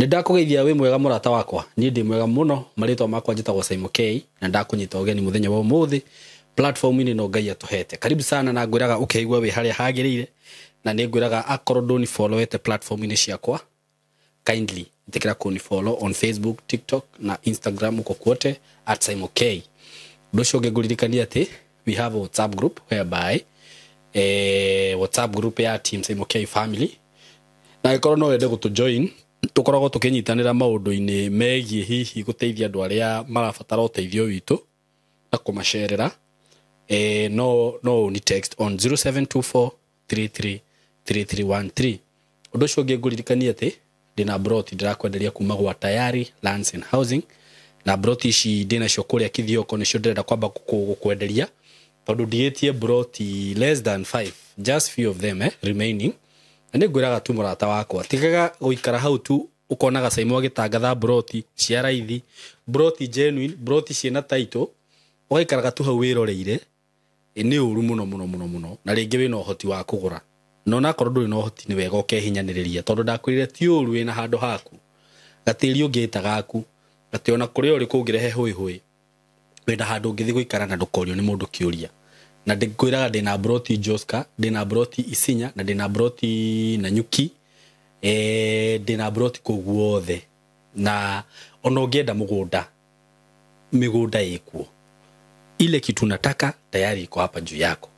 Nĩ ndakũgeithia wĩ mwega mũrata wakwa. Niĩ ndĩ mwega mũno. Marĩtwa makwa njĩtagwo Simon K na ndakũnyita ũgeni mũthenya wa ũmũthĩ platform-inĩ ĩno Ngai atũhete. Karibu sana na ngwĩraga ũkeigua wĩ harĩa hagĩrĩire, na nĩ ngwĩraga akorwo ndũni followete platform-inĩ ciakwa, kindly ĩtĩkĩra kũni follow on Facebook, TikTok na Instagram, uko kwote at Simon K. Ũndũ ũcio ũngĩ ngũririkania atĩ we have a WhatsApp group whereby WhatsApp group ya Team Simon K family, na angĩkorwo no wende gũtũ join, tũkoragwo tũkĩnyitanĩra maũndũ-inĩ megiĩ hihi gũteithia andũ arĩa marabatara ũteithio witũ na kũmacerera. No ũni text on 0724 333313. Ũndũ ũcio ũngĩ ngũririkania atĩ ndĩna broti ndĩrakwenderia kuma gwa Tayari Lands and Housing, na broti ici ndĩnacio kũrĩa Kithioko nĩcio ndĩrenda kwamba gũkwenderia tondũ ndigĩtie broti less than 5, just few of them remaining. Na nĩ ngwĩraga tu mũrata wakwa, tigaga gũikara hau tu ũkonaga Saimo agĩtangatha broti cia raithi, broti genuine, broti ciĩna title, ũgaikaraga tu hau wĩroreire. Nĩ ũru mũno mũno mũno mũno, na rĩngĩ wĩna ũhoti wa kũgũra, no onakorwo ndũrĩ na ũhoti nĩ wega ũkehinyanĩrĩria, tondũ ndakwĩrire ti ũru wĩna handũ haku gatĩri ũngĩta gaku, atĩ ona kũrĩa ũrĩ kũngĩrehe hũĩ hũĩ, wĩna handũ ũngĩthiĩ gũikara na ndũkorio nĩ mũndũ kĩũria. Na ndĩkwĩraga ndĩna broti Joska, ndĩna broti Isinya, na ndĩna broti Nanyuki, ndĩna broti kũu guothe. Na ona ũngĩenda mũgũnda, mĩgũnda ĩkuo, ile kitu nataka tayari iko hapa juu yako.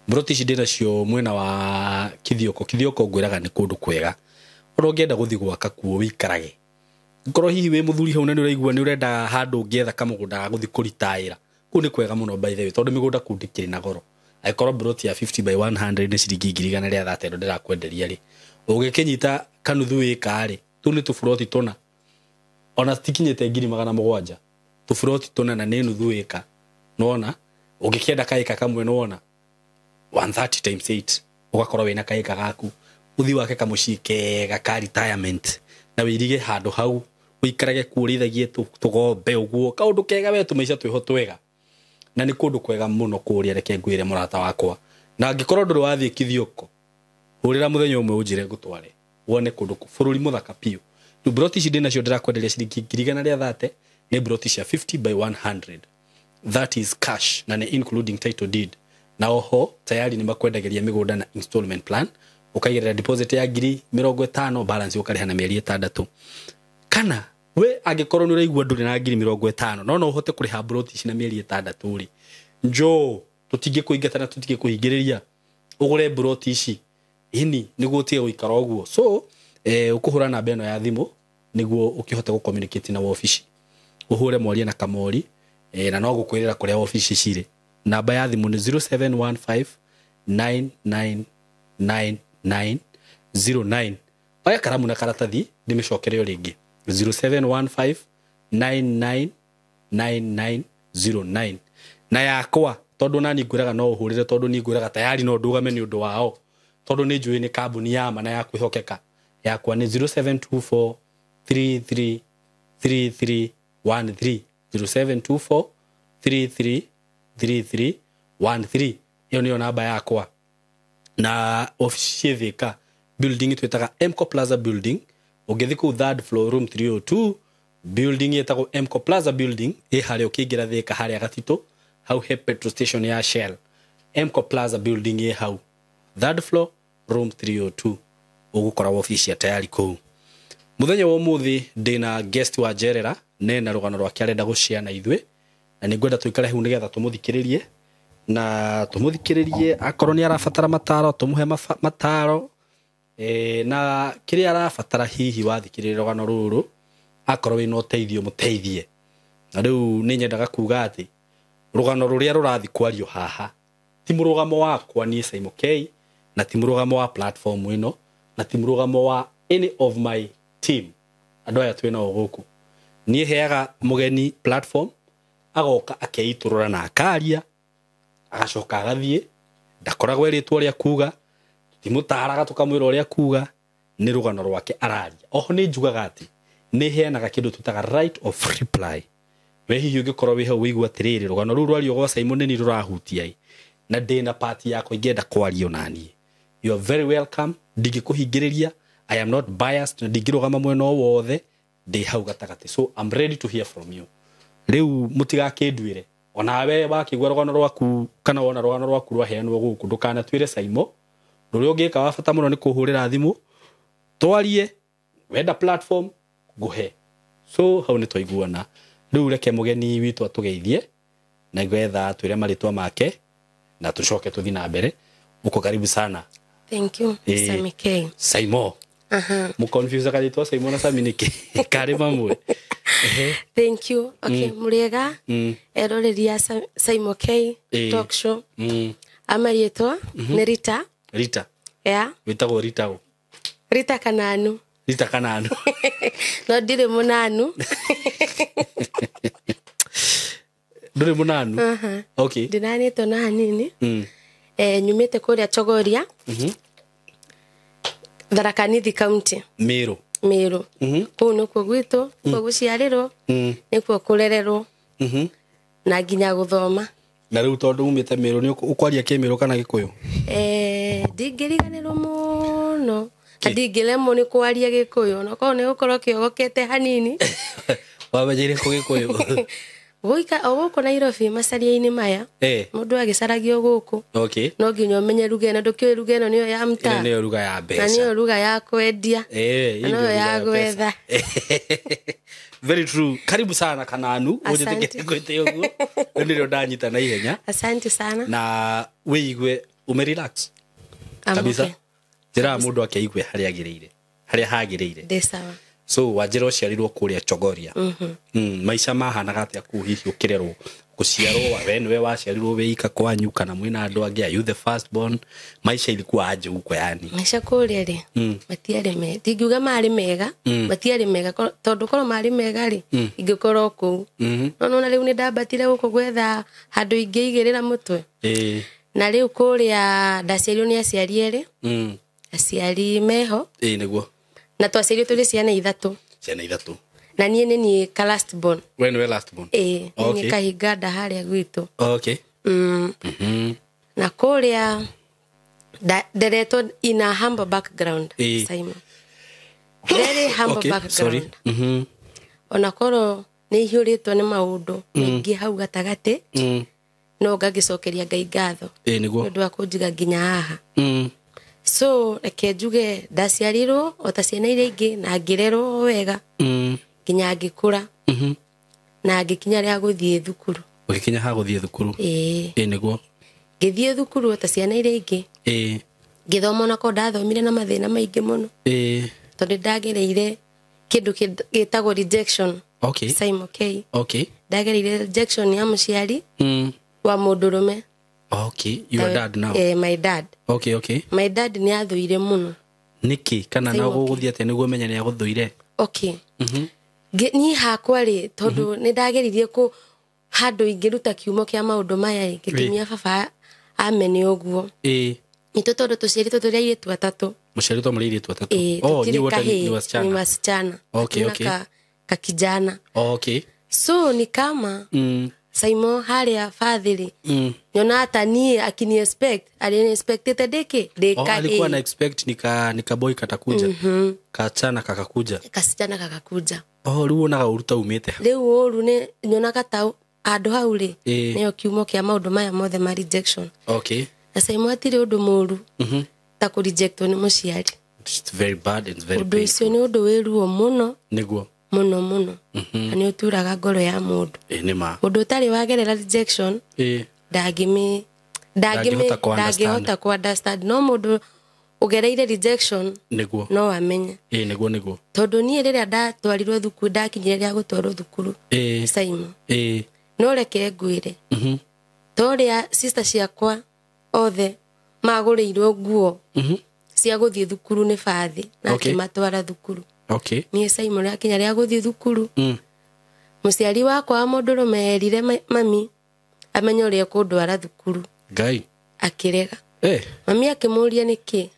Broti ici ndĩnacio mwena wa Kithioko. Kithioko ngwĩraga nĩ kũndũ kwega, ona ũngĩenda gũthiĩ gwaka kuo wĩikarage. Ngorwo hihi wĩ mũthuri hau na nĩ ũraigua nĩ ũrenda handũ ũngĩetha kamũgũnda ga gũthiĩ kũritaĩra, kũu nĩ kwega mũno by the way, tondũ mĩgũnda kũu ndĩkĩrĩ na goro. Angĩkorwo broti ya 50 by 100 nĩ ciringi 130,000 ndĩrakwenderia rĩ, ũgĩkĩnyita kanuthu ĩka rĩ, tũu nĩ tũburoti tũna, ona citikinyĩte 700,000, tũburoti tũna na nĩ nuthu ĩka. Nĩwona ũngĩkĩenda kaĩka kamwe, nĩwona 130 times 8 ũgakorwo wĩna kaĩka gaku, ũthiĩ wake kamũciĩ kega ka retirement na wĩirige handũ hau ũikarage kuo, ũrĩithagie tũgombe ũguo, kaũndũ kega we, tũmaica twĩho twega, na nĩ kũndũ kwega mũno kũrĩa. Reke ngwĩre mũrata wakwa, na angĩkorwo ndũrĩ wathiĩ Kithioko, hũrĩra mũthenya ũmwe ũnjĩre ngũtware wone kũndũ bũrũri mũthaka biũ. Rĩu broti ici ndĩnacio ndĩrakwenderia ciringi 130,000, nĩ broti cia 50 by 100, that is cash na nĩ including title deed. Na oho tayari nĩ makwendagĩria mĩgũnda na installment plan, ũkaigĩrĩra deposit ya 50,000, balance ũkarĩha na mĩeri 6. Kana we angĩkorwo nĩ ũraigua ndũrĩ na 50,000 no no ũhote kũrĩha broti ici na mĩeri 6 rĩ, njoo, tũtingĩkũingata na tũtingĩkũhingĩrĩria ũgũre broti ici ini nĩguo ũtige gũikara ũguo. So ũkũhũra namba ĩno ya thimũ nĩguo ũkĩhote gũcommunicate na wabici, ũhũre mwarie na Kamori, na no gũkwĩrĩra kũrĩa wabici cirĩ. Namba ya thimũ nĩ 0715 999909. Oya karamu na karatathi ndĩmĩcokere o rĩngĩ, 0715 999909. Na yakwa, tondũ nani ngwĩraga no ũhũrĩre, tondũ ni ngwĩraga tayari no ndũgame nĩ ũndũ wao, tondũ nĩ njũĩ nĩ kambuni ya ma na ya kwĩhokeka, yakwa nĩ 0724 33 3313, 0724 33 3313. Ĩyo nĩyo namba yakwa. Na ofici ciĩ Thika, building twĩtaga Mco Plaza building. Ũngĩthiĩ kũu third floor, room 302, building ĩtagwo Mco Plaza building, ĩ harĩa ũkĩingĩra Thika harĩa Gatitũ hau he petrol station ya Shell. Mco Plaza building ĩ hau third floor, room 302, ũgũkora wabici ya Tayari kũu. Mũthenya wa ũmũthĩ ndĩna guest wa njerera nena rũgano rwake arenda gũshare na ithuĩ, na nĩ ngwenda tũikare hau nĩgetha tũmũthikĩrĩrie na tũmũthikĩrĩrie. Akorwo nĩ arabatara mataro, tũmũhe mataro, na kĩrĩa arabatara hihi wathikĩrĩria rũgano rũrũ, akorwo wĩna ũteithio mũteithie. Na rĩu nĩ nyendaga kuga atĩ rũgano rũrĩa rũrathiĩ kwario haha ti mũrũgamo wakwa niĩ Simon K, na ti mũrũgamo wa platform ĩno, na ti mũrũgamo wa any of my team, andũ aya twĩ nao gũkũ. Niĩ heaga mũgeni platform, agoka akeitũrũra na akaria, agacoka agathiĩ, ndakoragwo erĩtwo ũrĩa kuga, tũtimũtaraga tũkamwĩra ũrĩa kuga, nĩ rũgano rwake araria. Oho nĩ njugaga atĩ nĩ heanaga kĩndũ twĩtaga right of reply. We hihi ũngĩkorwo wĩ hau wĩigua atĩrĩrĩ, rũgano rũu rwario gwa Simon nĩ rũrahutia ĩ, na ndĩna part yakwa ingĩenda kwario naniĩ, you are very welcome. Ndingĩkũhingĩrĩria, I am not biased, na ndingĩrũgama mwena o wothe. Ndĩ hau gatagatĩ, so I'm ready to hear from you. Rĩu mũtigakĩnduĩre, onawe wakĩigua rũgano rwaku kana wona rũgano rwaku rwaheanwo gũkũ, ndũkanatuĩre Saimo. Ũrĩa ũngĩka wa bata mũno nĩ kũhũrĩra thimũ twarie, wenda platform nguhe. So hau nĩ twaiguana. Rĩu reke mũgeni witũ atũgeithie na gwetha twĩre marĩtwa make na tũcoke tũthiĩ na mbere. Uko karibu sana. Thank you. Sami K. Saimo. Mũconfuse karĩtwa Saimo na Sami nĩkĩ karĩ mamwe? Thank you. Okay, muriega eroreria Saimo K talk show. Amarĩtwa nĩ Rita. Rita. Yeah. Wĩtagwo Rita ũ? Rita Kananu. Rita Kananu. No ndirĩ mũnanu. Ndũrĩ mũnanu? Okay. Ndinanĩtwo na hanini. Nyumĩte kũrĩa Chogoria. Tharaka Nithi County. Meru. Meru. Kũu nĩkuo gwitũ, kuo gũciarĩrwo, nĩkuo kũrererwo. Na nginya gũthoma. Na rĩu tondũ umĩte Meru nĩ ũkwaria Kĩmĩrũ kana Gĩkũyũ? Ndingĩriganĩrwo mũno. Na ndingĩremwo nĩ kwaria Gĩkũyũ, no korwo nĩ gũkorwo kĩogokete hanini. Wamenyeire kũ Gĩkũyũ? Gũika o gũkũ Nairobi macaria-inĩ maya. Mũndũ agĩcaragio gũkũ. Okay. No nginya ũmenye ruga ĩno, ndũkĩũĩ ruga ĩno nĩyo ya mtaa. Ĩno nĩyo ruga ya mbeca. Na nĩyo ruga ya kwendia. Na nĩyo ya gwetha. Very true. Karibu sana Kananu. Asante. Ũnjĩtĩkĩre ũguo. Rĩu nĩrĩo ndanyita na ihenya. Asante sana. Na wĩigue ume relax. Kabisa. Njĩraga mũndũ akeigue harĩa agĩrĩire. Harĩa hagĩrĩire. Ndĩ sawa. So wanjĩra ũciarirwo kũrĩa Chogoria. Maica mahanaga atĩa kũu hihi ũkĩrerwo? Gũciarwo we nĩwe waciarirwo wĩ ika kwanyu kana mwĩna andũ angĩ? Are you the first born? Maisha ilikuwa aje huko yani? Maisha kũrĩa rĩ, matiarĩ mega. Ndingiuga marĩ mega, matiarĩ mega tondũ korwo marĩ mega rĩ, ingĩkorwo kũu. No nona rĩu nĩ ndambatire gũkũ gwetha handũ ingĩigĩrĩra mũtwe. Na rĩu kũrĩa ndaciarirwo nĩ aciari erĩ. Aciari meho. Nĩguo. Na twaciarirwo tũrĩ ciana ithatũ. Ciana ithatũ. Na niĩ nĩ niĩ ka last born. We nĩwe last born? Niĩ kahinga nda harĩa gwitũ. Okay. Na kũrĩa nderetwo in a humble background, Simon. Very humble background. Sorry. Ona korwo nĩ ihũrĩtwo nĩ maũndũ maingĩ hau gatagatĩ, no ngagĩcokeria Ngai ngatho. Nĩguo. Nĩ ũndũ wa kũnjiga nginya haha. So reke njuge ndaciarirwo o ta ciana iria ingĩ na ngĩrerwo wega. Nginya ngĩkũra. Na ngĩkinya rĩa gũthiĩ thukuru. Ũgĩkinya ha gũthiĩ thukuru? Nĩguo. Ngĩthiĩ thukuru o ta ciana iria ingĩ. Ngĩthoma ona korwo ndathomire na mathĩna maingĩ mũno. Tondũ ndagereire kĩndũ gĩtagwo rejection. Okay. Simon K. Okay. Ndagereire rejection ya mũciari wa mũndũrũme. Okay, your dad now. My dad. Okay, okay. My dad nĩ athũire mũno. Nĩkĩ? Kana no gũgũthiĩ atĩa nĩguo ũmenye nĩ agũthũire? Okay. Niĩ hakwa rĩ, tondũ nĩ ndageririe kũ handũ ingĩruta kiumo kĩa maũndũ maya rĩ, gĩtũmi baba amene ũguo. Nĩ tondũ tũciarĩtwo tũrĩ airĩtu atatũ. Mũciarĩtwo mũrĩ airĩtu atatũ? Oh, tũtirĩ kahĩĩ, ni wasichana. Okay, okay. Kakijana. Okay. So ni kama Simon harĩa fathiri nyona hata niĩ akini expect, alini expected ndĩkĩ ndĩka. Alikuwa na expect nika boy katakuja. Kachana kakakuja. Kasichana kakakuja. Rĩu wonaga ũru ta umĩte. Rĩu ũru nĩ nyonaga ta handũ hau rĩ, nĩyo kiumo kĩa maũndũ maya mothe ma rejection. Okay. Na Simon hatirĩ ũndũ mũru ta kũ rejectwo nĩ mũciari. It's very bad and very Ũndũ painful. ũcio nĩ ũndũ wĩ ruo mũno. Nĩguo. Mũno mũno. Na nĩ ũturaga ngoro ya mũndũ. Nĩ ma. Mũndũ ũtarĩ wagerera rejection, ndangĩhota kũ understand. No mũndũ ũgereire rejection, nĩguo, no amenye. Nĩguo, nĩguo. Tondũ niĩ rĩrĩa ndatwarirwo thukuru, ndakinyire rĩa gũtwarwo thukuru, Simon. No reke ngwĩre. Torĩa sister ciakwa othe magũrĩirwo nguo cia gũthiĩ thukuru nĩ bathi, na akĩmatwara thukuru. Okay. Niĩ Simon akinya rĩa gũthiĩ thukuru. Mũciari wakwa wa mũndũrũme erire mami amenye ũrĩa ekũndwara thukuru. Ngai. Akĩrega. Mami akĩmũria nĩkĩ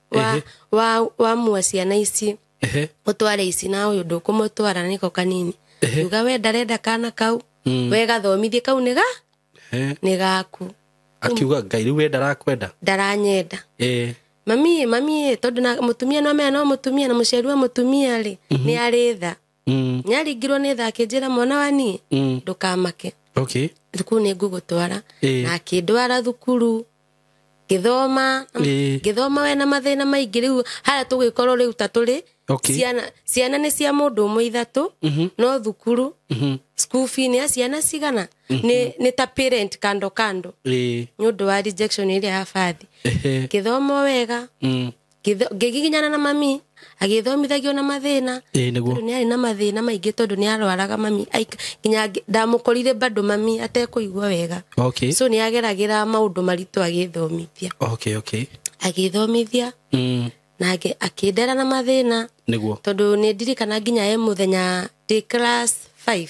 wamua ciana ici ũtware ici na ũyũ ndũkũmũtwara nĩko kanini. Uga we ndarenda kana kau, we gathomithie kau nĩ gaku. Akiuga Ngai rĩu we ndarakwenda. Ndaranyenda. Mami, mami, tondũ na mũtumia no amenya no mũtumia na mũciari wa mũtumia rĩ, nĩ arĩ tha. Nĩaringirwo nĩ tha akĩnjĩra mwana wa niĩ ndũkamake. Okay. Thukuru nĩ ngũgũtwara. Na akĩndwara thukuru ngĩthoma. Ngĩthoma wena mathĩna maingĩ rĩu harĩa tũgĩkorwo rĩu ta tũrĩ. Okay. Ciana nĩ cia mũndũ ũmwe ithatũ no thukuru school fee nĩ ya ciana cigana nĩ ta parent kando kando nĩ ũndũ wa rejection ĩrĩa ya bathi. Ngĩthoma wega ngĩgiginyana na mami agĩthomithagio na mathĩna. Nĩguo. Tondũ nĩ arĩ na mathĩna maingĩ tondũ nĩ arwaraga mami nginya ndamũkorire bado mami atekũigua wega. Okay. So nĩ ageragĩra maũndũ maritũ agĩthomithia. Okay, okay. Agĩthomithia na akĩndera na mathĩna. Nĩguo. Tondũ nĩ ndirikana nginya he mũthenya ndĩ class 5.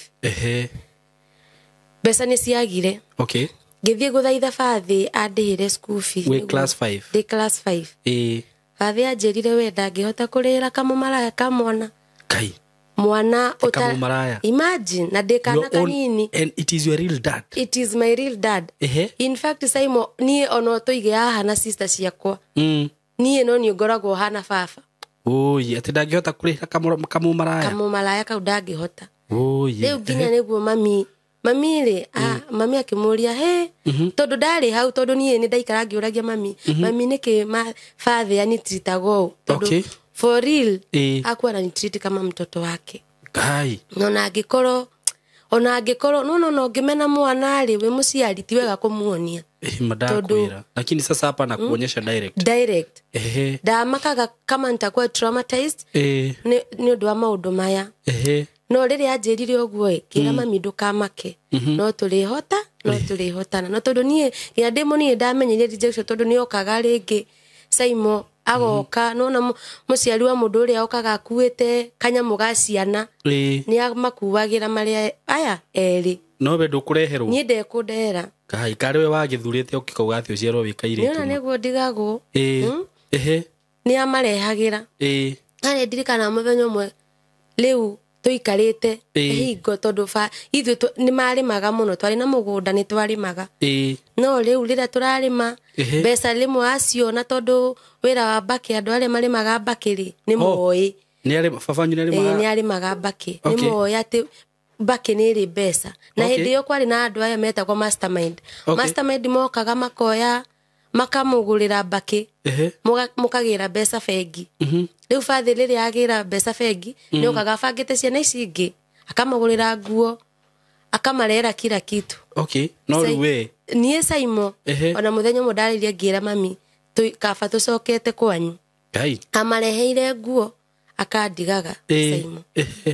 Mbeca nĩ ciagire. Okay. Ngĩthiĩ gũthaitha bathi andĩhĩre school fee. Wĩ class 5? Ndĩ class 5. Bathi anjĩrire we ndangĩhota kũrĩhĩra kamũmaraya ka mwana. Kai. Mwana Kamũmaraya. Imagine na ndĩ kana kanini. And it is your real dad. It is my real dad. In fact Simon niĩ ona tũige haha na sister ciakwa. Niĩ no niĩ ngoragwo hana baba. Oi, atĩ ndangĩhota kũrĩhĩra kamũmaraya. Kamũmaraya kau ndangĩhota. Oi. Rĩu nginya nĩguo mami mami rĩ mami akĩmũria he tondũ ndarĩ hau tondũ niĩ nĩ ndaikara ngĩũragia mami mami nĩkĩ father anitreataga ũũ tondũ for real akuwa ananitreat kama mtoto wake. Kai. Ona angĩkorwo no ngĩmena mwana rĩ wĩ mũciari ti wega kũmuonia. Madakwira. Lakini sasa hapa nakuonyesha direct. Direct. Ndamakaga kama nitakuwa traumatized nĩ ũndũ wa maũndũ maya. No rĩrĩa anjĩrire ũguo kĩra mami ndũkamake no tũrĩhota no tũrĩhotana no tondũ niĩ nginya ndĩ mũnini ndamenyire rejection tondũ nĩokaga rĩngĩ Saimo agoka nona mũciari wa mũndũ ũrĩa okaga akuĩte kanyamũ ga ciana nĩ amakuagĩra marĩa aya erĩ. No we ndũkũreherwo. Niĩ ndekũndehera. Kai karĩ we wagĩthurĩte ũkĩkauga atĩ ũciarwo wĩ kairĩtu. Nĩona nĩguo ndigagwo. Nĩ amarehagĩra. Harĩa ndirikana mũthenya ũmwe rĩu tũikarĩte hingo tondũ ithuĩ nĩ marĩmaga mũno twarĩ na mũgũnda nĩ twarĩmaga. No rĩu rĩrĩa tũrarĩma mbeca rĩmwe aciona tondũ wĩra wa mbakĩ andũ arĩa marĩmaga mbakĩ rĩ nĩ moĩ. Baba wanyu nĩ arĩmaga? Nĩ arĩmaga mbakĩ. Nĩ moĩ atĩ mbakĩ nĩ ĩrĩ mbeca. Na hĩndĩ ĩyo kwarĩ na andũ aya metagwo mastermind. Mastermind mokaga makoya makamũgũrĩra mbakĩ mũkagĩra mbeca bengi. Rĩu bathi rĩrĩa agĩra mbeca bengi nĩ okaga abangĩte ciana ici ingĩ akamagũrĩra nguo akamarehera kila kitu. Okay. No rĩu we niĩ Saimo ona mũthenya ũmwe ndarĩria ngĩra mami kaba tũcokete kwanyu. Kai. Amareheire nguo akandigaga Saimo.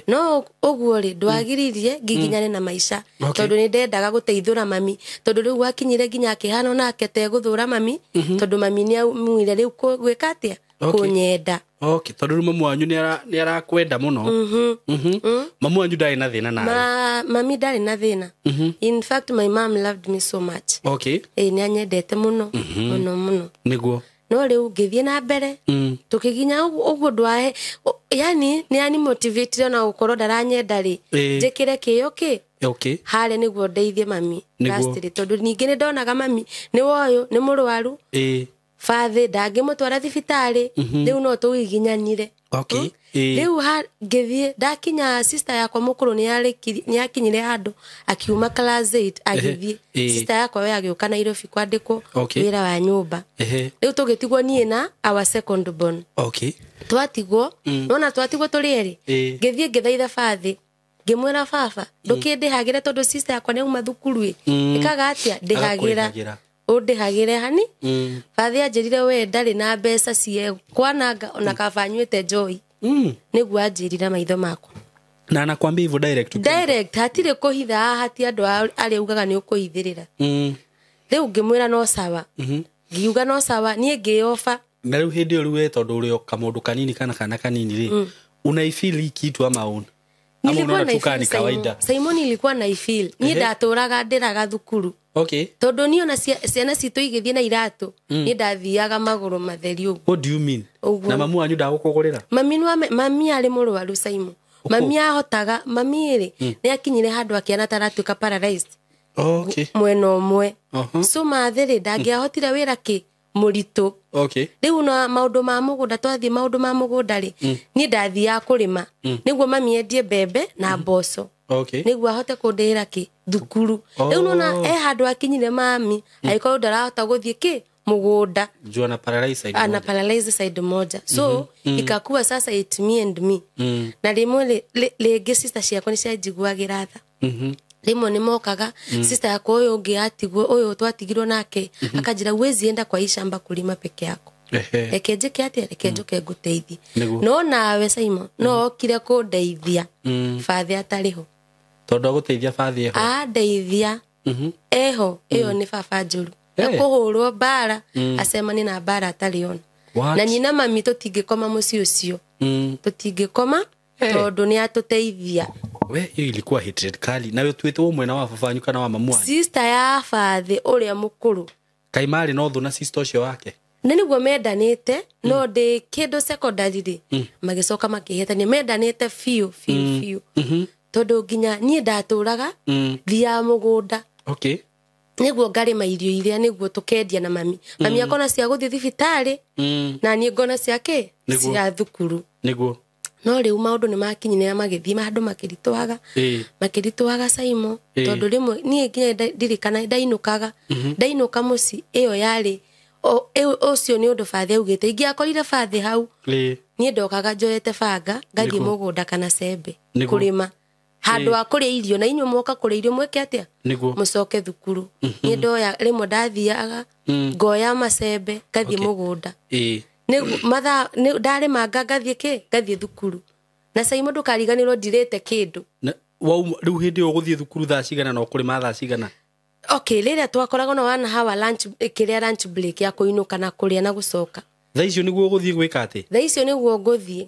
No ũguo rĩ ndwagiririe ngiginyane na maica tondũ nĩ ndendaga gũteithũra mami tondũ rĩu gwakinyire nginya akĩhana nake tegũthũra mami tondũ mami nĩ aumire rĩu gwĩka atĩa kũnyenda. Okay, tondũ rĩu mamu wanyu nĩ arakwenda mũno. Mamu wanyu ndarĩ na thĩna nawe? Mami ndarĩ na thĩna. In fact my mom loved me so much. Okay. Nĩ anyendete mũno mũno mũno. Nĩguo. No rĩu ngĩthiĩ na mbere tũkĩginya ũguo ndwahe yani nĩ ani motivate ona gũkorwo ndaranyenda rĩ njĩkĩre kĩyo kĩ Okay. harĩa nĩguo ndeithie mami lastly tondũ ningĩ nĩ ndonaga mami nĩ woyũ nĩ mũrwaru bathĩ ndangĩmũtwara thibitarĩ rĩu no tũgiginyanire. Okay. Rĩu ngĩthiĩ ndakinya sister yakwa mũkũrũ nĩ akinyire handũ akiuma class 8 agĩthiĩ. Sister yakwa we agĩũka Nairobi kwandĩkwo wĩra wa nyũmba. Rĩu tũgĩtigwo niĩ na our second born. Okay. Twatigwo nona twatigwo tũrĩ erĩ. Ngĩthiĩ ngĩthaitha bathĩ ngĩmwĩra baba ndũkĩndĩhagĩre tondũ sister yakwa nĩ auma thukuru ĩ ĩkaga atĩa ndĩhagĩra ũndĩhagĩre hani. Bathĩ anjĩrire we ndarĩ na mbeca cie kwananga ona kaba anyuĩte njohi. Nĩguo anjĩrire maitho makwa. Na anakwambia hivyo direct? Direct, hatirĩ kũhitha haha hati andũ arĩa ugaga nĩ ũkũhithĩrĩra. Rĩu ngĩmwĩra no sawa. Ngiuga no sawa niĩ ngĩoba. Na rĩu hĩndĩ ĩyo rĩu we tondũ ũrĩ o kamũndũ kanini kana kana kanini rĩ unaifeel kitu ama una? Nilikuwa na kawaida. Simon nilikuwa na ifeel. Niĩ ndatũraga ndĩraga thukuru. Okay. Tondũ niĩ ona ciana citũ igĩthiĩ na iratũ niĩ ndathiaga magũrũ matheri ũguo. What do you mean? Na mamu wanyu ndagũkũgũrĩra? Mami arĩ mũrwaru Simon. Mami ahotaga mami rĩ nĩ akinyire handũ akĩana ta aratuĩka paralyzed. Okay. Mwena ũmwe. So mathĩ rĩ ndangĩahotire wĩra kĩ Mũritũ. Okay. Rĩu na maũndũ ma mũgũnda, twathiĩ maũndũ ma mũgũnda rĩ, niĩ ndathiaga kũrĩma nĩguo mami endie mbembe na mboco nĩguo ahote kũndĩhĩra kĩ thukuru. Rĩu nona e handũ akinyire mami agĩkorwo ndarahota gũthiĩ kĩ mũgũnda. Juu ana paralyze side ana moja. Paralyze side moja, so ikakuwa sasa it me and me. Na rĩmwe rĩngĩ sister ciakwa nĩ cianjiguagĩra tha. Rĩmwe nĩ mokaga, sister yakwa ũyũ ũngĩ atigwo, ũyũ twatigirwo nake, akanjĩra, "Huwezi enda kwa hii shamba kulima peke yako." Reke njĩke atĩa? Reke njũke ngũteithie. No nawe Simon, no okire kũndeithia bathĩ atarĩ ho. Tondũ agũteithia bathi eho. Andeithia eho, ĩyo nĩ baba njũru. Ekũhũrwo mbara, acemanie na mbara atarĩ ona. What? Na nyina mami tũtingĩkoma mũciĩ ũcio. Tũtingĩkoma tondũ nĩ atũteithia. We, hiyo ilikuwa hatred kali. Nawe tuĩtwo mwena wa baba wanyu kana wa mamu wanyu? Sister ya bathĩ ũrĩa mũkũrũ. Kaĩ marĩ na ũthũ na sister ũcio wake? Nĩ nĩguo mendanĩte, no ndĩ kĩndũ secondary rĩ, magĩcoka makĩhĩtania. Mendanĩte biũ biũ biũ, tondũ nginya niĩ ndatũraga thiaga mũgũnda nĩguo ngarĩma irio iria nĩguo tũkendia na mami. Mami akona cia gũthiĩ thibitarĩ na niĩ ngona cia kĩ? Cia thukuru. No rĩu maũndũ nĩ makinyire na magĩthiĩ handũ makĩritũhaga, makĩritũhaga Saimo, tondũ rĩmwe niĩ nginya ndirikana ndainũkaga, ndainũka mũciĩ ĩyo yarĩ ũcio nĩ ũndũ bathĩ augĩte ingĩakorire bathĩ hau, niĩ ndokaga njoete banga ngathiĩ mũgũnda kana cembe kũrĩma handũ ha kũrĩa irio, na inyuĩ mwoka kũrĩa irio mwĩke atĩa? Mũcoke thukuru. Niĩ ndoya rĩmwe ndathiaga ngoya macembe ngathiĩ mũgũnda nĩguo mathaa ndarĩmanga ngathiĩ kĩ? Ngathiĩ thukuru. Na Saimo, ndũkariganĩrwo ndirĩte kĩndũ. Wauma rĩu hĩndĩ ĩyo ũgũthiĩ thukuru thaa cigana na ũkũrĩma thaa cigana? Okay, rĩrĩa twakoragwo na one hour lunch, kĩrĩa lunch break ya kũinũka na kũrĩa na gũcoka. Thaa icio nĩguo ũgũthiĩ gwĩka atĩ? Thaa icio nĩguo ngũthiĩ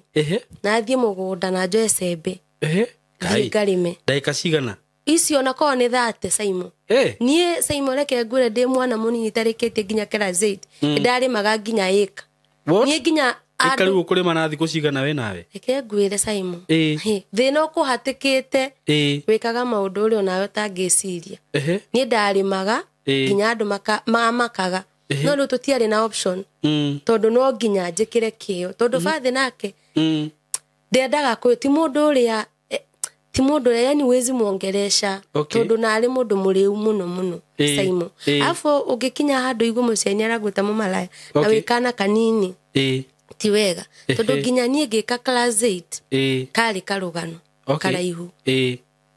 nathiĩ mũgũnda na njoe cembe thiĩ ngarĩme. Ndagĩka cigana? Icio onakorwo nĩ thate, Saimo. Niĩ Saimo, reke ngwĩre, ndĩ mwana mũnini itarĩkĩtie nginya class 8 ndarĩmaga nginya ĩka. What? Niĩ nginya Ĩka andũ rĩu ũkũrĩma na thikũ cigana we nawe? Reke ngwĩre, Saimo. Thĩna ũkũhatĩkĩte wĩkaga maũndũ ũrĩa onawe ũtangĩciria. Niĩ ndarĩmaga nginya andũ mamakaga, no rĩu tũtiarĩ na option tondũ no nginya njĩkĩre kĩo, tondũ bathĩ nake ndendaga kũ ti mũndũ ũrĩa ti mũndũ ũrĩa yani wezi muongeresha, tondũ narĩ mũndũ mũrĩu mũno mũno, Saimo. Alafu ũngĩkinya handũ igu mũciari nĩaragwĩta mũmalaya na wĩkana kanini, ti wega, tondũ nginya niĩ ngĩka class 8 karĩ karũgano karaihu,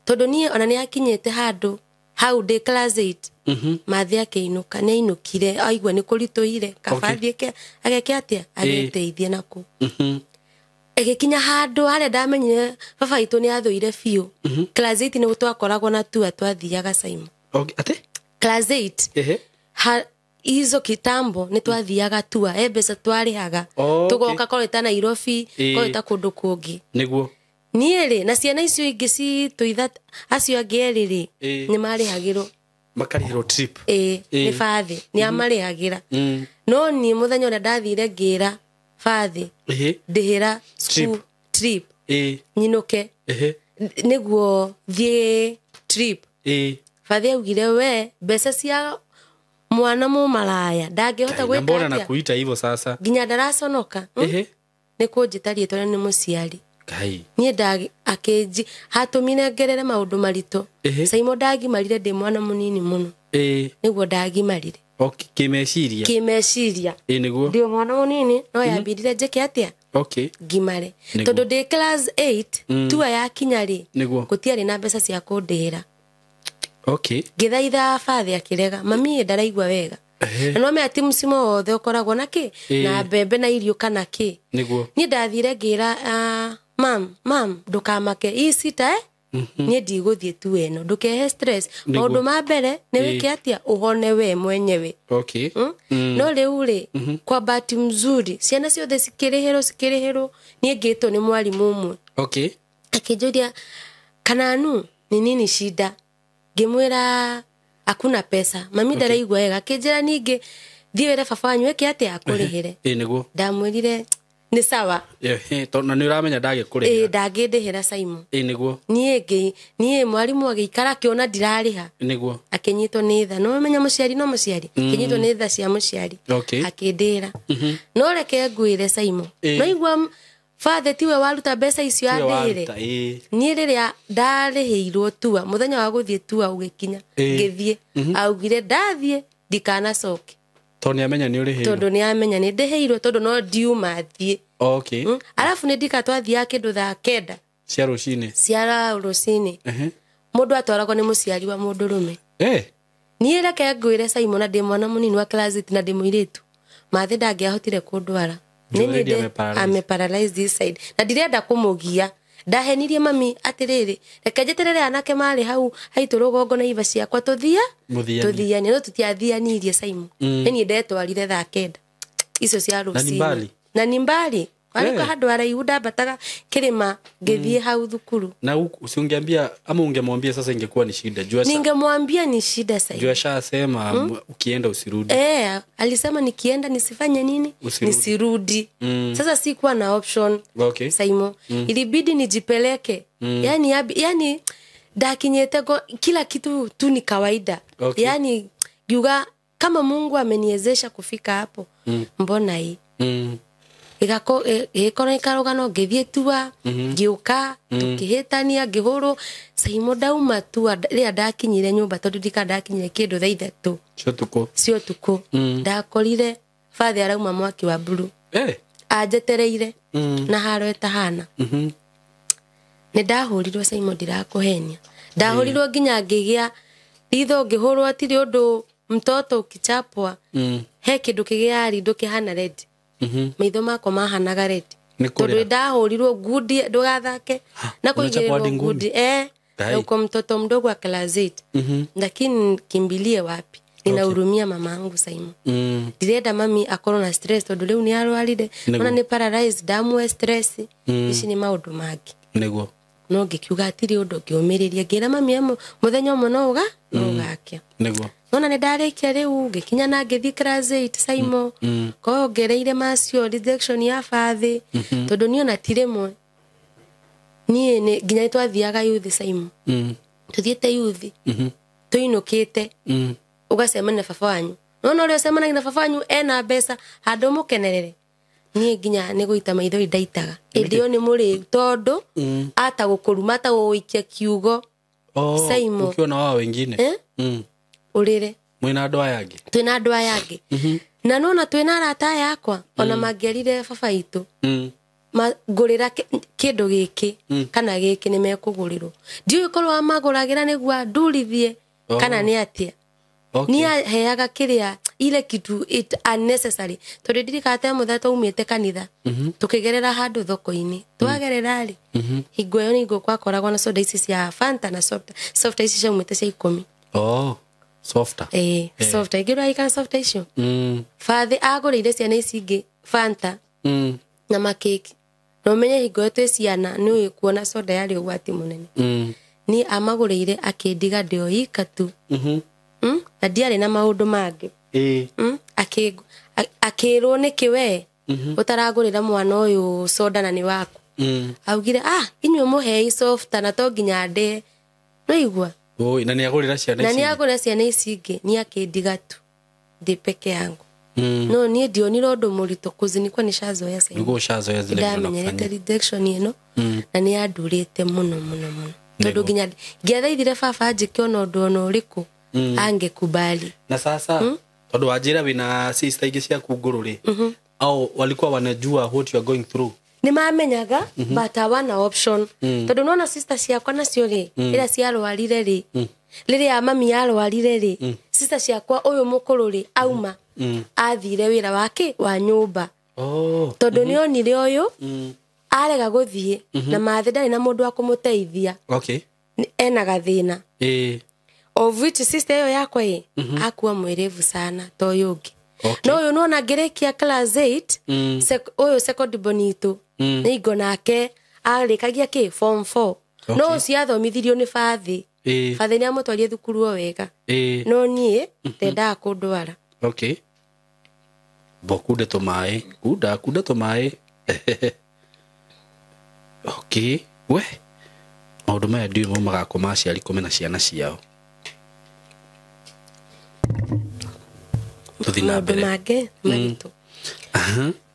tondũ niĩ ona nĩ akinyĩte handũ hau ndĩ class 8, mathĩ akĩinũka, nĩ ainũkire aigua nĩ kũritũhire, kaba athiĩ ageke atĩa? Ageteithie nakũ. Ĩgĩkinya handũ harĩa ndamenyire baba witũ nĩ athũire biũ. Class 8 nĩ twakoragwo na tua twathiaga, Saimo. Atĩ? Class 8. Hizo kitambo nĩ twathiaga tua, e mbeca twarĩhaga, tũgoka korwo ta Nairobi, korwo ta kũndũ kũngĩ. Niĩ rĩ na ciana icio ingĩ citũ acio angĩ erĩ rĩ, nĩ marĩhagĩrwo. Makarĩhĩrwo trip? Ĩĩ, nĩ bathĩ nĩ amarĩhagĩra. No niĩ mũthenya ũrĩa ndathire ngĩra bathĩ, ndĩhĩra school trip, nyinũke nĩguo thiĩ trip, bathĩ augire we mbeca cia mwana mũmaraya ndangĩhota Na mbona gwĩka atĩa. Nakuita hivyo sasa? Nginya ndaraconoka, Nĩ kũnjĩta rĩtwa nĩ mũciari. Kai. Niĩ akĩnji hatũmire ngerere maũndũ maritũ. Saimo, ndagimarire ndĩ mwana mũnini mũno. Nĩguo ndagimarire. Okay, kĩmeciria. Kĩmeciria. Nĩguo. Ndĩ mwana mũnini no yambirire njĩke atĩa? Ngimare, tondũ ndĩ class 8 tua yakinya rĩ, gũtiarĩ na mbeca cia kũndĩhĩra. Ngĩthaitha bathĩ akĩrega, mami ndaraigua wega. Na no mea ti mũcimo wothe ũkoragwo na kĩ? Na mbembe na irio kana kĩ. Niĩ ndathire ngĩra, mam ndũkamake hii sita, eh? Niĩ ndigũthiĩ tu ĩno, ndũkehe stress. Maũndũ ma mbere nĩ wĩke atĩa? Ũhone we mwenyewe. No rĩu rĩ, kwa bahati mzuri ciana ciothe cikĩrĩhĩrwo, cikĩrĩhĩrwo, niĩ ngĩtwo nĩ mwarimũ ũmwe. Akĩnjũria, "Kananu, ni nini shida?" Ngĩmwĩra, "Hakuna pesa, mami ndaraigua wega." Akĩnjĩra, "Ningĩ thiĩ wĩre baba wanyu eke atĩa? Akũrĩhĩre." Nĩguo. Ndamwĩrire Nĩ sawa. Tondũ na nĩ ũramenya ndagĩkũrĩhĩra. Ĩĩ, ndangĩndĩhĩra Simon. Ĩĩ nĩguo. Niĩ mwarimũ agĩikara akĩona ndirarĩha. Nĩguo. Akĩnyitwo nĩ tha, no menya mũciari no mũciari, akĩnyitwo nĩ tha cia mũciari. Okay. Akĩndĩra. No reke ngwĩre Simon, Ĩĩ. no igua bathe tiwe waruta mbeca icio Tiwe andĩhĩre. waruta, ĩĩ. Niĩ rĩrĩa ndarĩhĩirwo tua, mũthenya wa gũthiĩ tua ũgĩkinya, Ĩĩ. ngĩthiĩ, augire ndathiĩ ndikanacoke. Tondũ nĩ amenya nĩ ũrĩhĩirwo. Tondũ nĩ amenya nĩ ndĩhĩirwo, tondũ no ndiuma thiĩ. Okay. Arabu nĩ ndika twathiaga kĩndũ thaa 9 Cia rũcinĩ. Cia rũcinĩ. Ehe. Mũndũ atwaragwo nĩ mũciari wa mũndũrũme. Eh. Niĩ reke ngwĩre Simon, na ndĩ mwana mũnini wa class eight na ndĩ mũirĩtu, mathĩ ndangĩahotire kũndwara. Juu Nĩ niĩ already ame-paralyze. ame-paralyze this side na ndirenda kũmũgia. Ndahenirie mami atĩrĩrĩ, reke njeterere anake marĩ hau haitũ rũgongo na iba ciakwa tũthia Mũthianie. tũthianie, no tũtiathianirie Simon. Nĩ niĩ ndetwarire thaa 9 icio cia Na ni rũcinĩ. mbali? Na ni mbali warĩ Eh. handũ haraihu, ndambataga kĩrĩma ngĩthiĩ hau thukuru. Na huku si ungeambia ama ungemwambia sasa ingekuwa ni shida. Juu Ningemwambia ni shida Simon. juu ashasema ukienda usirudi. Alisema nikienda nisifanye nini? Usirudi. Nisirudi. Sasa sikuwa na option. Okay. Saimo. Ilibidi nijipeleke. Yani ndakinyete kila kitu tu ni kawaida. Okay. Yani ngiuga kama Mungu ameniwezesha kufika hapo, mbona hii? Gĩkorwo nĩ karũgano, ngĩthiĩ tua, ngĩũka, tũkĩhĩtania, ngĩhũrwo. Saimo ndauma tua rĩrĩa ndakinyire nyũmba, tondũ ndika ndakinyire kĩndũ thaa 3 Cia ũtukũ. cia ũtukũ, ndakorire bathe arauma mwaki wa mburu. Eh. Anjetereire na haro ĩtahana. Nĩ ndahũrirwo Simon, ndirakũhenia, ndahũrirwo nginya ngĩgĩa ritho, ngĩhũrwo atirĩ ũndũ mtoto ukichapwa he kĩndũ kĩgĩaga rindo kĩhana red. Maitho makwa mahanaga red. Nĩ Tondũ kũrĩra. ndahũrirwo ngundi, ndũgathake na Unachapwa kũigĩrĩrwo hadi ngumi? ngundi, eh, Dai. na uko mtoto mdogo wa class 8. Lakini kimbilie wapi? Ninahurumia mama angu Simon. Ndirenda mami akorwo na stress, tondũ rĩu nĩ arwarire. Nĩguo. Ona nĩ paralyzed, ndamũhe stress. Ici nĩ maũndũ mangĩ. Nĩguo. No ngĩkiuga atirĩ ũndũ, ngĩũmĩrĩria, ngĩra mami mũthenya ũmwe no ũga no ũgakĩa. Nĩguo. Nona nĩ ndarĩkia rĩu, ngĩkinya na ngĩthiĩ class 8 Simon. Korwo ngereire macio rejection ya bathĩ, tondũ niĩ ona ti rĩmwe, niĩ nginya nĩ twathiaga youth Simon. Tũthiĩte youth, tũinũkĩte, ũgacemania na baba wanyu, nona ũrĩa ũcemanagia na baba wanyu ena mbeca handũ mũkenerere. Niĩ nginya nĩ gũita maithori ndaitaga ĩndĩ ĩyo nĩ mũrĩu, tondũ atagũkũruma, atagũgũikia kiugo. Oh, Simon. ukiwa na wao wengine. Eh? Ũrĩre. Mwĩna andũ aya angĩ. Twĩna andũ aya angĩ, na nona twĩna arata aya akwa, ona mangĩerire baba itũ ngũrĩra kĩndũ gĩkĩ kana gĩkĩ, nĩ mekũgũrĩrwo. Ndiũĩ korwo amagũragĩra nĩguo andurithie Oh. kana nĩ atĩa. Okay. Niĩ aheaga kĩrĩa ile kitu it unnecessary, tondũ ndirikana te mũthenya twaumĩte kanitha, tũkĩgerera handũ thoko-inĩ, twagerera rĩ, hingo ĩyo nĩ hingo kwakoragwo na soda ici cia Fanta na softa ici ciaumĩte cia 10. Oh, softer. Ĩĩ, softa ingĩ ũrarikana softa icio? Bathĩ agũrĩire ciana ici ingĩ Fanta na makeki, na ũmenye hingo ĩyo twĩ ciana nĩ ũĩ kuona soda yarĩ ũgwati mũnene. Niĩ amagũrĩire akĩndiga ndĩ o ika tu. Na ndiarĩ na maũndũ mangĩ. Ĩĩ. Akĩrwo nĩkĩ we ũtaragũrĩra mwana ũyũ soda na nĩ waku? Augire, ah, inyuĩ mũhei softa na to nginya ndĩe, nĩwaigua? Oi, na nĩ agũrĩra ciana Na ici. nĩ agũrĩra ciana ici ingĩ, niĩ akĩndiga tu ndĩ peke yangu. No niĩ ndionire ũndũ mũritũ kuzinikwa nĩ shazoya Simon. Nĩguo ushazoea zile vitu Ndamenyerete unafanya. rejection ĩno na nĩ yandurĩte mũno mũno mũno, tondũ Nĩguo. nginya ngĩathaithire baba anjĩke ona ũndũ ona ũrĩkũ angĩkubali. Na sasa tondũ wanjĩra wĩna sister ingĩ ciaku ngũrũ rĩ, au walikuwa wanajua what you are going through? Nĩ mamenyaga, but hawana option, tondũ nona sister ciakwa nacio rĩ, rĩrĩa ciarwarire rĩ, rĩrĩa mami arwarire rĩ, sister ciakwa ũyũ mũkũrũ rĩ auma athire wĩra wake wa nyũmba. Oh. Tondũ nĩ onire ũyũ arega gũthiĩ na mathĩ, ndarĩ na mũndũ wa kũmũteithia. Okay. Ena gathĩna. Ĩĩ. Of which sister ĩyo yakwa ĩ akua mwĩrĩvu sana ta ũyũ ũngĩ. Okay. No ũyũ nona ngĩrĩkia class 8, ũyũ second bonito nĩ ingo nake arĩkagia kĩ form 4. Okay. No ũcio athomithirio nĩ bathĩ. Ĩĩ. Bathĩ nĩ amũtwarire thukuru o wega. Ĩĩ. No niĩ ndendaga kũndwara. Okay. Bo kunde tũmaĩ, kunda tũmaĩ. Okay, we maũndũ maya ndiũĩ maumaga kũ ma aciari kũmena ciana ciao. Tũthiĩ na Maũndũ mbere. Mangĩ maritũ.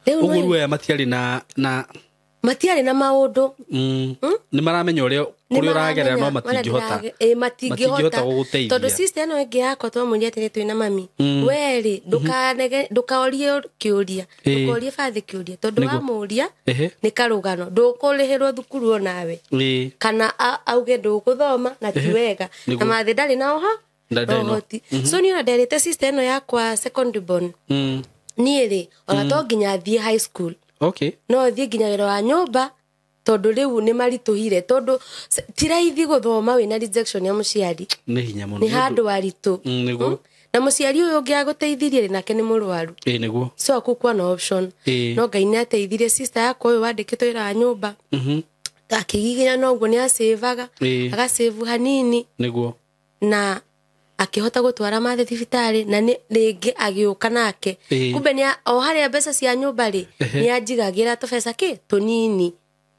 Rĩu Ũguo no- rĩu aya matiarĩ na matiarĩ na maũndũ. Nĩ maramenya ũrĩa kũrĩa ũragerera no matingĩhota. Matingĩhota gũgũteithia. Tondũ sister ĩno ĩngĩ yakwa twamwĩrire atĩrĩ twĩna mami, werĩ ndũkaorie kĩũria, ndũkorie bathi kĩũria, tondũ wamũria nĩ karũgano, ndũkũrĩhĩrwo thukuru onawe, kana auge ndũgũthoma na ti wega, na mathĩ ndarĩ na oha ũhoti. So niĩ ona nderĩte sister ĩno yakwa second born, niĩ rĩ ona to nginya thiĩ high school, no thiĩ nginya wĩra wa nyũmba, tondũ rĩu nĩ maritũhire, tondũ ti raithi gũthoma wĩna rejection ya mũciari. Nĩ hinya mũno. Nĩ handũ haritũ. Nĩguo. Na mũciari ũyũ ũngĩ agũteithirie rĩ, nake nĩ mũrwaru. Nĩguo. So akukua na option. No Ngai nĩ ateithirie sister yakwa ũyũ wandĩkĩtwo wĩra wa nyũmba, akĩgiginya noguo nĩ acĩvaga, agacĩvu hanini. Nĩguo. Na akĩhota gũtwara mathe thibitarĩ, na rĩngĩ agĩũka nake. Kumbe nĩ o harĩa mbeca cia nyũmba rĩ, nĩ anjigagĩra tũbeca kĩ tũnini.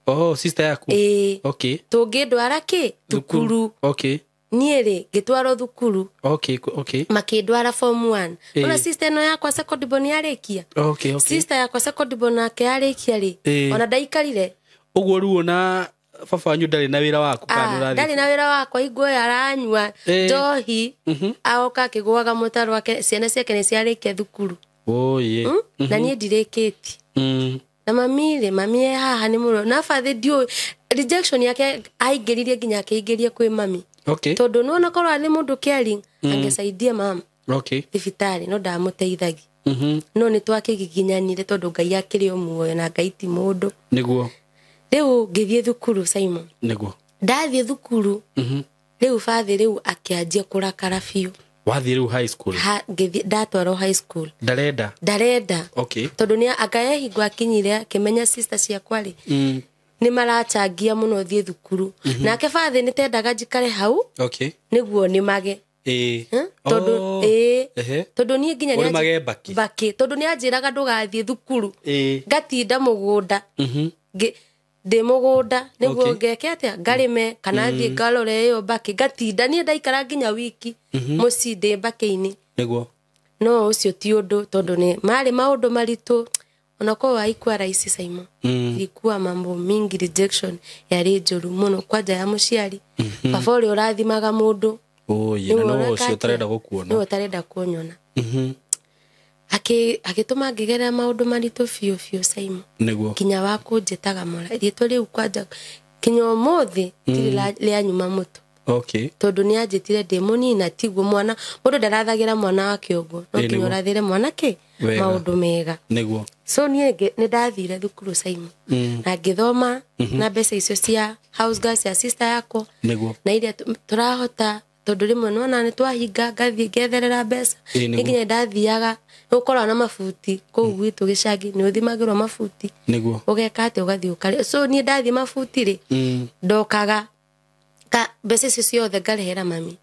Oh, sister yaku. Ĩĩ. Okay. Tũngĩndwara kĩ thukuru. Okay. Niĩ rĩ ngĩtwarwo thukuru. Okay, okay. Makĩndwara form 1. Ona sister ĩno yakwa second born yarĩkia. Okay, okay. Sister yakwa second born nake yarĩkia rĩ, ona ndaikarire. Ũguo rĩu ona baba wanyu ndarĩ na wĩra waku kana ũrathiĩ? Ndarĩ na wĩra wakwa, hingo ĩyo aranyua njohi, aoka akĩgũaga mũtaro ake, ciana ciake nĩ ciarĩkia thukuru. Oye. Na niĩ ndirĩkĩtie. Na mami rĩ, mami e haha nĩ mũrwaru, na bathĩ ndiũĩ rejection yake aingĩririe nginya akĩingĩria kwĩ mami. Okay. Tondũ nĩwona korwo arĩ mũndũ caring, angĩsaidia mama. Okay. Thibitarĩ, no ndamũteithagia. No nĩ twakĩgiginyanire tondũ Ngai akĩrĩ o muoyo na Ngai ti mũndũ. Nĩguo. Rĩu ngĩthiĩ thukuru, Simon. Nĩguo. Ndathiĩ thukuru, rĩu bathĩ rĩu akĩanjia kũrakara biũ. Wathiĩ rĩu high school? Ngĩthiĩ, ndatwarwo high school. Ndarenda? Ndarenda. Okay. Tondũ nĩ anga he hingo akinyire akĩmenya sister ciakwa rĩ, nĩ marachangia mũno thiĩ thukuru. Nake bathĩ nĩ tendaga njikare hau nĩguo nĩmage. Tondũ ĩĩ, tondũ niĩ nginya Ũrĩmage mbakĩ. Mbakĩ, tondũ nĩ anjĩraga ndũgathiĩ thukuru. Ngatinda mũgũnda. Ndĩ mũgũnda nĩguo ngeke atĩa, ngarĩme kana thiĩ ngarore ĩyo mbakĩ, ngatinda niĩ ndaikara nginya wiki mũciĩ ndĩ mbakĩ-inĩ. Nĩguo. No ũcio ti ũndũ, tondũ nĩ marĩ maũndũ maritũ, onakorwo haikuwa rahisi, Simon. Ilikuwa mambo mingi, rejection yarĩ njũru mũno, kwanja ya mũciari, baba ũrĩa ũrathimaga mũndũ. Oye, na no ũcio ũtarenda gũkuona. Nĩwe ũtarenda kunyona. Agĩtũma ngĩgerera maũndũ maritũ biũ biũ, Simon. Nĩguo. Nginya wa kũnjĩtaga mora rĩtwa rĩu, kwanja kinya ũmũthĩ tirĩ rĩanyuma mũtũ. Tondũ nĩ anjĩtire ndĩ mũnini, na tiguo mwana mũndũ ndarathagĩra mwana wake ũguo, no nginya ũrathĩre mwana kĩ maũndũ mega. Nĩguo. So niĩ nĩ ndathire thukuru, Simon, na ngĩthoma na mbeca icio cia house girl cia sister yakwa. Nĩguo. Na iria tũrahota, tondũ rĩmwe nĩwona nĩ twahinga ngathiĩ ngetherera mbeca. Nĩguo. Nĩ nginya ndathiaga, nĩ gũkoragwo na mabuti kũu gwitũ gĩcagi, nĩ ũthimagĩrwo mabuti. Nĩguo. Ũgeka atĩ ũgathiĩ ũkarĩa. So niĩ ndathiĩ mabuti rĩ, ndokaga ka mbeca icio ciothe ngarehera mami.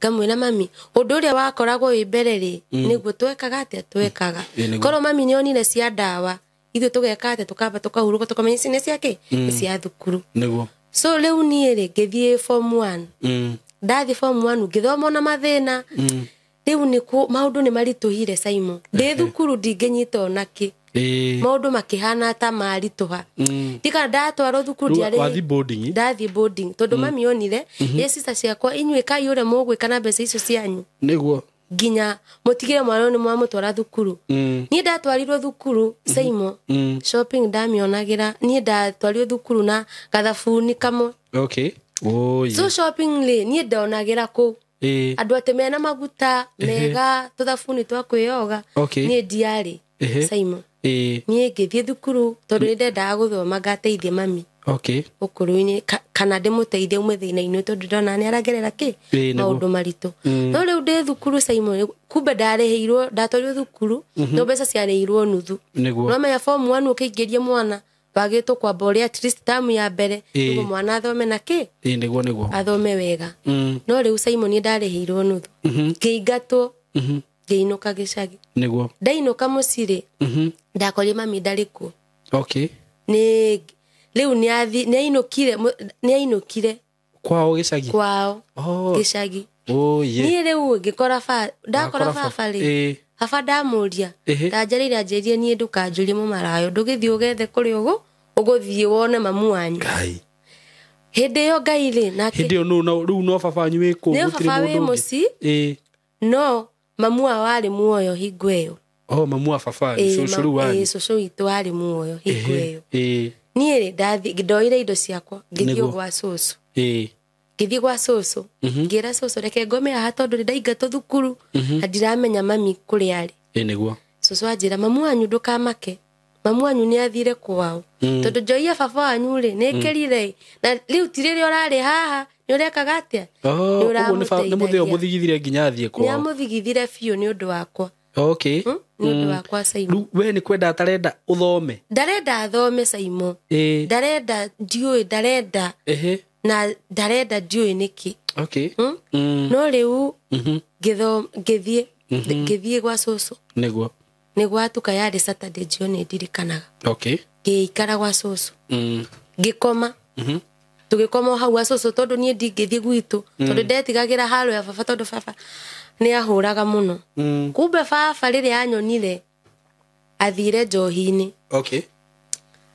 Ngamwĩra mami ũndũ ũrĩa wakoragwo wĩ mbere rĩ, nĩguo twekaga atĩa, twekaga. Nĩguo. Korwo mami nĩ onire cia ndawa, ithuĩ tũgeka atĩa, tũkamba tũkahurũka, tũkamenya ici nĩ cia kĩ, nĩ cia thukuru. Nĩguo. So rĩu niĩ rĩ, ngĩthiĩ form 1. Ndathiĩ form 1 ngĩthoma ona mathĩna. Rĩu nĩ maũndũ nĩ maritũhire, Simon. Ndĩ thukuru ndingĩnyita ona kĩ. Maũndũ makĩhana ta maritũha. Ndikana ndatwarwo thukuru Rĩu ndiarĩ. wathiĩ boarding? Ndathiĩ boarding tondũ mami onire ye sister ciakwa, inyuĩ kai ũrĩa mũgwĩka na mbeca icio cianyu, Nĩguo. nginya mũtigire mwana ũyũ nĩ mwamũtwara thukuru. Niĩ ndatwarirwo thukuru, Simon, shopping ndamĩonagĩra. Niĩ ndatwarirwo thukuru na gathabuni kamwe. Okay. Oye. So shopping rĩ, niĩ ndonagĩra kũu andũ atĩ mena maguta mega, tũthabuni twa kwĩyoga. Niĩ ndiarĩ, Simon. Niĩ ngĩthiĩ thukuru tondũ nĩ ndendaga gũthoma ngateithie mami ũkũrũ-inĩ, kana ndĩmũteithie ume thĩna-inĩ, tondũ ndona nĩ aragerera kĩ, maũndũ maritũ. No rĩu ndĩ thukuru, Simon, kumbe ndarĩhĩirwo, ndatwarirwo thukuru no mbeca ciarĩhirwo nuthu. Nĩguo. No menya form 1 ũkĩingĩria mwana wagĩtwo kwamba ũrĩa at least tamu ya mbere, nĩguo mwana athome na kĩ, Nĩguo, nĩguo. athome wega. No rĩu, Simon, niĩ ndarĩhĩirwo nuthu, ngĩingatwo, ngĩinũka gĩcagi. Nĩguo. Ndainũka mũciĩ rĩ, ndakorire mami ndarĩ kuo. Okay. Nĩ rĩu nĩ ainũkire kwao gĩcagi. Kwao. Oh. Gĩcagi. Oh, yeah. Niĩ rĩu ngĩkora ndakora baba rĩ, baba ndamũria, ndanjarĩire anjĩrie niĩ ndũkanjũrie mũmarayo, ndũgĩthiĩ ũgethe kũrĩa ũguo ũgũthiĩ wone mamu wanyu. Ngai. Hĩndĩ ĩyo Ngai rĩ, nake hĩndĩ ĩyo rĩu no baba wanyu wĩ kũu, nĩ gũtirĩ baba wĩ mũndũ ũngĩ. mũciĩ. No mamu wao arĩ muoyo hingo ĩyo. Oh, mamu wa baba wanyu, cũcũ rĩu wanyu. Cũcũ witũ arĩ muoyo hingo ĩyo. Niĩ rĩ, ndathi ndoire indo ciakwa ngĩthiĩ gwa cũcũ. Ngĩthiĩ gwa cũcũ, ngĩra cũcũ reke ngome haha tondũ nĩ ndaingatwo thukuru na ndiramenya mami kũrĩa arĩ. Nĩguo. Cũcũ anjĩra mamu wanyu ndũkamake, mamu wanyu nĩ athire kwao. Tondũ njohi ya baba wanyu rĩ, nĩ ĩkĩrire na rĩu ti rĩrĩa ũrarĩ haha nĩ ũrekaga atĩa? Oh, nĩ mũthĩ ũmũthigithire nginya athiĩ kwao. Nĩ amũthigithire biũ nĩ ũndũ wakwa. Okay. Nĩ ũndũ wakwa Saimo. Rĩu we nĩ kwenda atarenda ũthome? Ndarenda athome Saimo. Ndarenda ndiũĩ, ndarenda. Na ndarenda ndiũĩ nĩkĩ. Okay. No rĩu ngĩthiĩ gwa cũcũ. Nĩguo. Nĩ gwatuka yarĩ Saturday jioni ndirikanaga. Okay. Ngĩikara gwa cũcũ. Ngĩkoma. Tũgĩkoma o hau gwa cũcũ tondũ niĩ ndingĩthiĩ gwitũ, tondũ ndetigagĩra haro ya baba tondũ baba nĩ ahũraga mũno. Kumbe baba rĩrĩa anyonire athire njohi-inĩ. Okay.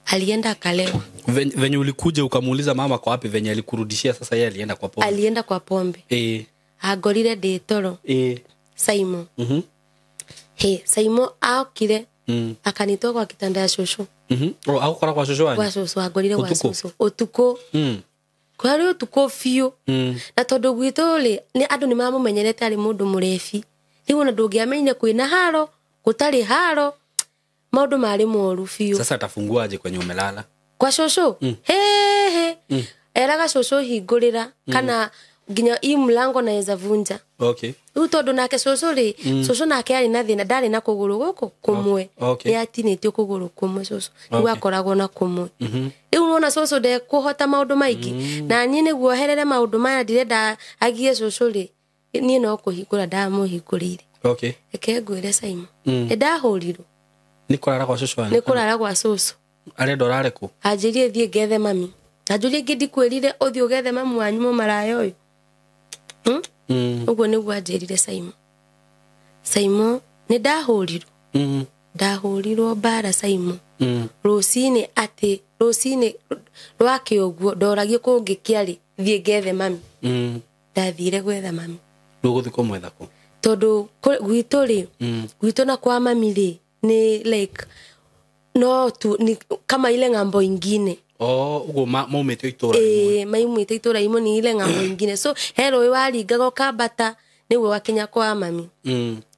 Alienda akalewa. Venye ulikuja ukamuuliza mama kwa wapi, venye alikurudishia sasa yeye alienda kwa pombe. Alienda kwa pombe. Angorire ndĩ toro. Saimo. He, Saimo aokire akanitoa kwa kitanda ya cũcũ. Oh, agũkora kwa cũcũ wanyu? Kwa cũcũ, angorire gwa cũcũ. Ũtukũ. Kwarĩ ũtukũ biũ. Na tondũ gwitũ rĩ, nĩ andũ nĩ mamũmenyerete arĩ mũndũ mũrebi. Rĩu ona ndũngĩamenyire kwĩna haro, gũtarĩ haro, maũndũ marĩ moru biũ. Sasa atafunguaje kwenye umelala? Kwa cũcũ? He. Eraga cũcũ hingũrĩra kana nginya hii mlango naweza vunja. Okay. Rĩu tondũ nake cũcũ rĩ, cũcũ nake arĩ na thĩna, ndarĩ na kũgũrũ gũkũ kũmwe. Okay. Nĩ atinĩtio kũgũrũ kũmwe cũcũ. Rĩu akoragwo na kũmwe. Rĩu nĩwona cũcũ ndekũhota maũndũ maingĩ. Na niĩ nĩguo herere maũndũ maya ndirenda agie cũcũ rĩ, niĩ no kũhingũra ndamũhingũrĩire. Okay. Reke ngwĩre Saimo. Nĩ ndahũrirwo. Nĩ kũrara gwa cũcũ wanyu? Nĩ kũrara gwa cũcũ. Arenda ũrare kũ? Anjĩrie thiĩ ngethe mami. Anjũrie ngĩ ndikwĩrire ũthiĩ ũgethe mamu wanyu mũmaraya ũyũ. Ũguo nĩguo anjĩrire Saimo. Saimo nĩ ndahũrirwo. Ndahũrirwo mbara Saimo. Rũcinĩ atĩ rũcinĩ rwake ũguo ndoragio kũngĩ kĩarĩ thiĩ ngethe mami. Ndathire gwetha mami. Rĩu ũgũthiĩ kũmwetha kũ? Tondũ gwitũ rĩ, gwitũ na kwa mami rĩ nĩ like no tu ni kama ile ng'ambo ingine. Oh, ũguo maumĩte itũra rĩmwe. Maumĩte itũra imwe ni ile ng'ambo ingine. So he rũĩ waringaga ũkambata nĩguo wakinya kwa mami.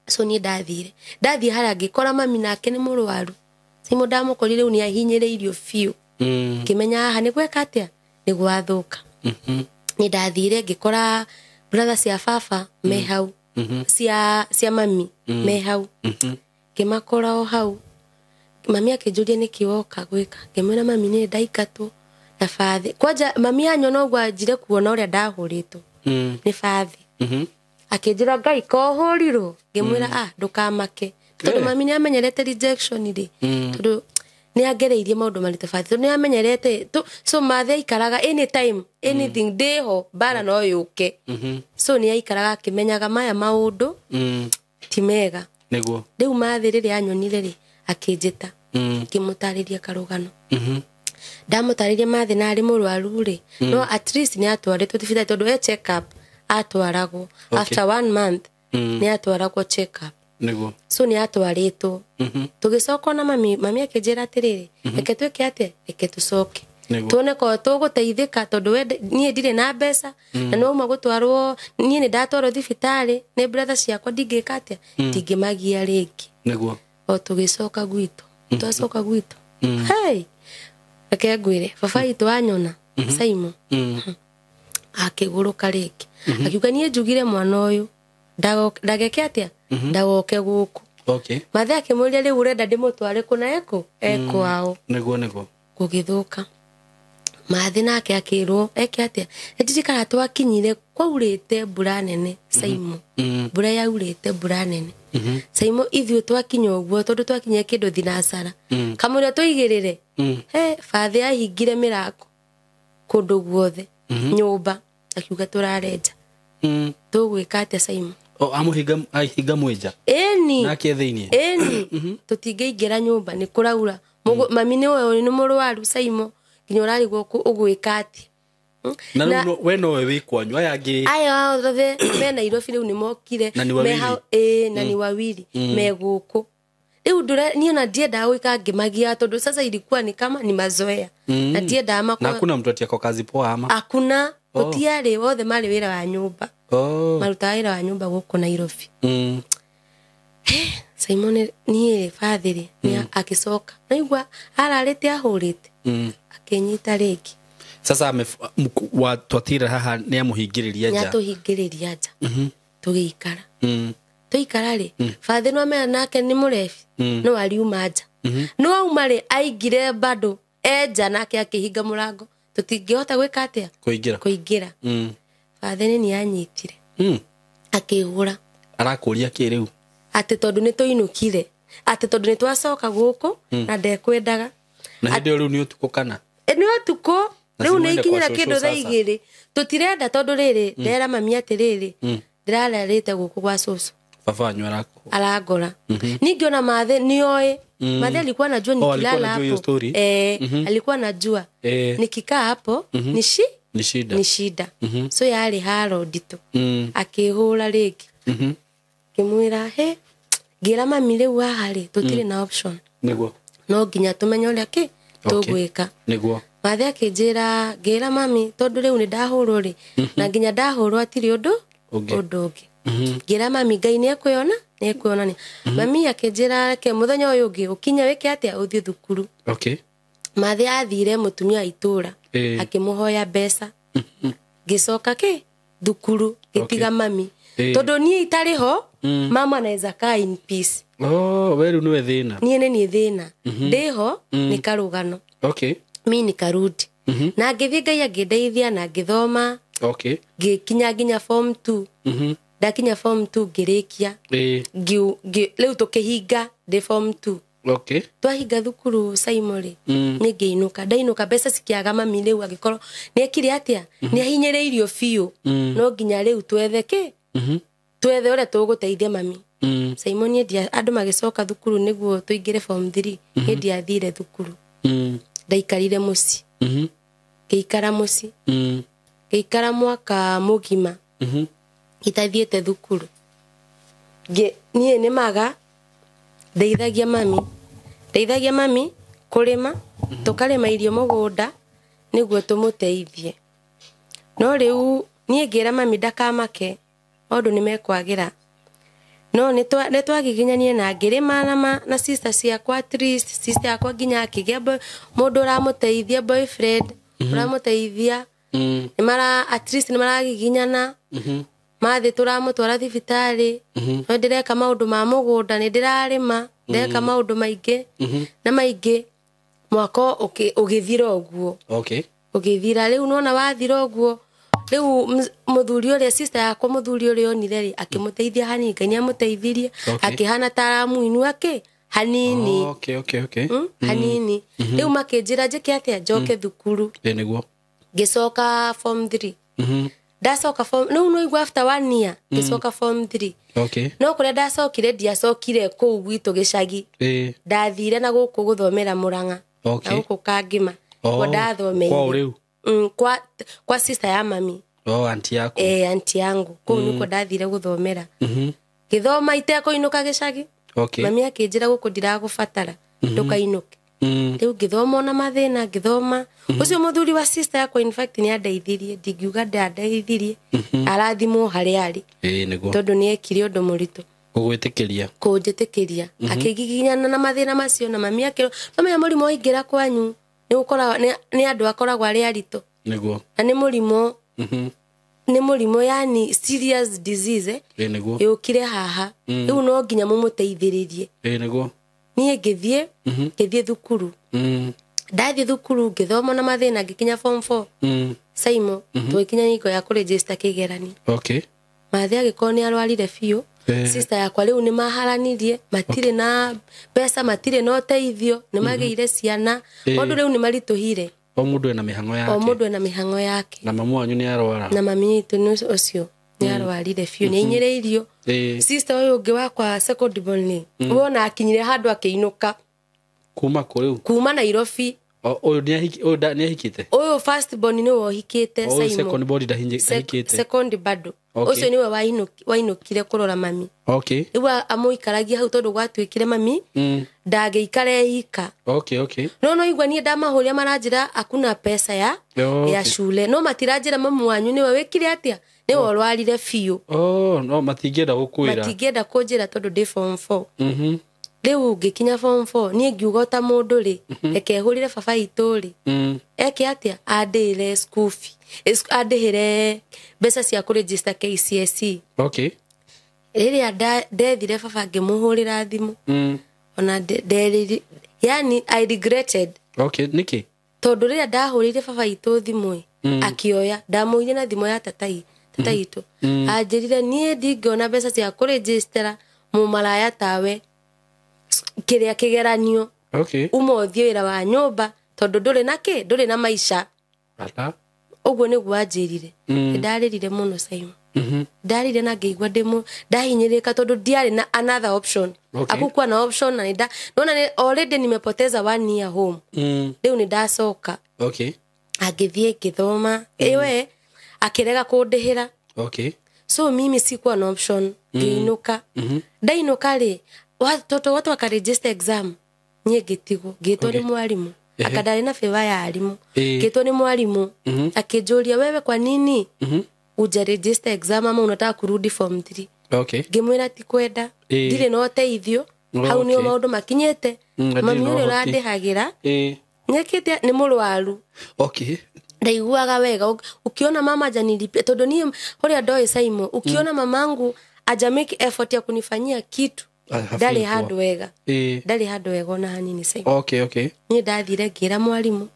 So niĩ ndathire. Ndathiĩ harĩa ngĩkora mami nake nĩ mũrwaru. Saimo ndamũkorire rĩu nĩ ahinyĩrĩirio biũ. Ngĩmenya haha nĩ gweka atĩa? Nĩ gwathũka. Nĩ ndathire ngĩkora brother cia baba me hau. Cia mami me hau. Ngĩmakora o hau. Mami akĩnjũria nĩkĩ woka gwĩka. Ngĩmwĩra mami nĩ ndaingatwo na bathi. Kwanja mami anyona ũguo anjire kuona ũrĩa ndahũrĩtwo. Nĩ bathi. Akĩnjĩra Ngai ko ũhũrirwo. Ngĩmwĩra ndũkamake. Tondũ mami nĩ amenyerete rejection rĩ. Tondũ nĩ angereirie maũndũ maritũ bathi. Tondũ nĩ amenyerete so mathe aikaraga anytime anything ndĩho mbara no yũke. So nĩ aikaraga akĩmenyaga maya maũndũ ti mega. Nĩguo. Rĩu mathe rĩrĩa anyonire rĩ akĩnjĩta. Ngĩmũtarĩria karũgano. Ndamũtarĩria mathe na arĩ mũrwaru rĩ, no at least nĩ atwarĩtwo thibitarĩ tondũ e check up atwaragwo. After 1 month nĩ atwaragwo check up. Nĩguo. So nĩ atwarĩtwo. Tũgĩcoka na mami, mami akĩnjĩra atĩrĩrĩ, reke twĩke atĩa? Reke tũcoke. Tuone ko tũgũteithĩka tondũ we niĩ ndirĩ na mbeca na nĩ wauma gũtwarwo, niĩ nĩ ndatwarwo thibitarĩ nĩ brother ciakwa ndingĩka atĩa? Ndingĩmagia rĩngĩ. Nĩguo. O tũgĩcoka gwitũ. Twacoka gwitũ. Hey! Reke ngwĩre, baba witũ anyona, Saimo. Akĩgũrũka rĩngĩ. Akiuga niĩ njugire mwana ũyũ ndageke atĩa? Ndagoke gũkũ. Okay. Mathe akĩmũria rĩu ũrenda ndĩmũtware kũ na ekũ? Ekwao. Nĩguo nĩguo. Gũgĩthũka. Mathe nake akĩrwo eke atĩa? Ndirikana twakinyire kwaurĩte mbura nene Saimo. Mbura yaurĩte mbura nene. Saimo ithuĩ twakinya ũguo tondũ twakinyire kĩndũ thinacara. Kamũira tũigĩrĩre He bathe ahingire mĩrango kũndũ guothe nyũmba akiuga tũrarenja. Tũgwĩka atĩa Simon? O amũhinga ahinga mwenja. Ĩni. Nake thĩinĩ. Ĩni. Tũtingĩingĩra nyũmba nĩ kũraura. Mami nĩ nĩ mũrwaru Simon nginya ũrarigwo ũgwĩka atĩa. Na rĩu we nowe wĩ kwanyu aya angĩ aya othe me Nairobi rĩu nĩ mokire. Na ni wawili. Na ni wawili me gũkũ. Rĩu niĩ ona ndiendaga gwĩka ngĩmagia tondũ sasa ilikuwa ni kama ni mazoea. Na ndiendaga Na hakuna mtu ati ako kazi poa ama? Hakuna. Gũtiarĩ othe marĩ wĩra wa nyũmba. Marutaga wĩra wa nyũmba gũkũ Nairobi. Simon niĩ bathĩrĩ nĩ akĩcoka. Naigua ararĩte ahũrĩte. Akĩnyita rĩngĩ. Sasa twatira haha nĩ amũhingĩrĩria nja. Nĩatũhingĩrĩria nja. Tũgĩikara. Tũikara rĩ, bathĩ no amenya nake nĩ mũrebi. No ariuma nja. No auma rĩ, aingire bado enja nake akĩhinga mũrango. Tũtingĩhota gwĩka atĩa? Kũingĩra. Bathĩ nĩ nĩanyitire. Akĩhũra. Arakũria kĩ rĩu? Atĩ tondũ nĩ tũinũkire. Atĩ tondũ nĩ twacoka gũkũ na ndekwendaga. Na hĩndĩ ĩyo rĩu nĩ ũtukũ kana? Nĩ ũtukũ. Rĩu nĩ ikinyĩra kĩndũ thaa igĩrĩ. Tũtirenda tondũ rĩrĩ ndera mami atĩrĩrĩ ndĩrararĩte gũkũ gwa cũcũ. Baba wanyu arangora. Ningĩ ona mathe nĩoĩ. Mathe alikuwa anajua nikilala hapo. Alikuwa anajua. Nikikaa hapo ni shida. Ni shida. So yarĩ haro nditũ. Akĩhũra rĩngĩ. Ngĩmwĩra he ngĩra mami rĩu haha rĩ tũtirĩ na option. Nĩguo. No nginya tũmenye ũrĩa kĩ tũgwĩka. Nĩguo. Mathe akĩnjĩra ngĩra mami tondũ rĩu nĩ ndahũrwo rĩ na nginya ndahũrwo atirĩ ũndũ ũngĩ. Ngĩra mami Ngai nĩ ekuonania. Mami akĩnjĩra reke mũthenya ũyũ ũngĩ ũkinye wĩke atĩa ũthiĩ thukuru. Mathe athire mũtumia wa itũra akĩmũhoya mbeca. Ngĩcoka kĩ thukuru ngĩtiga mami tondũ niĩ itarĩ ho mama anaweza kaa in peace. We rĩu nĩwe thĩna. Niĩ nĩ niĩ thĩna. Ndĩho nĩ karũgano. Mi nikarudi. Na ngĩthiĩ Ngai angĩndeithia na ngĩthoma. Ngĩkinya nginya form 2. Ndakinya form 2 ngĩrĩkia. Rĩu tũkĩhinga ndĩ form 2. Twahinga thukuru Simon rĩ niĩ ngĩinũka. Ndainũka mbeca cikĩaga mami rĩu agĩkorwo nĩekire atĩa nĩahinyĩrĩirio biũ. No nginya rĩu twethe kĩ twethe ũrĩa tũgũteithia mami. Simon niĩ andũ magĩcoka thukuru nĩguo tũingĩre form 3 niĩ ndiathire thukuru. Ndaikarire mũciĩ. Ngĩikara mũciĩ. Ngĩikara mwaka mũgima. Itathiĩte thukuru. Niĩ nĩmaga ndeithagia mami. Ndeithagia mami kũrĩma, tũkarĩma irio mũgũnda nĩguo tũmũteithie. No rĩu niĩ ngĩra mami ndakamake maũndũ nĩmekwagĩra. No nĩ twagiginyanie na ngĩrĩma na sister ciakwa at least sister yakwa nginya akĩgĩa mũndũ ũramũteithia boyfriend ũramũteithia. Nĩmara at least nĩmaragiginyana. Mathĩ tũramũtwara thibitarĩ. No ndĩreka maũndũ ma mũgũnda nĩ ndĩrarĩma ndĩreka maũndũ maingĩ na maingĩ. Mwaka ũgĩthira ũguo. Ũgĩthira rĩu nona wathira ũguo rĩu mũthuri ũrĩa sister yakwa mũthuri ũrĩa onire rĩ akĩmũteithia hanini Ngai nĩamũteithirie akĩhana ta aramũinua kĩ hanini. Hanini. Rĩu makĩnjĩra njĩke atĩa njoke thukuru. Nĩguo. Ngĩcoka form 3. Ndacoka form no no igua after 1 year ngĩcoka form 3. No kũrĩa ndacokire ndiacokire kũu gwitũ gĩcagi. Ndathire na gũkũ gũthomera Murang'a. Na gũkũ Kangima. Kwa ndathomeire. Kwao rĩu? Kwa sister ya mami. Auntie yaku. Auntie yangu. Kũu nĩkuo ndathire gũthomera. Ngĩthoma itekũinũka gĩcagi. Mami akĩnjĩra gũkũ ndiragũbatara ndũkainũke. Rĩu ngĩthoma ona mathĩna ngĩthoma. Ũcio mũthuri wa sister yakwa in fact nĩandeithirie ndingiuga ndandeithirie arathimwo harĩa arĩ. Tondũ nĩekire ũndũ mũritũ. Gũgwĩtĩkĩria. Kũnjĩtĩkĩria. Akĩgiginyana na mathĩna macio na mami akĩrwo no menya mũrimũ waingĩra kwanyu nĩ andũ akoragwo arĩ aritũ. Nĩguo. Na nĩ mũrimũ. Nĩ mũrimũ yani serious disease. Nĩguo. Yũkire haha. Rĩu no nginya mũmũteithĩrĩrie. Nĩguo. Niĩ ngĩthiĩ thukuru. Ndathiĩ thukuru ngĩthoma na mathĩna ngĩkinya form 4. Simon tũgĩkinya nyiko ya kũregister kĩgeranio. Mathe agĩkorwo nĩ arwarire biũ Sister yakwa rĩu nĩ maharanirie, matirĩ na mbeca, matirĩ na ũteithio, nĩ magĩire ciana, maũndũ rĩu nĩ maritũhire. O mũndũ ena mĩhang'o yake. O mũndũ ena mĩhang'o yake. Na mamu wanyu nĩ arwara. Na mami witũ nĩ ũcio nĩ arwarire biũ, nĩ ainyĩrĩirio. Sister ũyũ ũngĩ wakwa second born, wona akinyire handũ akĩinũka. Kuma kũ rĩu? Kuma Nairobi. Ũyũ nĩ ahikĩte? Ũyũ first born nĩwe ũhikĩte, Simon. Second born ndahikĩte. Second bado. Ũcio nĩwe wainũkire kũrora mami. Okay. Rĩu amũikaragia hau tondũ gwatuĩkire mami ndangĩikara ika. Okay, okay. No igua niĩ ndamahũria maranjĩra hakuna pesa ya ya shule. No matiranjĩra mamu wanyu nĩwe wĩkire atĩa? Nĩwe ũrwarire biũ. Oh, no matingĩenda gũkwĩra. Matingĩenda kũnjĩra tondũ ndĩ form 4. Rĩu ngĩkinya form 4 niĩ ngiuga ta mũndũ rĩ, reke hũrĩre baba itũ rĩ. Eke atĩa? Andĩhĩre school fee, andĩhĩre mbeca cia kũregister KCSE. Okay. Rĩrĩa ndethire baba ngĩmũhũrĩra thimũ. Ona yani I regretted. Okay, nĩkĩ? Tondũ rĩrĩa ndahũrĩire baba itũ thimũ akĩoya, ndamũire na thimũ ya tata itũ. Anjĩrire niĩ ndingĩona mbeca cia kũregister mũmaraya tawe kĩrĩa kĩgeranio. Okay. Uma ũthiĩ wĩra wa nyũmba tondũ ndũrĩ na kĩ, ndũrĩ na maica. Ũguo nĩguo anjĩrire. Ndarĩrire mũno Simon. Ndarĩrire na ngĩigua ndahinyĩrĩka tondũ ndiarĩ na another option. Hakukuwa na option na nona already nimepoteza 1 year home. Rĩu nĩ ndacoka. Okay. Agĩthiĩ ngĩthoma. Ewe akĩrega kũndĩhĩra. Okay. So mimi sikuwa na option. Ngĩinũka. Ndainũka rĩ, watoto watu wakaregister exam, niĩ ngĩtigwo, ngĩtwo nĩ mwalimu. Akandarĩ na favor ya alimu. Ngĩtwo nĩ mwalimu, akĩnjũria wewe kwa nini hujaregister exam ama unataka kurudi form 3? Okay. Ngĩmwĩra ti kwenda, ndirĩ na ũteithio, hau nĩho maũndũ makinyĩte. Mami ũrĩa ũrandĩhagĩra nyekĩte nĩ mũrwaru. Okay. Ndaiguaga wega. Ukiona mama hajanilipia, tondũ niĩ ũrĩa ndoĩ Simon, ukiona mamangu haja make effort ya kunifanyia kitu, ndarĩ handũ wega. Ndarĩ handũ wega ona hanini Simon. Okay, okay. Niĩ ndathire ngĩra mwalimu.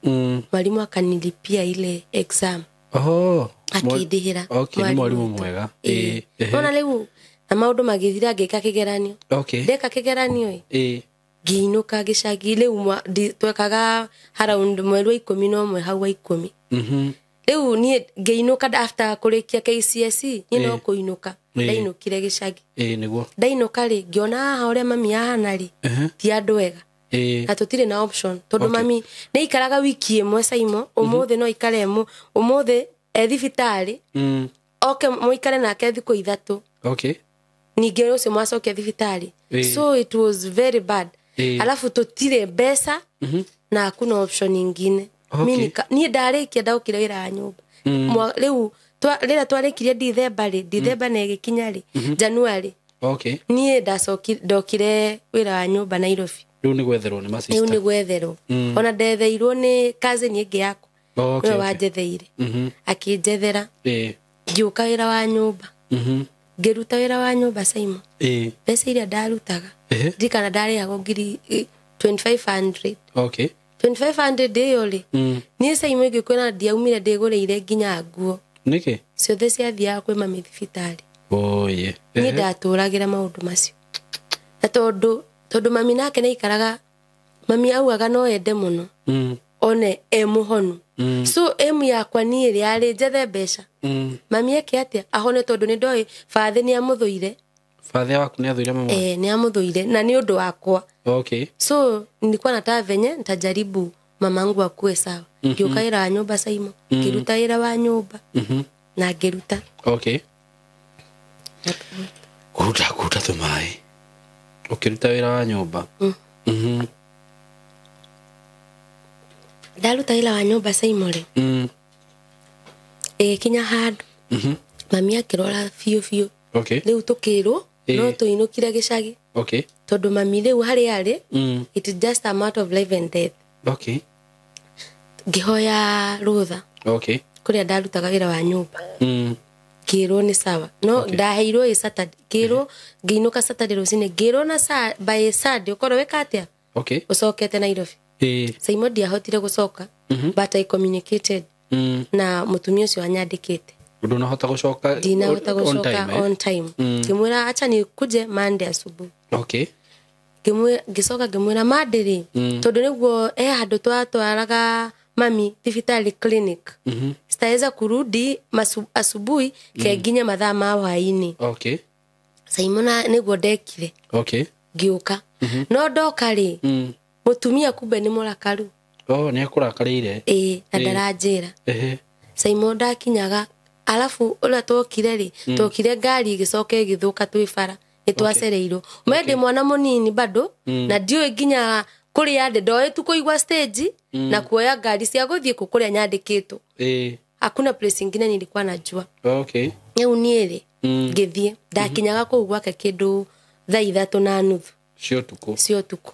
Mwalimu akanilipia ile exam. Oh. Akĩndĩhĩra. Okay, nĩ mwalimu mwega. Ona rĩu na maũndũ magĩthira ngĩka kĩgeranio. Okay. Ndeka kĩgeranio ĩ. Ngĩinũka gĩcagi rĩu twekaga around mweri wa 11 hau wa 10. Rĩu niĩ ngĩinũka after kũrĩkia KCSE, niĩ no kũinũka. Ndainũkire gĩcagi. Nĩguo. Ndainũka rĩ, ngĩona haha ũrĩa mami ahana rĩ, ti andũ ega. Na tũtirĩ na option tondũ mami nĩ aikaraga wiki ĩmwe Simon, ũmũthĩ no aikare ĩmwe, ũmũthĩ e thibitarĩ, oke mũikare nake thikũ 3. Okay. Ningĩ ũcio mwacokia thibitarĩ. So it was very bad. Alafu tũtirĩ mbeca na hakuna option ingine. Okay. Niĩ ndarĩkia ndaũkire wĩra wa nyũmba. Rĩu rĩrĩa twarĩkirie Dithemba rĩ, Dithemba na ĩgĩkinya rĩ, January. Okay. Niĩ ndokire wĩra wa nyũmba Nairobi. Rĩu nĩ gwetherwo nĩ masista. Rĩu nĩ gwetherwo. Ona ndetheirwo nĩ cousin ĩngĩ yakwa. Okay. Nĩwe wanjetheire. Akĩnjethera. Ngĩũka wĩra wa nyũmba. Ngĩruta wĩra wa nyũmba Simon. Mbeca iria ndarutaga, ndirikana ndarĩhagwo ngiri 2500. Okay. 2500 ĩyo rĩ, niĩ Simon ngĩkwĩra ndiaumire ndĩgũrĩire nginya nguo. Nĩkĩ? Ciothe ciathiaga kwĩ mami thibitarĩ. Oye. Niĩ ndatũragĩra maũndũ macio. Na tondũ mami nake nĩaikaraga, mami augaga no ende mũno. One e mũhonu. So emu yakwa niĩ rĩarĩ njethe mbeca. Mami eke atĩa? Ahone tondũ nĩ ndoĩ bathe nĩ amũthũire. Bathe waku nĩ athũire mama? Nĩ amũthũire na nĩ ũndũ wakwa. Okay. So nilikuwa nataka venye nitajaribu mamangu akue sawa. Ngĩũka wĩra wa nyũmba Simon, ngĩruta wĩra wa nyũmba. Na ngĩruta. Okay. Kuruta tũmaĩ. Ũkĩruta wĩra wa nyũmba. Ndaruta wĩra wa nyũmba Simon rĩ. Ĩgĩkinya handũ. Mami akĩrora biũ biũ. Okay. Rĩu tũkĩrwo no tũinũkire gĩcagi. Okay. Tondũ mami rĩu harĩa arĩ, it is just a matter of life and death. Okay. Ngĩhoya rũtha. Okay. Kũrĩa ndarutaga wĩra wa nyũmba. Ngĩrwo nĩ sawa. No ndaheirwo ĩ Saturday. Ngĩrwo ngĩinũka Saturday rũcinĩ, ngĩrwo na by Sunday ũkorwo wĩka atĩa? Okay. Ũcokete Nairobi. Simon ndiahotire gũcoka, but I communicated na mũtumia ũcio anyandĩkĩte. Ndũnahota gũcoka Ndinahota on gũcoka time, eh? on time. Ngĩmwĩra acha nikuje Monday asubuhi. Okay. Ngĩcoka ngĩmwĩra Monday rĩ, tondũ nĩguo he handũ twatwaraga mami thibitarĩ clinic. Sitaweza kurudi asubuhi ke nginya mathaa ma hwaĩ-inĩ. Okay. Saimona nĩguo ndekire. Okay. Ngĩũka. No ndoka rĩ, mũtumia kumbe nĩ mũrakaru. Oh, nĩ akũrakarĩire. Ĩĩ, na ndaranjĩra. Ehe. Saimo ndakinyaga alafu ũrĩa twokire rĩ, twokire ngari ĩgĩcoka ĩgĩthũka twĩ bara, nĩ twacereirwo. Me ndĩ mwana mũnini bado na ndiũĩ nginya kũrĩa ndĩ, ndoĩ tu kũigua stage na kuoya ngari cia gũthiĩ kũ kũrĩa nyandĩkĩtwo. Hakuna place ingine nilikuwa najua. Okay. Rĩu niĩ rĩ, ngĩthiĩ ndakinyaga kũu gwake kĩndũ thaa 3:30 Cia ũtukũ. cia ũtukũ.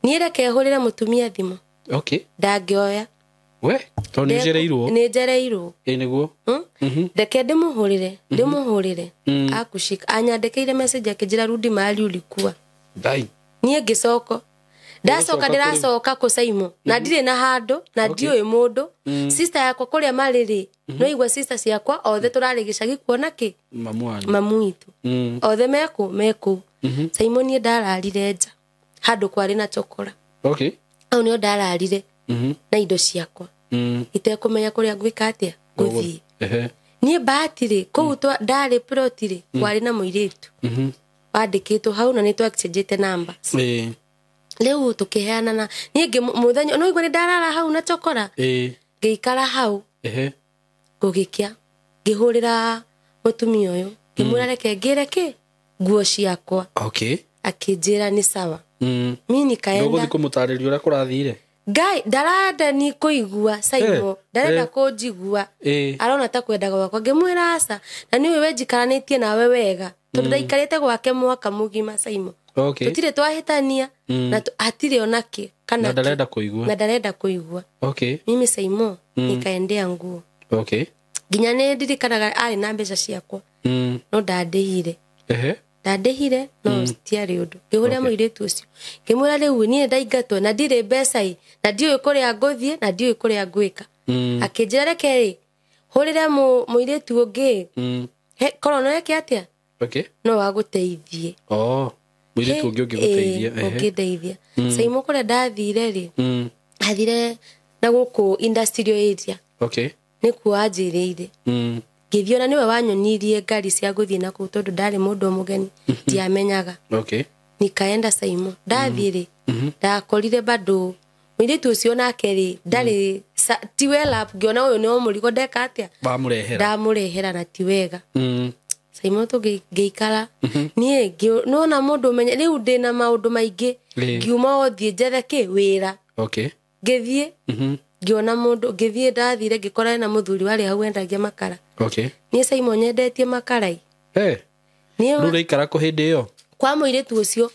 Niĩ reke hũrĩre mũtumia thimũ. Okay. Ndangĩoya. We, tondũ nĩ ũcereirwo. Nĩ njereirwo. Ĩ nĩguo. Reke ndĩmũhũrĩre. Akushika anyandĩkĩire message akĩnjĩra rudi mahali ulikuwa. Dai. Niĩ ngĩcoka. Ndacoka ndĩracoka kũ Saimo na ndirĩ na handũ na ndiũĩ mũndũ. Sister yakwa kũrĩa marĩ rĩ, no igua sister ciakwa othe tũrarĩ gĩcagi kuona kĩ? Mamu wanyu. Mamu witũ. Othe mekũ. Saimo niĩ ndararire nja handũ kwarĩ na chokora. Okay. Hau nĩho ndararire na indo ciakwa. Itekũmenya kũrĩa ngwĩka atĩa ngũthiĩ. Niĩ bahati rĩ, kũu ndarĩ plot rĩ, kwarĩ na mũirĩtu wandĩkĩtwo hau na nĩ twa exchange numbers. Rĩu tũkĩheana na niĩ mũthenya no igua nĩ ndarara hau na chokora. Ngĩikara hau. Gũgĩkĩa ngĩhũrĩra mũtumia ũyũ ngĩmwĩra reke ngĩre kĩ nguo ciakwa. Okay. Akĩnjĩra nĩ sawa. Mi nikaenda. Ndũgũthiĩ kũmũtarĩria ũrĩa kũrathire. Ngai ndarenda ni kũigua Saimo, ndarenda kũnjigua. Arona ta kwendaga gwakwa. Ngĩmwĩra aca, na nĩ ũĩ we njikaranĩtie nawe wega tondũ ndaikarĩte gwake mwaka mũgima Saimo. Okay. Tũtirĩ twahĩtania na hatirĩ ona kĩ kana na ndarenda kũigua. Na ndarenda kũigua. Okay. Mimi Saimo nikaendea nguo. Okay. Nginya nĩ ndirikanaga arĩ na mbeca ciakwa. No ndandĩhire. Ndandĩhire no citiarĩ ũndũ. Ngĩhũrĩra mũirĩtu ũcio ngĩmwĩra rĩu niĩ ndaingatwo na ndirĩ mbeca ĩ, na ndiũĩ kũrĩa ngũthiĩ na ndiũĩ kũrĩa ngwĩka. Akĩnjĩra reke rĩ hũrĩre mũirĩtu ũngĩ, korwo no eke atĩa? Okay. No agũteithie. Oh, mũirĩtu ũngĩ ũngĩgũteithia. Ũngĩndeithia. Saimo kũrĩa ndathire rĩ, athire na gũkũ industrial area. Okay. Nĩkuo anjĩrĩire. Ngĩthiĩ ona nĩwe wanyonirie ngari cia gũthiĩ na kũu tondũ ndarĩ mũndũ mũgeni, ndiamenyaga. Okay. Nikaenda Saimo. Ndathiĩ rĩ, ndakorire bado mũirĩtu ũcio nake rĩ, ndarĩ ti well up, ngĩona ũyũ nĩ mũrigo ndeka atĩa? Ndamũrehera. Ndamũrehera na ti wega. Saimo tũngĩikara niĩ nona mũndũ ũmenye rĩu ndĩna maũndũ maingĩ, ngiuma othiĩ njethe kĩ wĩra. Okay. Ngĩthiĩ ngĩona mũndũ, ngĩthiĩ ndathire ngĩkora na mũthuri warĩ hau endagia makara. Okay. Niĩ Saimo nyendetie makara. Niĩ rĩu ũraikara kũ hĩndĩ ĩyo? Kwa mũirĩtu ũcio.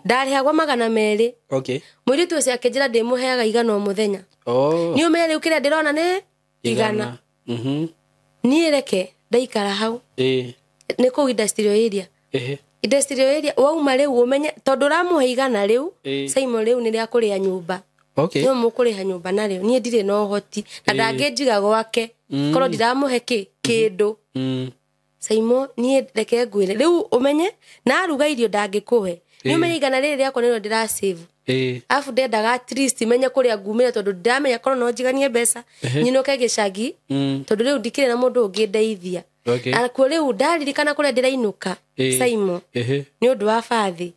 Ndarĩhagwo 200. Okay. Mũirĩtu ũcio akĩnjĩra ndĩmũheaga 100 o mũthenya. Oh. Niĩ ũmenye rĩu kĩrĩa ndĩrona nĩ 100. Niĩ reke ndaikara hau. Nĩ kũu industrial area. Industrial area wauma rĩu ũmenye tondũ ũramũhe 100 rĩu, Saimo rĩu nĩ rĩa kũrĩa nyũmba. Okay. Nĩ mũkũrĩha nyũmba narĩo. Niĩ ndirĩ na ũhoti na ndangĩnjiga gwake. Korwo ndiramũhe kĩ kĩndũ. Saimo niĩ reke ngwĩre rĩu ũmenye na aruga irio ndangĩkũhe. Nĩ ũmenye 100 rĩrĩ rĩakwa nĩrĩo ndĩrasave. Alafu ndendaga at least menye kũrĩa ngumĩra tondũ ndiramenya korwo no njiganie mbeca nyinũke gĩcagi tondũ rĩu ndikĩrĩ na mũndũ ũngĩndeithia. Okay. Nakuo rĩu ndaririkana kũrĩa ndĩrainũka Saimo nĩ ũndũ wa bathi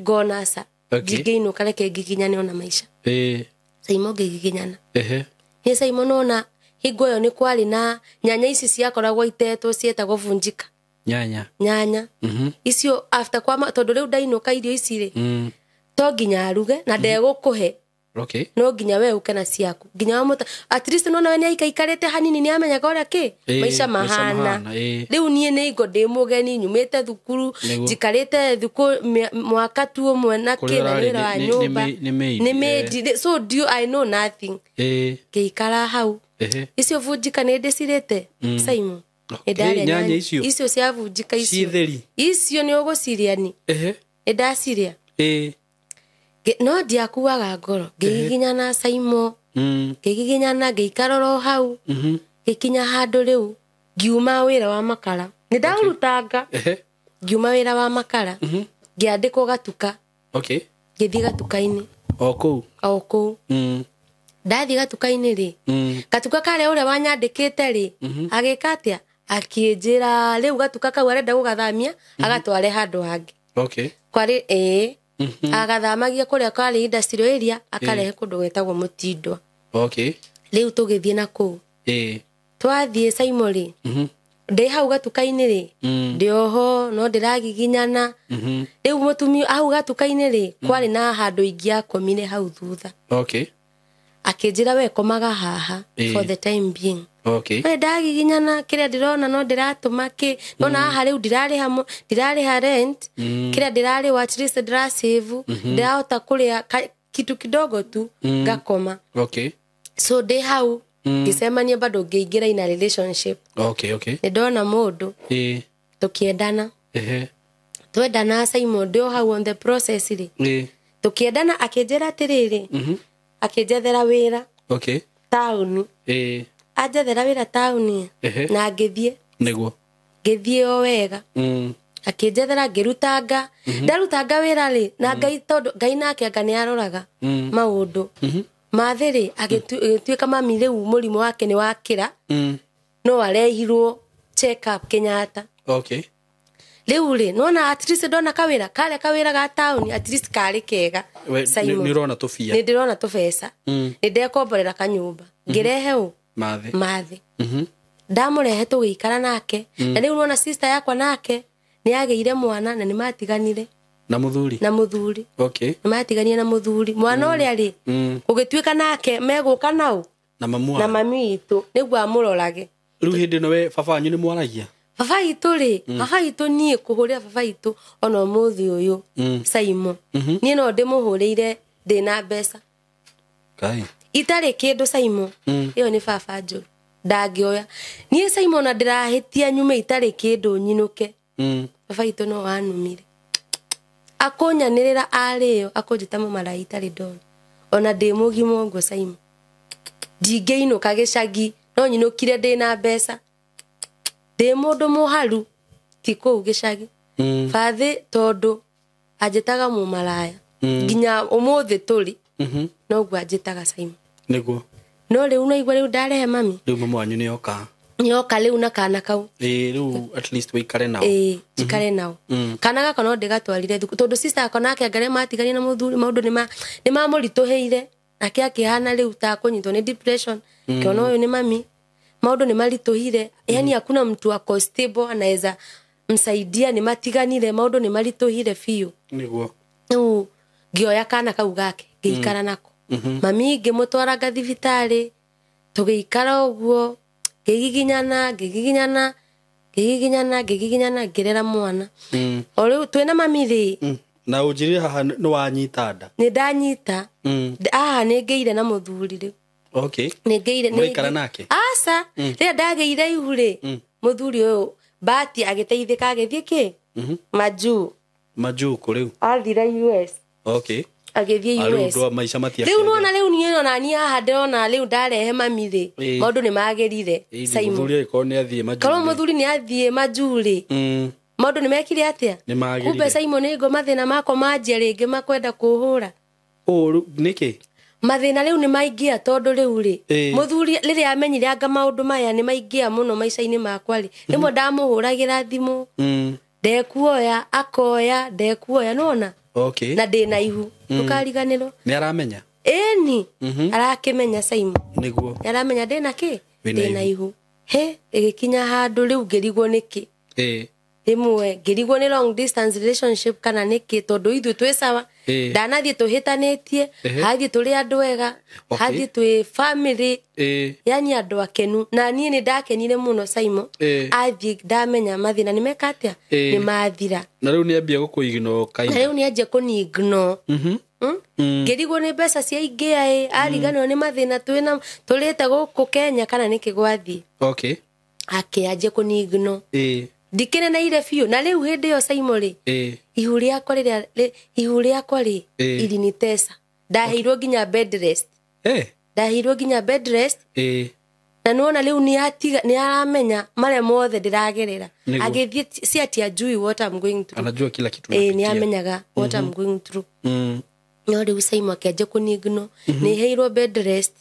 ngona aca ndingĩinũka reke ngiginyane ona maica. Saimo ngĩgiginyana. Niĩ Saimo nona hingo ĩyo nĩ kwarĩ na nyanya ici ciakoragwo itetwo cietagwo vunjika. Nyanya. Icio after kwa tondũ rĩu ndainũka irio ici rĩ, to nginya aruge na ndegũkũhe. Okay. No nginya we uke na ciaku. Nginya wa mũta at least nona we nĩaikaikarĩte hanini nĩamenyaga ũrĩa kĩ maica mahana. Rĩu niĩ nĩ ingo ndĩ mũgeni nyumĩte thukuru njikarĩte thukũ mwaka tu ũmwe na kĩ na wĩra wa nyũmba nĩ maid, so do I know nothing. Ngĩikara hau. Icio vunjika nĩ ndĩcirĩte Saimo. Nĩ nyanya icio. Icio cia vunjika icio. Icio nĩ ũgũciria ni. Nĩ ndaciria. No ndiakuaga ngoro ngĩgiginyana Saimo, ngĩgiginyana ngĩikara oro hau, ngĩkinya handũ rĩu Ngiuma wĩra wa makara nĩ ndaũrutanga. Ngiuma wĩra wa makara ngĩandĩkwo gatuka. Okay. Ngĩthiĩ gatuka-inĩ. O kũu? O kũu. Ndathiĩ gatuka-inĩ rĩ, gatuka karĩa ũrĩa wanyandĩkĩte rĩ, agĩka atĩa, akĩnjĩra rĩu gatuka kau arenda gũgathamia agatware handũ hangĩ. Okay. Kwarĩ ĩĩ, agathamagia kũrĩa kwarĩ industrial area akarehe kũndũ gwetagwo Mũtindwa. Okay. Rĩu tũgĩthiĩ na kũu. Twathiĩ Saimo rĩ, ndĩ hau gatuka-inĩ rĩ, ndĩ oho no ndĩragiginyana. Rĩu mũtumia hau gatuka-inĩ rĩ, kwarĩ na handũ ingĩakomire hau thutha. Okay. Akĩnjĩra we komaga haha for the time being. Okay. We ndagiginyana kĩrĩa ndĩrona no ndĩratũma kĩ nona haha rĩu ndirarĩha rent, kĩrĩa ndĩrarĩwa at least ndĩrasave, ndĩrahota kũrĩa kitu kidogo tu ngakoma. Okay. So ndĩ hau ngĩcemania bado ngĩingĩra in a relationship. Okay, okay. Nĩ ndona mũndũ tũkĩendana. Twendana Simon ndĩ o hau on the process rĩ. Tũkĩendana akĩnjĩra atĩrĩrĩ, akĩnjethera wĩra. Okay. Taũni. Anjethera wĩra taũni na ngĩthiĩ. Nĩguo. Ngĩthiĩ o wega. Akĩnjethera ngĩrutanga. Ndarutanga wĩra rĩ, na Ngai tondũ Ngai nake anga nĩ aroraga maũndũ. Mathĩ rĩ, agĩtuĩka mami rĩu mũrimũ wake nĩ wakĩra. No arehirwo check up Kenyatta. Okay. Rĩu rĩ, nona at least ndona kawĩra, karĩa kawĩra ga taũni at least karĩ kega. Nĩ ũrona tũbia. Nĩ ndĩrona tũbeca. Nĩ ndekomborera kanyũmba. Ngĩrehe ũ? Mathĩ. Ndamũrehe tũgĩikara nake. Na rĩu nona sister yakwa nake nĩ agĩire mwana na nĩ matiganire. Na mũthuri? Na mũthuri. Okay. Nĩ matiganire na mũthuri. Mwana ũrĩa rĩ, gũgĩtuĩka nake megũka nau. Na mamu. Na mami witũ nĩguo amũrorage. Rĩu hĩndĩ ĩno we baba wanyu nĩ mwaragia? Baba witũ rĩ, baba witũ niĩ kũhũrĩra baba witũ ona ũmũthĩ ũyũ, Saimo. Niĩ no ndĩmũhũrĩire ndĩna mbeca. Kai. Itarĩ kĩndũ Saimo. Ĩyo nĩ baba njũru. Ndangĩoya. Niĩ Saimo na ndĩrahĩtia nyume itarĩ kĩndũ nyinũke. Baba witũ no anumire. Akũnyanĩrĩra arĩo, akũnjĩta mũmarai itarĩ ndona. Ona ndĩ mũgima ũguo Saimo. Ndingĩinũka gĩcagi, no nyinũkire ndĩna mbeca. Ndĩ mũndũ mũharu ti kũu gĩcagi. Bathĩ tondũ anjĩtaga mũmaraya. Nginya ũmũthĩ tũrĩ noguo anjĩtaga Saimo. Nĩguo. No rĩu naigua rĩu ndarehe mami. Rĩu mamu wanyu nĩ oka. Nĩ oka rĩu na kana kau. Ĩĩ rĩu at least wĩikare nao. Ĩĩ njikare nao. Kana gaka no ndĩgatwarire thukuru tondũ sister yakwa nake anga nĩmatiganire na mũthuri maũndũ nĩ mamũritũhĩire. Nake akĩhana rĩu ta kũnyitwo nĩ depression. Kĩona ũyũ nĩ mami. Maũndũ nĩ maritũhire. Yani hakuna mtu ako stable anaweza msaidia, nĩ matiganire maũndũ nĩ maritũhire biũ. Nĩguo. Rĩu ngĩoya kana kau gake ngĩikara nako. Mami ngĩmũtwara thibitarĩ tũgĩikara ũguo ngĩgiginyana ngĩgiginyana ngĩgiginyana ngĩgiginyana ngĩrera mwana. O rĩu twĩna mami rĩ. Na ũnjĩrire haha nĩ wanyita nda? Nĩ ndanyita. Haha nĩ ngĩire na mũthuri rĩu. Okay. Nĩ ngĩire. Mũraikara nake? Aca. Rĩrĩa ndagĩire ihu rĩ, mũthuri ũyũ Bahati agĩteithĩka agĩthiĩ kĩ? Majuu. Majuu kũ rĩu? Athire US. Okay. Agĩthiĩ US. Rĩu maica matiakĩagĩra. Rĩu nĩwona rĩu niĩ ona niĩ haha ndĩrona rĩu ndarehe mami rĩ, maũndũ nĩ magĩrire. Saimo. Mũthuri agĩkorwo nĩ athiĩ majuu. Korwo mũthuri nĩ athiĩ majuu rĩ, maũndũ nĩ mekire atĩa? Nĩ magĩrire. Kumbe Saimo nĩ ngo mathĩna makwa manjia rĩngĩ makwenda kũhũra. Ũũ nĩkĩ? Mathĩna rĩu nĩ maingĩa tondũ rĩu rĩ, mũthuri rĩrĩa amenyire anga maũndũ maya nĩ maingĩa mũno maica-inĩ makwa rĩ, rĩmwe ndamũhũragĩra thimũ, ndekuoya, akoya, ndekuoya, nĩwona? Okay. Na ndĩna ihu, ndũkariganĩrwo. Nĩ aramenya? Ĩni, arakĩmenya Saimo. Nĩguo. Nĩ aramenya ndĩna kĩ? Ndĩna ihu. He, ĩgĩkinya handũ rĩu ngĩrigwo nĩkĩ? Rĩmwe ngĩrigwo nĩ long distance relationship kana nĩkĩ tondũ ithuĩ twĩ sawa. Ndanathiĩ tũhĩtanĩtie, hathiĩ tũrĩ andũ ega, hathiĩ twĩ family, yani andũ akenu. Na niĩ nĩ ndakenire mũno Saimo. Athiĩ ndamenya mathĩna nĩ meka atĩa? Nĩ mathira. Na rĩu nĩ ambia gũkũ-ignore kaina. Na rĩu nĩ anjia kũni-ignore. Ngĩrigwo nĩ mbeca cia ingĩa ĩ, ariganĩrwo nĩ mathĩna twĩna tũrĩte gũkũ Kenya kana nĩkĩ gwathiĩ. Okay. Akĩanjia kũni-ignore. Ndikĩneneire biũ na rĩu hĩndĩ ĩyo Saimo rĩ, ihu rĩakwa rĩrĩa ihu rĩakwa rĩ ilinitesa. Ndaheirwo nginya bed rest. Ndaheirwo nginya bed rest. Na nĩwona rĩu nĩ aramenya marĩa mothe ndĩragerera. Nĩguo. Agĩthiĩ si ati ajui what I'm going through. Anajua kila kitu Ĩĩ, nĩ unapitia. amenyaga what I'm going through. No rĩu Simon akĩanjia kũnigno, nĩ heirwo bed rest.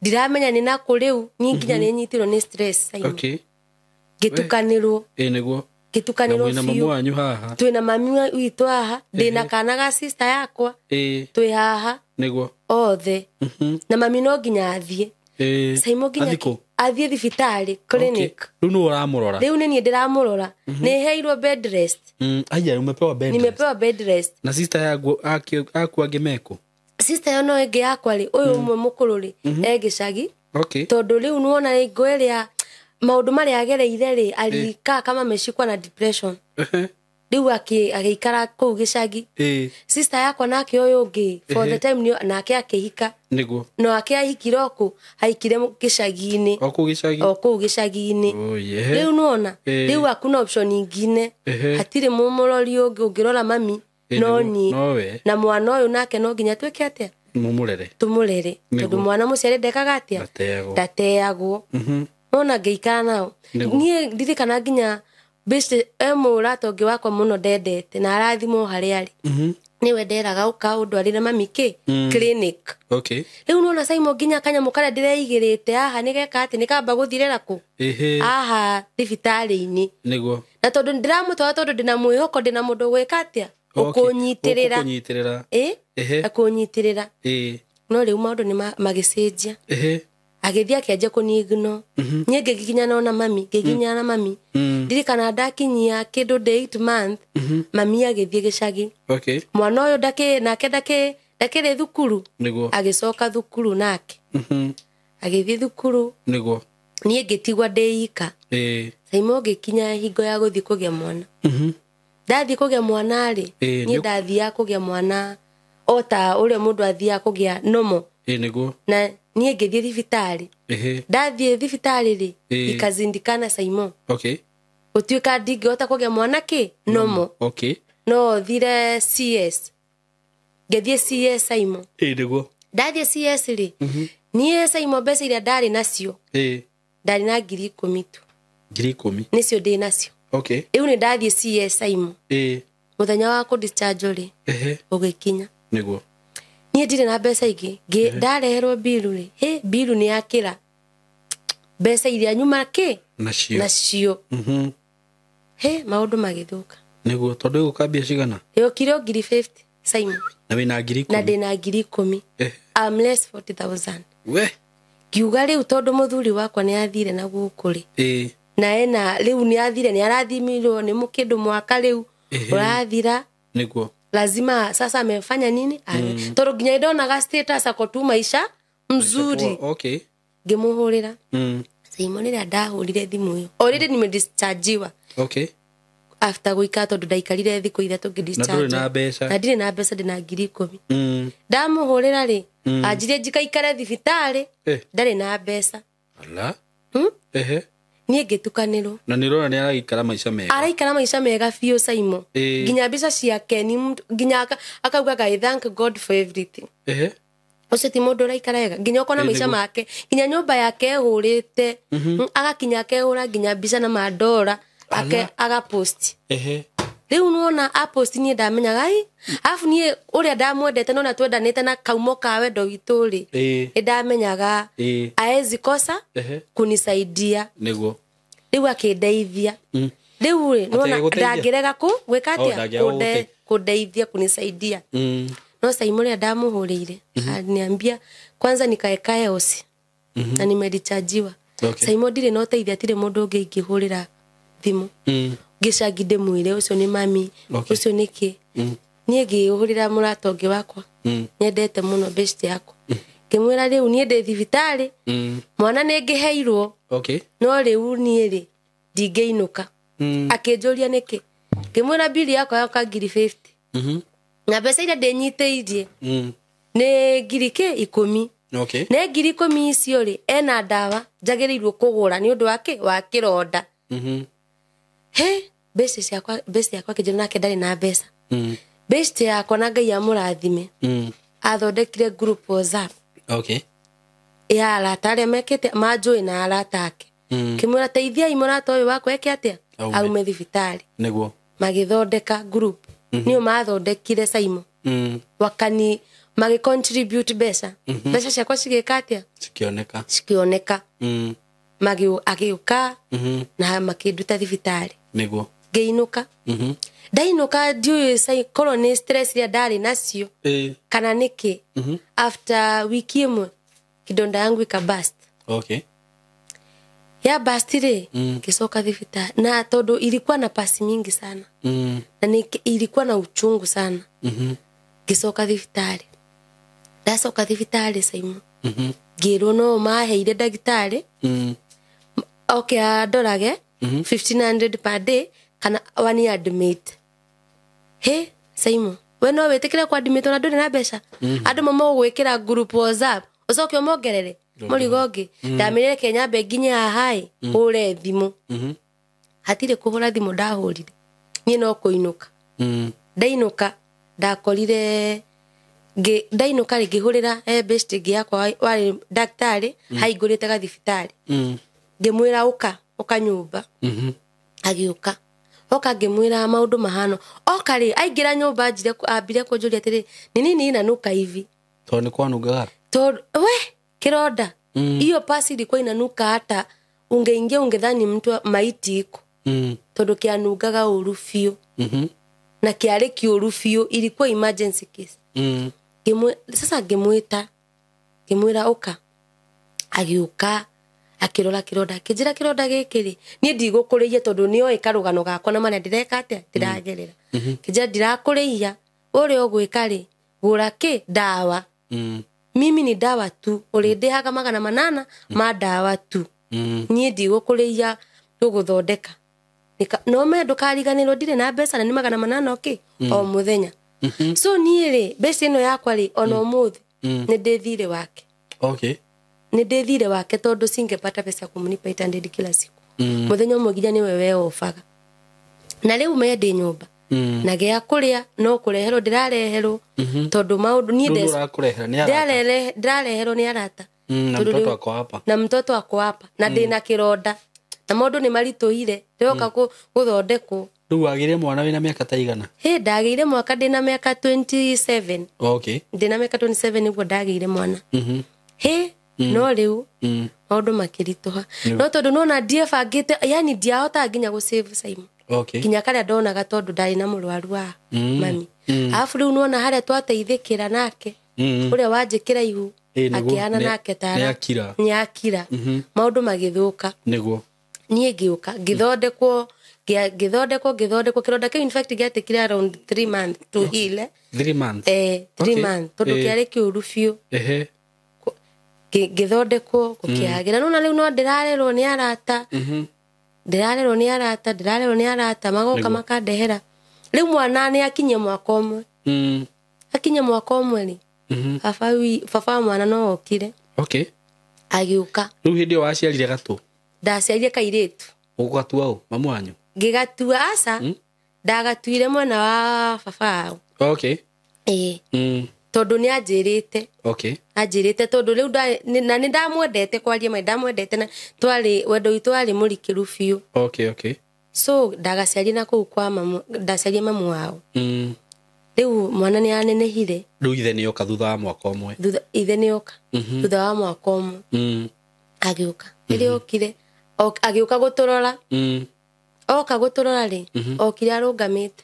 Ndiramenya nĩ nakũ rĩu, niĩ nginya nĩ nyitirwo nĩ stress Simon. Okay. Ngĩtukanĩrwo. Ĩĩ nĩguo. Na Ngĩtukanĩrwo mwĩna mamu biũ. wanyu haha. Twĩna mami witũ haha, ndĩna kana ga sister yakwa, Ĩĩ twĩ haha nĩguo. othe. Na mami no nginya athiĩ. Ĩĩ. Simon nginya Athiĩ kũ? athiĩ thibitarĩ clinic. Rĩu nĩwe ũramũrora. Rĩu nĩ niĩ ndĩramũrora. Nĩ heirwo bed rest. Aya umepewa bed rest. Nimepewa bed rest. Na sister yaku aku angĩ mekũ? Sister ĩyo no ĩngĩ yakwa rĩ, ũyũ ũmwe mũkũrũ rĩ, e gĩcagi. Okay. Tondũ rĩu nĩwona hingo ĩrĩa maũndũ marĩa agereire rĩ, alikaa kama ameshikwa na depression. Rĩu agĩikara kũu gĩcagi. Ĩĩ. Sister yakwa nake ũyũ ũngĩ for the time nĩ nake akĩhika. Nĩguo. No ake ahikire o kũ, ahikire gĩcagi-inĩ. O kũu gĩcagi. O kũu gĩcagi-inĩ. Oh, yeah. Rĩu nĩwona, Ĩĩ. rĩu hakuna option ingine. Hatirĩ mũmũrori ũngĩ ũngĩrora mami Ĩĩ, no nĩguo. niĩ. Nowe. Na mwana ũyũ nake no nginya twĩke atĩa? Mũmũrere. Tũmũrere. Nĩguo. Tondũ mwana mũciare ndekaga atĩa? Ndateagwo. Ndateagwo. Nona ngĩikara nao. Nĩguo. Niĩ ndirikana nginya best e mũrata ũngĩ wakwa mũno ndendete na arathimwo harĩa arĩ. Nĩwe nderaga ũka ũndwarĩre mami kĩ? Clinic. Okay. Rĩu nona Simon nginya kanyamũ karĩa ndĩreigĩrĩte haha nĩgeka atĩ nĩkamba gũthirĩra kũ? Haha thibitarĩ-inĩ. Nĩguo. Na tondũ ndĩramũtwara tondũ ndĩna mwĩhoko ndĩna mũndũ ũgwĩka atĩa? Ũkũnyitĩrĩra. Ũkũnyitĩrĩra. Ĩ? Akũnyitĩrĩra. Ĩĩ. No rĩu maũndũ nĩ magĩcenjia. Agĩthiĩ akĩanjia kũnigno. Niĩ ngĩgiginyana ona mami, ngĩgiginyana na mami. Ndirikana ndakinyia kĩndũ ndĩ 8 month, mami agĩthiĩ gĩcagi. Okay. Mwana ũyũ nake ndakĩrĩ thukuru. Nĩguo. Agĩcoka thukuru nake. Agĩthiĩ thukuru. Nĩguo. Niĩ ngĩtigwa ndĩ ika. Ĩĩ. Simon ngĩkinya hingo ya gũthiĩ kũgĩa mwana. Ndathiĩ kũgĩa mwana rĩ, niĩ ndathiaga kũgĩa mwana o ta ũrĩa mũndũ athiaga kũgĩa nomo. Ĩĩ nĩguo. Na niĩ ngĩthiĩ thibitarĩ. Ndathiĩ thibitarĩ rĩ, ikazindikana Simon. Okay. Gũtuĩka ndingĩhota kũgĩa mwana kĩ? Nomo. Okay. No thire CS. Ngĩthiĩ CS Simon. Ĩĩ nĩguo. Ndathiĩ CS rĩ, niĩ Simon mbeca iria ndarĩ nacio, ndarĩ na 10,000 tu. 10,000. Nĩcio ndĩ nacio. Okay. Rĩu nĩ ndathiĩ CS Simon. Ĩĩ. Mũthenya wa kũ discharge rĩ, ũgĩkinya. Nĩguo. Niĩ ndirĩ na mbeca ingĩ. Ndareherwo biru rĩ, hĩ biru nĩ yakĩra mbeca iria nyuma kĩ? Nacio. Nacio. Hĩ maũndũ magĩthũka. Nĩguo tondũ ĩgũka mbia cigana? Yokire o 50,000 Simon. Na wĩna 10,000. Na ndĩna 10,000. I'm less 40,000. We. Ngiuga rĩu tondũ mũthuri wakwa nĩ athire na gũkũ rĩ. Ĩĩ. Na ena rĩu nĩ athire nĩ arathimirwo nĩ mũkĩndũ mwaka rĩu ũrathira. Nĩguo. Lazima sasa amefanya nini? Tondũ nginya ndonaga status ako tu maisha mzuri. Okay. Ngĩmũhũrĩra. Simon rĩrĩa ndahũrire thimũ ĩyo. Already nimedischargiwa. Okay. After gũikara tondũ ndaikarire thikũ ithatũ ngĩdischarge. Na ndũrĩ na mbeca. Na ndirĩ na mbeca ndĩna 10,000. Ndamũhũrĩra rĩ, anjirie njikaikare thibitarĩ. Ndarĩ na mbeca. Ala. Niĩ ngĩtukanĩrwo. Na nĩ ũrona nĩ araikara maica mega. Araikara maica mega biũ Simon. Nginya mbica ciake nĩ nginya akaugaga I thank God for everything. Ũcio ti mũndũ ũraikara wega. Nginya ũkona maica make, nginya nyũmba yake ĩhũrĩte, agakinya akehũra nginya mbica na mandora, agapost. Rĩu nĩwona apost niĩ ndamenyaga ai, arabu niĩ ũrĩa ndamwendete nona twendanĩte na kaumo ka wendo witũ rĩ, nĩ ndamenyaga aezi kosa kunisaidia. Nĩguo. Rĩu akĩndeithia. Rĩu rĩ, nĩwona ndangĩrega kũ gwĩka atĩa? Kũndeithia kunisaidia. No Simon rĩrĩa ndamũhũrĩire, aliniambia kwanza nikaekae osi. Na nimedichajiwa. Simon ndirĩ na ũteithio atirĩ mũndũ ũngĩ ingĩhũrĩra thimũ. Ngĩcagi ndĩmwĩre ũcio nĩ mami, ũcio nĩ kĩ. Niĩ ngĩhũrĩra mũrata ũngĩ wakwa. Nyendete mũno best yakwa. Ngĩmwĩra rĩu niĩ ndĩ thibitarĩ. Mwana nĩ ngĩheirwo. Okay. No rĩu niĩ rĩ ndingĩinũka. Akĩnjũria nĩkĩ. Ngĩmwĩra bili yakwa yoka 50,000. Na mbeca iria ndĩnyitĩirie nĩ 10,000. Okay. Nĩ 10,000 icio rĩ ena ndawa njagĩrĩirwo kũgũra nĩ ũndũ wake wa kĩronda. He mbeca ciakwa mbeca yakwa kĩnjĩra nake ndarĩ na mbeca. Mbeca yakwa na Ngai amũrathime. Athondekire group WhatsApp. Okay. Ya arata arĩa mekĩte manjũĩ na arata ake. Ngĩmwĩra teithiai mũrata ũyũ wakwa eke atĩa, aume thibitarĩ. Nĩguo. Magĩthondeka group. Nĩo mathondekire Saimo. Wakani magĩ contribute mbeca. Mbeca ciakwa cigĩka atĩa? Cikĩoneka. Cikĩoneka. Agĩũka na makĩnduta thibitarĩ. Nĩguo. Ngĩinũka. Ndainũka ndiũĩ korwo nĩ stress iria ndarĩ nacio kana nĩkĩ. After wiki ĩmwe kidonda yangu ikabust. Okay. Ya bust rĩ, ngĩcoka thibitarĩ na tondũ ilikuwa na pasi mingi sana. Na ilikuwa na uchungu sana. Ngĩcoka thibitarĩ. Ndacoka thibitarĩ Saimo. Ngĩrwo no maheire ndagĩtarĩ. Okay, andorage 1500 per day kana wani admit. He Saimo, we no wĩtĩkĩre kwa admit ona ndũrĩ na mbeca. Andũ mamũgwĩkĩra group WhatsApp ũcoke ũmongerere mũrigo ũngĩ. Ndamĩrire Kenya mbe nginye haha ĩ hũre thimũ. Hatirĩ kũhũra thimũ ndahũrire. Niĩ no kũinũka. Ndainũka ndakorire ndainũka rĩ ngĩhũrĩra best ĩngĩ yakwa warĩ ndagĩtarĩ haingũrĩte gathibitarĩ. Ngĩmwĩra ũka ũka nyũmba. Agĩũka. Oka ngĩmwĩra maũndũ mahano. Oka rĩ aingĩra nyũmba anjire ambire kũnjũria atĩrĩ ni nini inanuka hivi? Tondũ nĩ kwanungaga. Tondũ we kironda. Hiyo pasi ilikuwa inanuka hata ungeingia ungedhani mtu maiti iko. Tondũ kĩanungaga ũru biũ. Na kĩarĩ kĩũru biũ, ilikuwa emergency case. Sasa ngĩmwĩta ngĩmwĩra ũka. Agĩũka akĩrora kĩronda akĩnjĩra kĩronda gĩkĩ rĩ niĩ ndigũkũrĩhia tondũ nĩoĩ karũgano gakwa na marĩa ndĩreka atĩa ndĩragerera. Kĩnjĩra ndirakũrĩhia ũrĩa ũgwĩka rĩ gũra kĩ ndawa. Mimi ni dawa tu ũrĩndĩhaga 800 ma dawa tu. Niĩ ndigũkũrĩhia gũgũthondeka. No me ndũkariganĩrwo ndirĩ na mbeca na nĩ 800 okay o mũthenya. So niĩ rĩ mbeca ĩno yakwa rĩ ona ũmũthĩ nĩ ndĩ thirĩ wake. Okay. Nĩ ndĩ thirĩ wake tondũ singepata pesa kumnipa 800 kila siku. Mũthenya ũmwe nginya nĩwe weobaga. Na rĩu me ndĩ nyũmba. Na gĩa kũrĩa no kũreherwo ndĩrareherwo tondũ maũndũ niĩ ndĩrareherwo nĩ arata. Na mtoto ako hapa. Na mtoto ako hapa na ndĩna kĩronda. Na maũndũ nĩ maritũhire ndĩroka gũthondekwo. Rĩu wagĩire mwana wĩna mĩaka ta igana? Hĩ ndagĩire mwaka ndĩna mĩaka 27. Okay. Ndĩna mĩaka 27 nĩguo ndagĩire mwana. Hĩ no rĩu maũndũ makĩritũha. No tondũ nona ndiebangĩte yani ndiahotaga nginya gũ save Saimo. Okay. Nginya karĩa ndonaga tondũ ndarĩ na mũrwaru wa mami. Arabu rĩu nona harĩa twateithĩkĩra nake ũrĩa wanjĩkĩra ihu akĩhana nake tara nĩ akira. Maũndũ magĩthũka. Nĩguo. Niĩ ngĩũka ngĩthondekwo ngĩthondekwo kĩronda kĩu in fact gĩatĩkire around 3 months to heal. 3 months. 3 months tondũ kĩarĩ kĩũru biũ. Ngĩthondekwo gũkĩagĩra. Nona rĩu no ndĩrarerwo nĩ arata. Ndĩrarerwo nĩ arata ndĩrarerwo nĩ arata magoka makandehera. Rĩu mwana nĩ akinye mwaka ũmwe. Akinye mwaka ũmwe rĩ baba wa mwana no okire. Okay. Agĩũka. Rĩu hĩndĩ ĩyo waciarire gatũ? Ndaciarire kairĩtu. Ũgũgatua ũ mamu wanyu? Ngĩgatua aca. Ndagatuire mwena wa baba wao. Okay. Ĩĩ. Tondũ nĩ anjĩrĩte. Okay. Anjĩrĩte tondũ rĩu na nĩ ndamwendete kwaria ma ndamwendete na twarĩ wendo witũ warĩ mũrikĩru biũ. Okay, okay. So ndagaciarire na kũu kwa mamu ndaciarire mamu wao. Rĩu mwana nĩ anenehire. Rĩu ithe nĩ oka thutha wa mwaka ũmwe. Thutha ithe nĩ oka thutha wa mwaka ũmwe. Agĩũka. Rĩrĩa okire agĩũka gũtũrora. Oka gũtũrora rĩ okire arũngamĩte.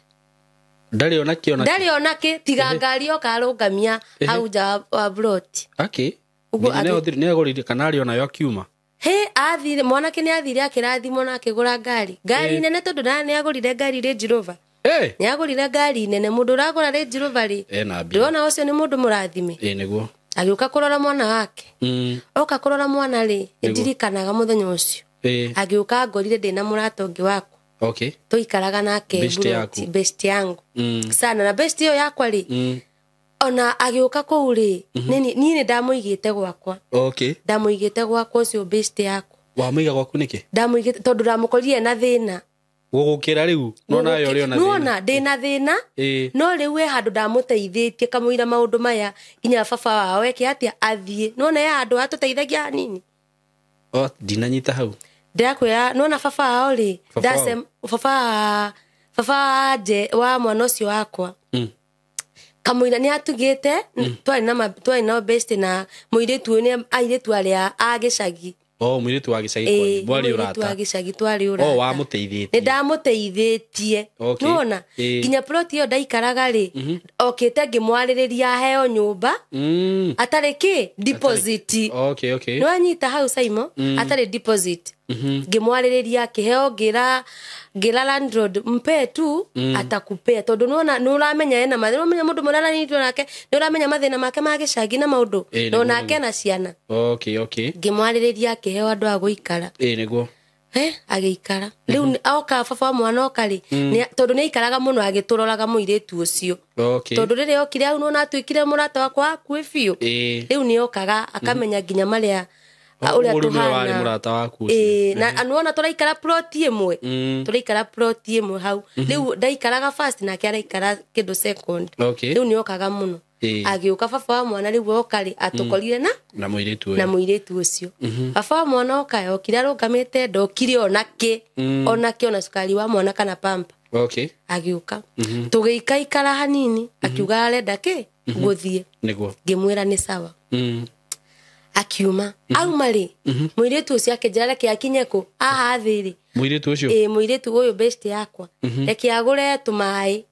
Ndarĩ ona kĩ ona ndarĩ ona kĩ tiga ngari oka arũngamia hau nja wa plot. Okay. Nĩ agũrire kana arĩ onayo akiuma? Hĩ athire mwanake nĩ athire akĩrathimwo na akĩgũra ngari. Ngari nene tondũ nĩ agũrire ngari Range Rover. Nĩ agũrire ngari nene mũndũ ũragũra Range Rover rĩ ndĩrona ũcio nĩ mũndũ mũrathime. Ĩ nĩguo. Agĩũka kũrora mwana wake. Oka kũrora mwana rĩ ndirikanaga mũthenya ũcio. Agĩũka ngorire ndĩna mũrata ũngĩ wakwa. Okay. Tũikaraga nake best yangu. Sana na best ĩyo yakwa rĩ ona agĩũka kũu rĩ niĩ nĩ ndamũigĩte gwakwa. Okay. Ndamũigĩte gwakwa ũcio best yakwa. Wamũiga gwaku nĩkĩ? Ndamũigĩte tondũ ndamũkorire na thĩna. Gũgũkĩra rĩu nona yo rĩo na nona ndĩna thĩna no rĩu we handũ ndamũteithĩtie kamũira maũndũ maya nginya baba wao eke atĩa athiĩ nona ye handũ hatũteithagia hanini. O ndinanyita hau ndĩrakwĩra nona baba wao rĩ baba nje wa mwana ũcio wakwa kamũira nĩ atugĩte twarĩ na best na mũirĩtu ũyũ nĩ airĩtu arĩa a gĩcagi. Oh, mũirĩtu wa gĩcagi kwanyu mwarĩ ũrata. Mũirĩtu wa gĩcagi twarĩ ũrata. Oh, wamũteithĩtie. Nĩ ndamũteithĩtie. Nĩwona nginya plot ĩyo ndaikaraga rĩ okĩte ngĩmwarĩrĩria heo nyũmba atarĩ kĩ deposit. Okay, okay. Nĩwanyita hau Saimo atarĩ deposit. Ngĩmwarĩrĩria akĩheo ngĩra landlord mpe tu atakupea tondũ nĩwona nĩũramenya ena mathĩna nĩũramenya mũndũ mũraranĩtio nake nĩũramenya mathĩna make ma gĩcagi na maũndũ no nake ena ciana. Okay, okay. Ngĩmwarĩrĩria akĩheo andũ a gũikara. Nĩguo. Agĩikara rĩu oka baba wa mwana oka rĩ tondũ nĩaikaraga mũno agĩtũroraga mũirĩtu ũcio. Tondũ rĩrĩa okire hau nĩwona atuĩkire mũrata wakwa hakuhĩ biũ. Rĩu nĩokaga akamenya nginya marĩa ũrĩa tũhana mũrata waku ũcio. Na nĩwona tũraikara plot ĩmwe. Tũraikara plot ĩmwe hau. Rĩu ndaikaraga first nake araikara kĩndũ second. Rĩu nĩokaga mũno. Agĩũka baba wa mwana rĩu oka rĩ atũkorire na mũirĩtu ũyũ. Na mũirĩtu ũcio. Baba wa mwana oka okire arũgamĩte ndokire onake onake ona cukari wa mwana kana pampa. Okay. Agĩũka tũgĩikaikara hanini akiuga arenda kĩ gũthiĩ. Nĩguo. Ngĩmwĩra nĩ sawa. Akiuma auma rĩ mũirĩtu ũcio akĩnjĩra reke akinye kũ haha thĩ rĩ. Mũirĩtu ũcio? Mũirĩtu ũyũ best yakwa reke agũre tũmaĩ.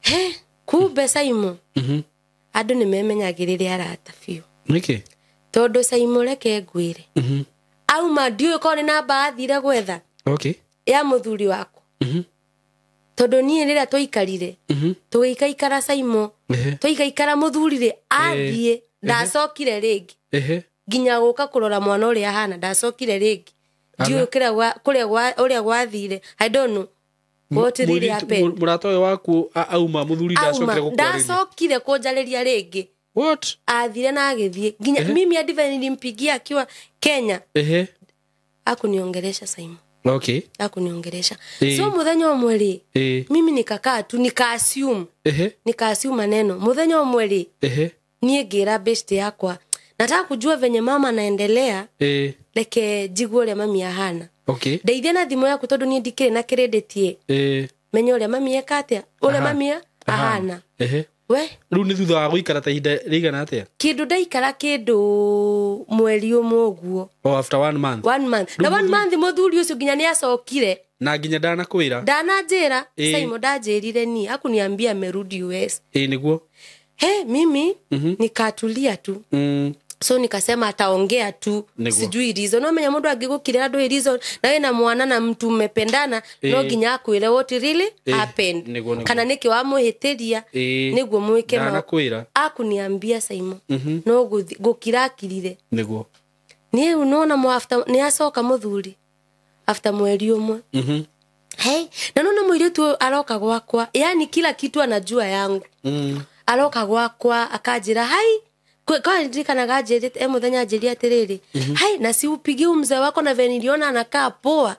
He kumbe Saimo andũ nĩ memenyagĩrĩre arata biũ. Nĩkĩ? Tondũ Saimo reke ngwĩre auma ndiũĩ korwo nĩ namba athire gwetha. Okay. Ya mũthuri wakwa. Tondũ niĩ rĩrĩa twaikarire tũgĩikaikara Saimo twaikaikara mũthuri rĩ athiĩ ndacokire rĩngĩ nginya gũka kũrora mwana ũrĩa ahana ndacokire rĩngĩ ndiũĩ kũrĩa ũrĩa gwathire. I don't know what really happened. Mũrata ũyũ waku auma mũthuri ndacokire gũkwarĩria. Ndacokire kũnjarĩria rĩngĩ. What? Athire na agĩthiĩ nginya mimi hadi nilimpigia akiwa Kenya. Akuniongelesha Saimo. Okay. Akuniongelesha. So mũthenya ũmwe rĩ mimi nikakaa tu nika-assume. Nika-assume maneno. Mũthenya ũmwe rĩ niĩ ngĩra best yakwa nataka kujua venye mama anaendelea. Reke njigue ũrĩa mami ahana. Okay. Ndeithia na thimũ yaku tondũ niĩ ndikĩrĩ na credit. Menye ũrĩa mami eka atĩa ũrĩa mami ahana. We rĩu nĩ thutha wa gũikara ta ihinda rĩigana atĩa? Kĩndũ ndaikara kĩndũ mweri ũmwe ũguo. Oh, after 1 month. 1 month. Na 1 month mũthuri ũcio nginya nĩ acokire. Na nginya ndanakwĩra. Ndananjĩra. Saimo ndanjĩrire niĩ akuniambia amerudi US. Nĩguo. He mimi nikatulia tu. So nikasema ataongea tu. Sijui reason. No menya mundu angigukirira ndu reason na we na mwana na mtu mmependana no nginya akwire what really happened. Kana niki wamuhitiria niguo mwike ma. Akuniambia Saimo no gukirakirire. Niguo. Ni unaona mu after ni acoka muthuri after mweri umwe. Hey, na nona muiritu aroka gwakwa yani kila kitu anajua yangu. Aroka gwakwa akanjira hai kwa ndirikanaga njĩrĩte mũthenya njĩrie atĩrĩrĩ hai na si upigie mzee wako na venye niliona anakaa poa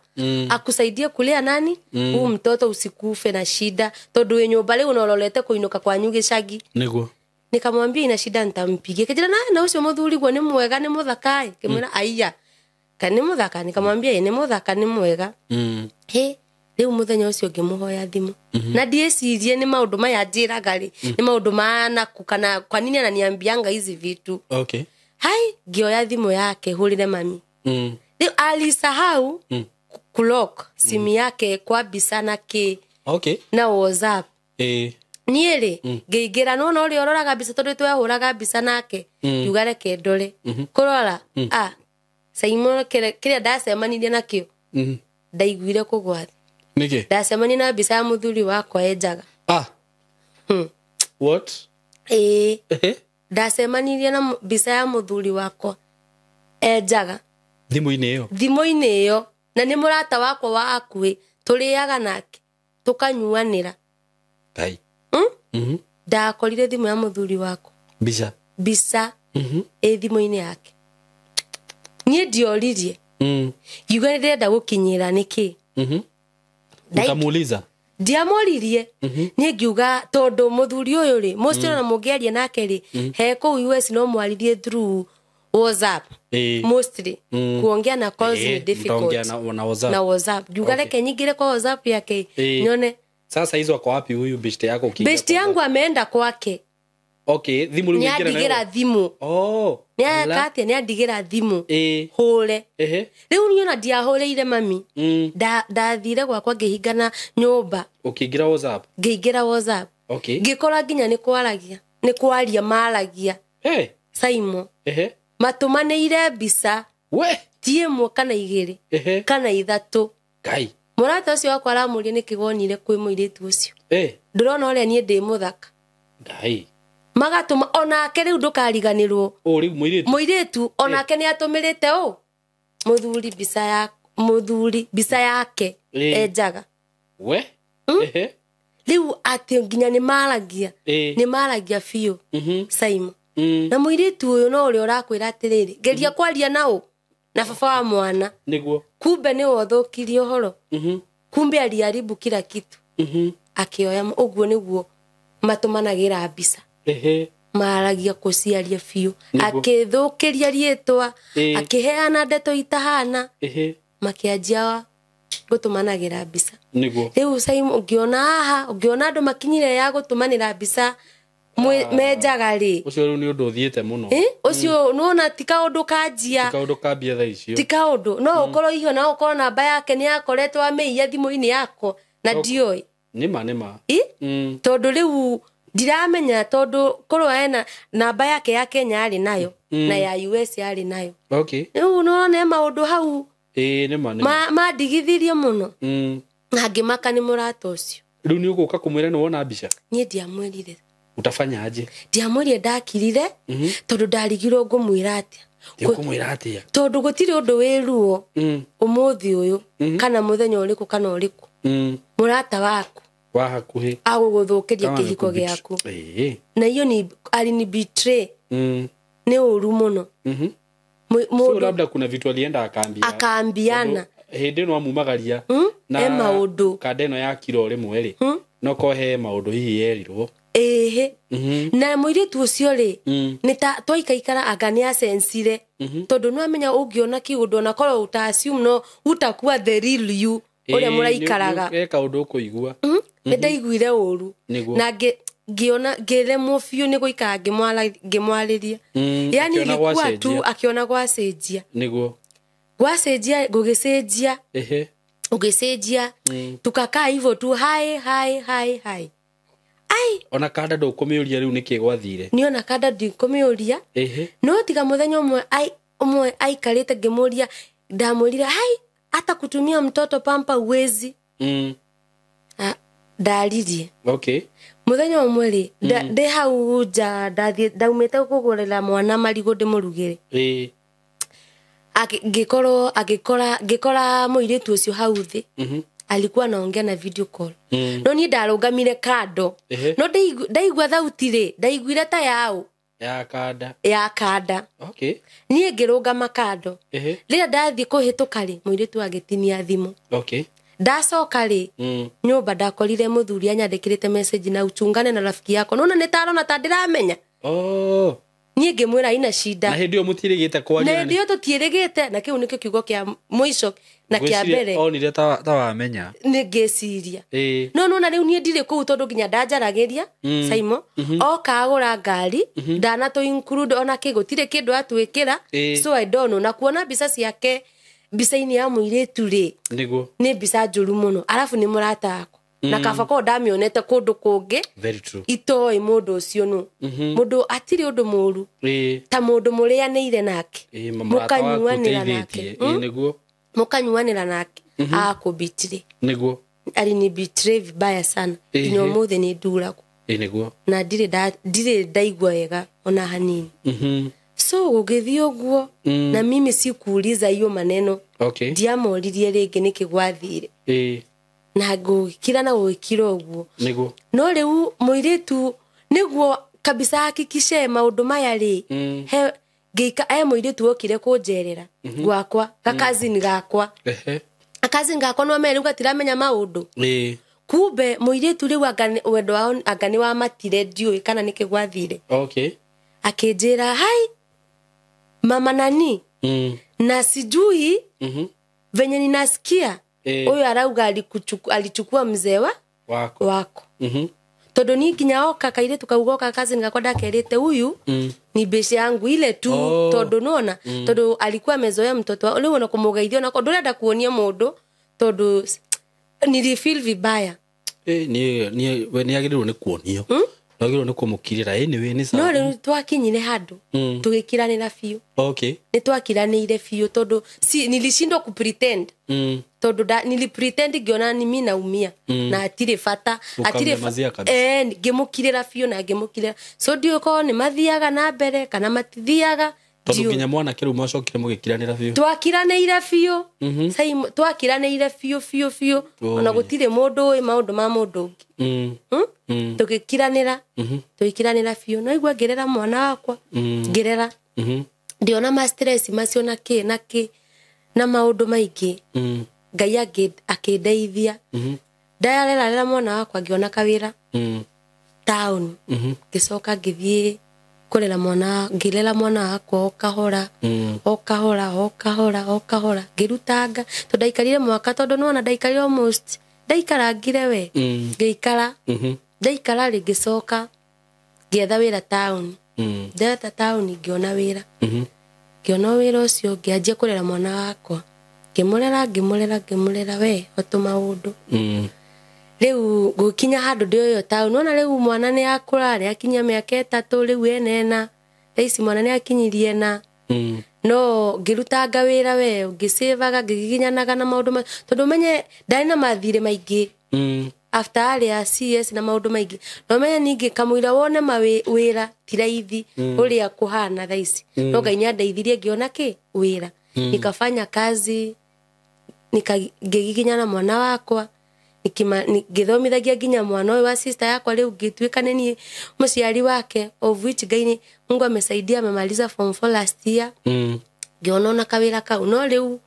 akusaidie kulea nani huu mtoto usikufe na shida tondu we nyũmba rĩu unororete kuinuka kwanyu gĩcagi. Nĩguo. Nikamwambia ina shida nitampigia kijira na ucio muthuri guo ni mwega ni muthaka kimwira aiya ka ni muthaka nikamwambia ni muthaka ni mwega. He riu muthenya ucio ngimuhoya thimu na ndiecirie ni maundu maya njiraga ri ni maundu mana kana kwa nini ananiambianga hizi vitu. Okay. Hai ngioya thimu yake hurire mami. Riu alisahau kulock simu yake kwa bisa na ke. Okay. Na WhatsApp. Niĩ rĩ ngĩingĩra nona ũrĩa ũroraga mbica tondũ twehũraga mbica nake ngiuga reke ndore kũrora a Saimo kĩrĩa ndacemanirie nakĩo ndaiguire kũgwa thĩ. Nĩkĩ? Ndacemania na mbica ya mũthuri wakwa enjaga. What? Ndacemanirie na mbica ya mũthuri wakwa enjaga thimũ-inĩ ĩyo. Thimũ-inĩ ĩyo na nĩ mũrata wakwa wa hakuhĩ tũrĩaga nake tũkanyuanĩra. Ngai. Ndakorire thimũ ya mũthuri wakwa mbica mbica ĩ thimũ-inĩ yake. Niĩ ndioririe ngiuga nĩ ndĩrenda gũkinyĩra nĩkĩ. Utamuuliza? Ndiamoririe. Niĩ ngiuga tondũ mũthuri ũyũ rĩ, mũcio na mũngĩaria nake rĩ, he kũu US no mwaririe through WhatsApp. Mostly. Kuongea na calls ni difficult. Na WhatsApp. Na WhatsApp. Ngiuga reke nyingire kwa WhatsApp yake nyone. Sasa hizo ako wapi huyu beshte yako ukiingia? Beshte yangu ameenda kwake. Okay, thimu rĩu ũingĩra nayo. Nĩandigĩra thimu. Oh. Nĩakatia nĩandigĩra thimu. Hũre. Rĩu niĩ ona ndiahũrĩire mami. Ndathire gwakwa ngĩhingana nyũmba. Ũkĩingĩra WhatsApp? Ngĩingĩra WhatsApp. Okay. Ngĩkora nginya nĩ kwaragia. Nĩ kwaria maragia. Hey. Saimo. Matũmanĩire mbica. We. Ti ĩmwe kana igĩrĩ. Kana ithatũ. Ngai. Mũrata ũcio wakwa aramũria nĩkĩ wonire kwĩ mũirĩtu ũcio. Ndũrona ũrĩa niĩ ndĩ mũthaka. Ngai. Magatũma onake rĩu ndũkariganĩrwo. Rĩu mũirĩtu. Mũirĩtu onake nĩ atũmĩrĩte mũthuri mbica ya mũthuri mbica yake enjaga. We. Rĩu atĩ nginya nĩ maragia. Nĩ maragia biũ. Saimo. Na mũirĩtu ũyũ no ũrĩa ũrakwĩra atĩrĩrĩ, geria kwaria nao na baba wa mwana. Nĩguo. Kumbe nĩ wathũkirie ũhoro. Kumbe aliharibu kila kitu. Akĩoya ũguo nĩguo matũmanagĩra mbica. Maragia kũciaria biũ. Akĩthũkĩria rĩtwa, akĩheana ndeto itahana. Makĩanjia gũtũmanagĩra mbica. Nĩguo. Rĩu Saimo ũngĩona haha, ũngĩona andũ makinyire ya gũtũmanĩra mbica menjaga rĩ. Ũcio rĩu nĩ ũndũ ũthiĩte mũno. Ũcio nĩwona ti kaũndũ kanjia. Ti kaũndũ kambia thaa icio. Ti kaũndũ. No ũkorwo hihi ona ũkorwo namba yake nĩ yakoretwo amĩiya thimũ-inĩ yakwa na ndioĩ. Nĩma nĩma. Tondũ rĩu ndiramenya tondũ korwo ena namba yake ya Kenya arĩ nayo na ya US arĩ nayo. Okay. Rĩu nĩwona maũndũ hau. Nĩma nĩma. Mandigithirie mũno. Na ngĩmaka nĩ mũrata ũcio. Rĩu nĩ ũgũka kũmwĩra nĩ wona mbica? Niĩ ndiamwĩrire. Utafanya aje? Ndiamwĩrire ndakirire tondũ ndarigirwo ngũmwĩra atĩa. Ngũmwĩra atĩa? Tondũ gũtirĩ ũndũ wĩ ruo ũmũthĩ ũyũ kana mũthenya ũrĩkũ kana ũrĩkũ. Mũrata waku wa hakuhĩ agũgũthũkĩria kĩhiko gĩaku. Na hiyo ni alini betray. Nĩ ũru mũno. So labda kuna vitu alienda akaambia. Akaambiana. Hĩndĩ ĩno amumagaria na maũndũ kanda ĩno ya kiro rĩmwe rĩ. No ko he maũndũ hihi yerirwo. Na mũirĩtu ũcio rĩ nĩ ta twaikaikara anga nĩ acensire tondũ nĩ amenya ũngĩona kĩũndũ ona korwo uta assume no utakuwa the real you ũrĩa mũraikaraga. He kaũndũ ũkũigua. Nĩ ndaiguire ũru na ngĩona ngĩremwo biũ nĩ gũikara ngĩmwarĩria. Yani ilikuwa tu akiona gwacenjia. Nĩguo. Gwacenjia gũgĩcenjia. Ũgĩcenjia tukakaa hivyo tu hai hai hai hai. Ai. Ona kanda ndũkũmĩũria rĩu nĩkĩ gwathire? Niĩ ona kanda ndikũmĩũria. No tiga mũthenya ũmwe aikarĩte ngĩmũria, ndamwĩrire hai hata kutumia mtoto pampa uwezi. Ndaririe. Okay. Mũthenya ũmwe rĩ, ndĩ hau nja ndaumĩte kũgũrĩra mwana marigũ ndĩmũrugĩre. Ngĩkorwo ngĩkora mũirĩtu ũcio hau thĩ. Alikuwa anaongea na video call. No niĩ ndarũgamire kando. No ndaigua thauti rĩ, ndaiguire ta yao. Ya kanda. Ya kanda. Okay. Niĩ ngĩrũgama kando. Rĩrĩa ndathiĩ kũhĩtũka rĩ, mũirĩtu agĩtinia thimũ. Okay. Ndacoka rĩ, nyũmba ndakorire mũthuri anyandĩkĩrĩte message na uchungane na rafiki yako. Nona nĩ tarona ta ndĩramenya. Oh. Niĩ ngĩmwĩra ina shida. Na hĩndĩ ĩyo mũtiĩrĩgĩte kwaria. Na hĩndĩ ĩyo tũtiĩrĩgĩte na kĩu nĩkĩo kiugo kĩa mũico na kĩa mbere. Onire ta wamenya. Nĩ ngĩciria. No nona rĩu niĩ ndirĩ kũu tondũ nginya ndanjaragĩria Saimo oka agũra ngari ndanatũ include ona kĩ gũtirĩ kĩndũ atwĩkĩra. So I don't know na kuona mbica ciake mbica-inĩ ya mũirĩtu rĩ. Nĩguo. Nĩ mbica njũru mũno arabu nĩ mũrata wakwa. Na kaba ko ndamĩonete kũndũ kũngĩ. Very true. Itoĩ mũndũ ũcio nũ. Mũndũ atirĩ ũndũ mũru. Ta mũndũ mũrĩanĩire nake. Mũkanyuanĩra nake. Nĩguo. Mũkanyuanĩra nake. Akũbitire. Nĩguo. Alinibetray vibaya sana. Nginya ũmũthĩ nĩ nduragwo. Nĩguo. Na ndirĩ ndaigua wega ona hanini. So gũgĩthiĩ ũguo na mimi sikuuliza hiyo maneno. Okay. Ndiamoririe rĩngĩ nĩkĩ gwathire. Na gũgĩkira na gũgĩkira ũguo. Nĩguo. No rĩu mũirĩtu nĩguo kabisa hakikishe maũndũ maya rĩ. He ngĩika mũirĩtu okire kũnjerera gwakwa gakazini gakwa. Akazi ngakwa no mere gatiramenya maundu. Kumbe muiritu riu anga wendo wao anga ni wa matire ndiui kana niki gwathire. Okay. Akinjira hai mama nani na sijui venye ninasikia huyu arauga alichukua mzee wako. Tondu ni nginya oka kaire tukaugoka kazi ngakwa ndakerite huyu ni beshi yangu ile tu. Tondu nona tondu alikuwa amezoea mtoto riu ona kumugeithio na ndurenda kuonia mundu tondu nilifeel vibaya. Ni we ni agiriro ni kuonio. Agiriro ni kumukirira anyway ni sawa. No riu twakinyire handu tugikiranira biu. Okay. Ni twakiranire biu tondu si nilishindwa kupretend. Tondu nilipretend ngiona ni mimi naumia na atire bata atire ngimukirira biu na ngimukirira. So ndio ko ni mathiaga na mbere kana matithiaga. Tondu nginya mwana kiru mwacokire mugikiranira biu. Twakiranire biu. Sai twakiranire biu biu biu. Ona gutire mundu wi maundu ma mundu ungi. Tugikiranira. Tugikiranira biu. No igua ngirera mwana wakwa. Ngirera. Ndiona ma stress macio na ki na ki na maundu maingi. Ngai akindeithia. Ndayarera mwana wakwa ngiona kawira. Town. Ngicoka ngithie kurera mwana ngirera mwana wakwa o kahora o kahora o kahora o kahora ngirutanga tondu ndaikarire mwaka tondu nona ndaikarire almost ndaikarangire we ngiikara ndaikara ri ngicoka ngietha wira town ndetha town ngiona wira ngiona wira ucio ngianjia kurera mwana wakwa ngimurera ngimurera ngimurera we otu maundu riu gukinya handu ndioyo town nona riu mwana ni akura ni akinya miaka 3 riu enena thaici mwana ni akinyirie na no ngirutanga wira we ngisivaga ngigiginyanaga na maundu tondu menye ndari na mathire maingi after aria CS na maundu maingi no menye ningi kamwira wone mawira ti raithi uria kuhana thaici no Ngai nyandeithirie ngiona ki wira nikafanya kazi ngigiginyana mwana wakwa ngithomithagia nginya mwana ũyũ wa sister yakwa riu ngituika nĩ niĩ mũciari wake of which Ngai Mungu amesaidia amemaliza form 4 last year. Ngiona ona kawira kau no riu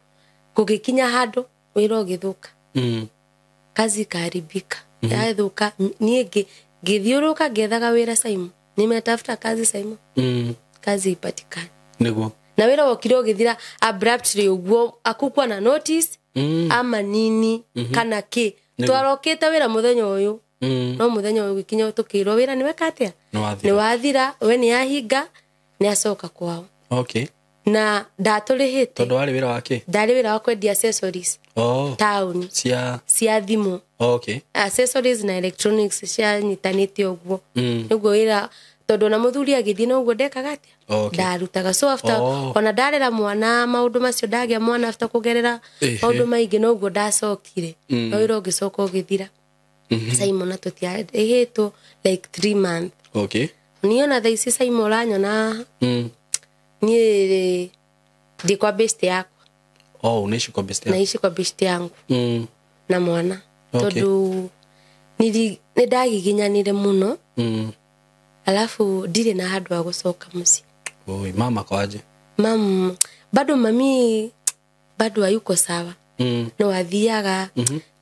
gugikinya handu wira ũgĩthũka. Kazi ikaharibika. Yathuka niĩ ngithiũrũka ngiethaga wira Simon. Nimetafuta kazi Simon. Kazi ipatikane. Niguo. Na wira wokire ũgĩthira abruptly ũguo akukwa na notice ama nini kana ki. Twarokete wira muthenya uyu no muthenya uyu gikinya tukirwo wira ni weka atia ni wathira we ni ahinga ni acoka kwao. Okay. Na ndaturihite tondu wari wira wake ndari wira wa kwendia accessories. Town cia thimu. Okay. Accessories na electronics cia nyitanite uguo niguo wira tondu na muthuri agithie no uguo ndekaga atia ndarutaga. So after ona ndarera mwana maundu macio ndagia mwana after kugerera maundu maingi no uguo ndacokire no wira ungicoka ugithira. Simon tutiarihitwo like 3 months. Okay. Niona thaa ici Simon uranyona nie ndi kwa best yakwa. Unaishi kwa best yako? Naishi kwa best yangu na mwana. Tondu ni ndagiginyanire muno. Alafu ndire na handu ha gucoka muci. Oi, mama kwaje? Mam bado mami bado hayuko sawa. No athiaga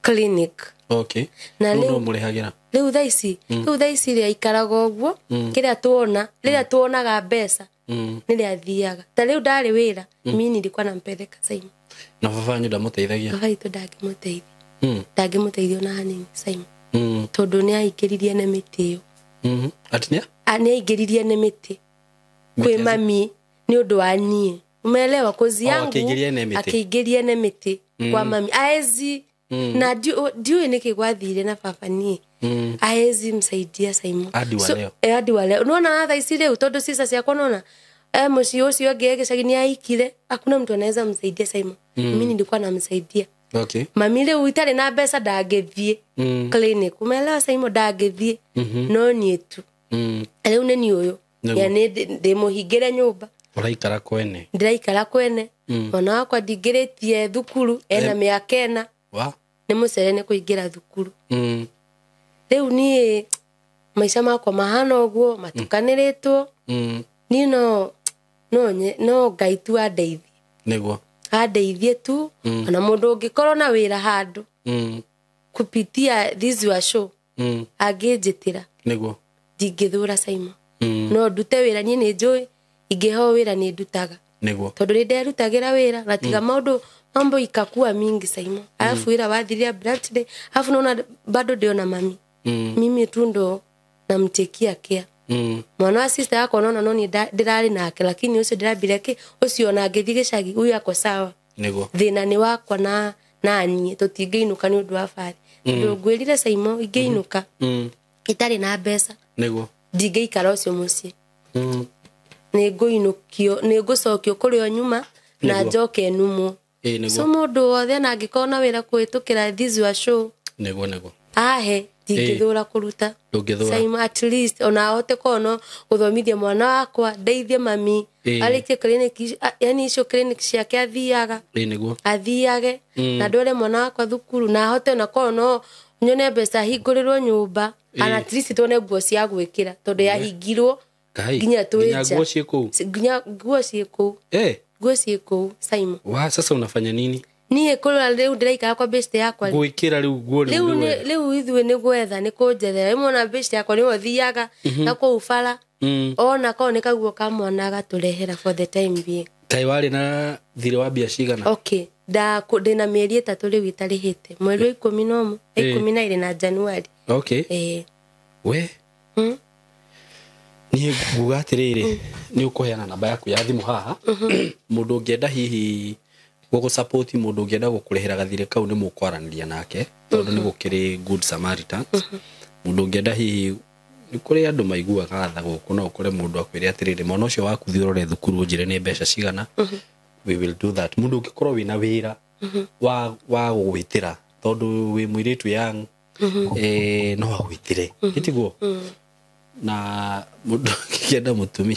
clinic. Okay. Na no murihagira. Riu thaa ici, riu thaa ici ria ikaraga uguo kiria tuona, riria tuonaga mbeca ni athiaga. Ta riu ndari wira, mimi nilikuwa nampeleka Simon. Na baba wanyu ndamuteithagia? Baba itu ndangĩmũteithia. Ndangĩmũteithia ona hanini Simon. Tondu ni aingĩririe na mĩtĩ ĩyo. Ati nia? Ni aingĩririe na mĩtĩ kwĩ mami ni undu wa niĩ. Umeelewa? Kozi yangu akĩingĩria na mĩtĩ kwa mami aezi na ndiũĩ nĩkĩ gwathire na baba niĩ. Aezi msaidia Simon. Hadi wa leo. Unaona thaa ici rĩu tondu sister ciakwa nona mũciĩ ũcio ũngĩ gĩcagi nĩ aikire hakuna mtu anaweza msaidia Simon. Mimi nilikuwa namsaidia. Okay. Mami rĩu itarĩ na mbeca ndangĩthiĩ clinic. Umeelewa Simon? Ndangĩthiĩ no niĩ tu. Rĩu nĩ niĩ ũyũ. Yani ndĩmũhingĩre nyũmba. Ũraikara kwene? Ndĩraikara kwene. Mwana wakwa ndingĩrĩtie thukuru ena mĩaka 4. Wa? Nĩ mũcere nĩ kũingĩra thukuru. Rĩu niĩ maica makwa mahana ũguo matukanĩrĩtwo. Niĩ no Ngai tu andeithie. Niguo. Andeithie tu ona mũndũ ũngĩkorwo na wĩra handũ kupitia this your show angĩnjĩtĩra nĩguo ndingĩthũra Simon. No ndute wĩra niĩ nĩ njũĩ ingĩheo wĩra nĩ ndutaga nĩguo tondũ nĩ nderutagĩra wĩra na tiga maũndũ mambo ikakua mingi Simon. Alafu wĩra wathiria abruptly, alafu naona bado ndĩona mami. Mimi tu ndo namtekia care. Mwana wa sister yakwa nona no ni ndĩrarĩ nake lakini ũcio ndĩrambire kĩ ũcio ona ngĩthiĩ gĩcagi huyu ako sawa. Nĩguo thĩna nĩ wakwa na niĩ tũtingĩinũka nĩ ũndũ wa bari. Tondũ ngwĩrire Simon ingĩinũka itarĩ na mbeca nĩguo ndingĩikara ũcio mũciĩ. Nĩ ngũinũkio nĩ ngũcokio kũrĩ o nyuma na njoke numwo. So mũndũ wothe na angĩkorwo na wĩra kũhĩtũkĩra this your show nĩguo nĩguo ahe ndingĩthũra kũruta. Ndũngĩthũra. Simon at least ona ahote korwo gũthomithia mwana wakwa ndeithie mami arĩkie clinic, yani icio clinic ciake athiaga nĩguo athiage na ndware mwana wakwa thukuru na ahote ona korwo no nyone mbeca hingũrĩrwo nyũmba ana at least tuone nguo cia gwĩkĩra tondũ yahingirwo nginya twĩ nja. Nguo ciĩ kũu nginya nguo ciĩ kũu nguo ciĩ kũu Simon. Wa sasa unafanya nini? Niĩ kũrora rĩu ndĩraikara kwa best yakwa gwĩkĩra rĩu nguo rĩu ithuĩ nĩ gwetha nĩ kũnjethera rĩmwe ona best yakwa nĩwe ũthiaga na kũu bara ona korwo nĩ kaguo ka mwana agatũrehera for the time being. Kaĩ warĩ na thirĩ wa mbia cigana? Okay, ndĩna mĩeri 3 rĩu itarĩhĩte mweri wa 11 12 na January. Okay. We niĩ nguga atĩrĩrĩ nĩ ũkũheana namba yaku ya thimũ haha mũndũ ũngĩenda hihi gũgũsupport mũndũ ũngĩenda gũkũrĩhĩra gathirĩ kau nĩ mũkwaranĩria nake tondũ nĩ gũkĩrĩ good Samaritans. Mũndũ ũngĩenda hihi nĩ kũrĩ andũ maiguaga tha gũkũ no ũkore mũndũ akwĩre atĩrĩrĩ mwana ũcio waku thiĩ ũrore thukuru ũnjĩre nĩ mbeca cigana we will do that. Mũndũ ũngĩkorwo wĩna wĩra wa gũgwĩtĩra tondũ wĩ mũirĩtu young no agwĩtĩre ĩtiguo na mũndũ ũngĩenda mũtumia.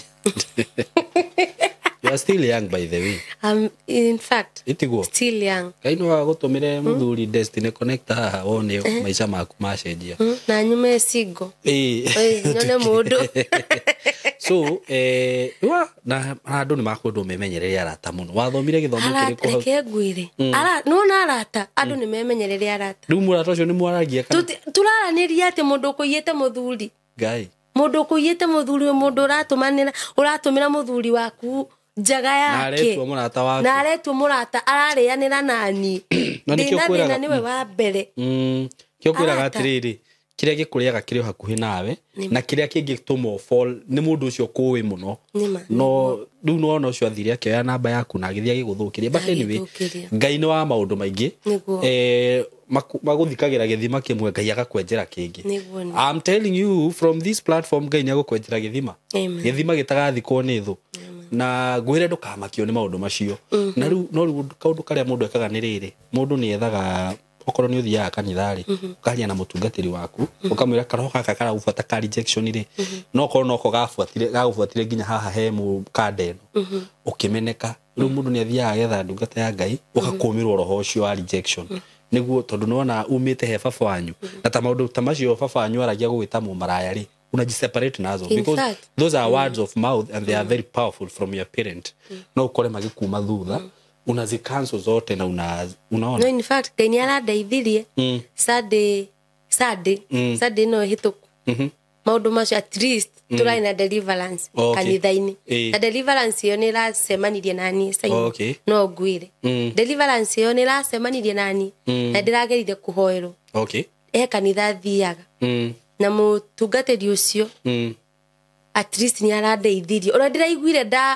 You are still young by the way. In fact, itiguo still young. Ngai no agũtũmĩre mũthuri Destiny Connect haha wone maica maku macenjia. Na nyume single. Nyone mũndũ. So na andũ nĩ makwendwo memenyerere arata mũno. Wathomire gĩthomo kĩrĩkũ? Reke ngwĩre. Nĩwona arata andũ nĩ memenyerere arata. Rĩu mũrata ũcio nĩ mwaragia kana? Tũraranĩria atĩ mũndũ ũkũiyĩte mũthuri. Ngai. Mũndũ ũkũiyĩte mũthuri mũndũ ũratũmanĩra ũratũmĩra mũthuri waku njaga yake na aretwo mũrata waku na aretwo mũrata ararĩanĩra nani na nĩkĩo kwĩraga nĩwe wa mbere kĩo kwĩraga atĩrĩrĩ kĩrĩa gĩkũrĩaga kĩrĩ o hakuhĩ nawe na kĩrĩa kĩngĩtũma fall nĩ mũndũ ũcio kũĩ mũno no rĩu nĩwona ũcio athire akĩoya namba yaku na agĩthiĩ agĩgũthũkĩria. But anyway Ngai nĩ wa maũndũ maingĩ magũthikagĩra gĩthima kĩmwe Ngai agakwenjera kĩngĩ. I'm telling you from this platform Ngai nĩ agũkwenjera gĩthima gĩthima gĩtagathikwo nĩ thũ na ngwĩre ndũkamakio nĩ maũndũ macio. Na rĩu no rĩu kaũndũ karĩa mũndũ ekaga nĩ rĩrĩ mũndũ nĩ ethaga okorwo nĩ ũthiaga kanitha rĩ ũkaria na mũtungatĩri waku ũkamwĩra karoho gaka karagũbuata ka rejection rĩ no korwo noko gagũbuatire nginya haha he mũkanda ĩno ũkĩmeneka. Rĩu mũndũ nĩ athiaga agetha ndungata ya Ngai ũgakũmĩrwo roho ũcio wa rejection nĩguo tondũ nĩwona umĩte he baba wanyu na ta maũndũ ta macio baba wanyu aragia gũgwĩta mũmaraya rĩ unajiseparate nazo because those are words of mouth and they are very powerful from your parent. No ukore magikuma thutha unazicancel zote na unaona. No in fact Ngai nĩ arandeithirie Sunday no hĩtũku maũndũ macio at least tũrarĩ na deliverance kanitha-inĩ na deliverance ĩyo nĩ ĩracemanirie nani Simon. No ngwĩre deliverance ĩyo nĩ ĩracemanirie nani na ndĩragerire kũhoerwo he kanitha thiaga na mũtungatĩri ũcio at least nĩ arandeithirie ona ndĩraiguire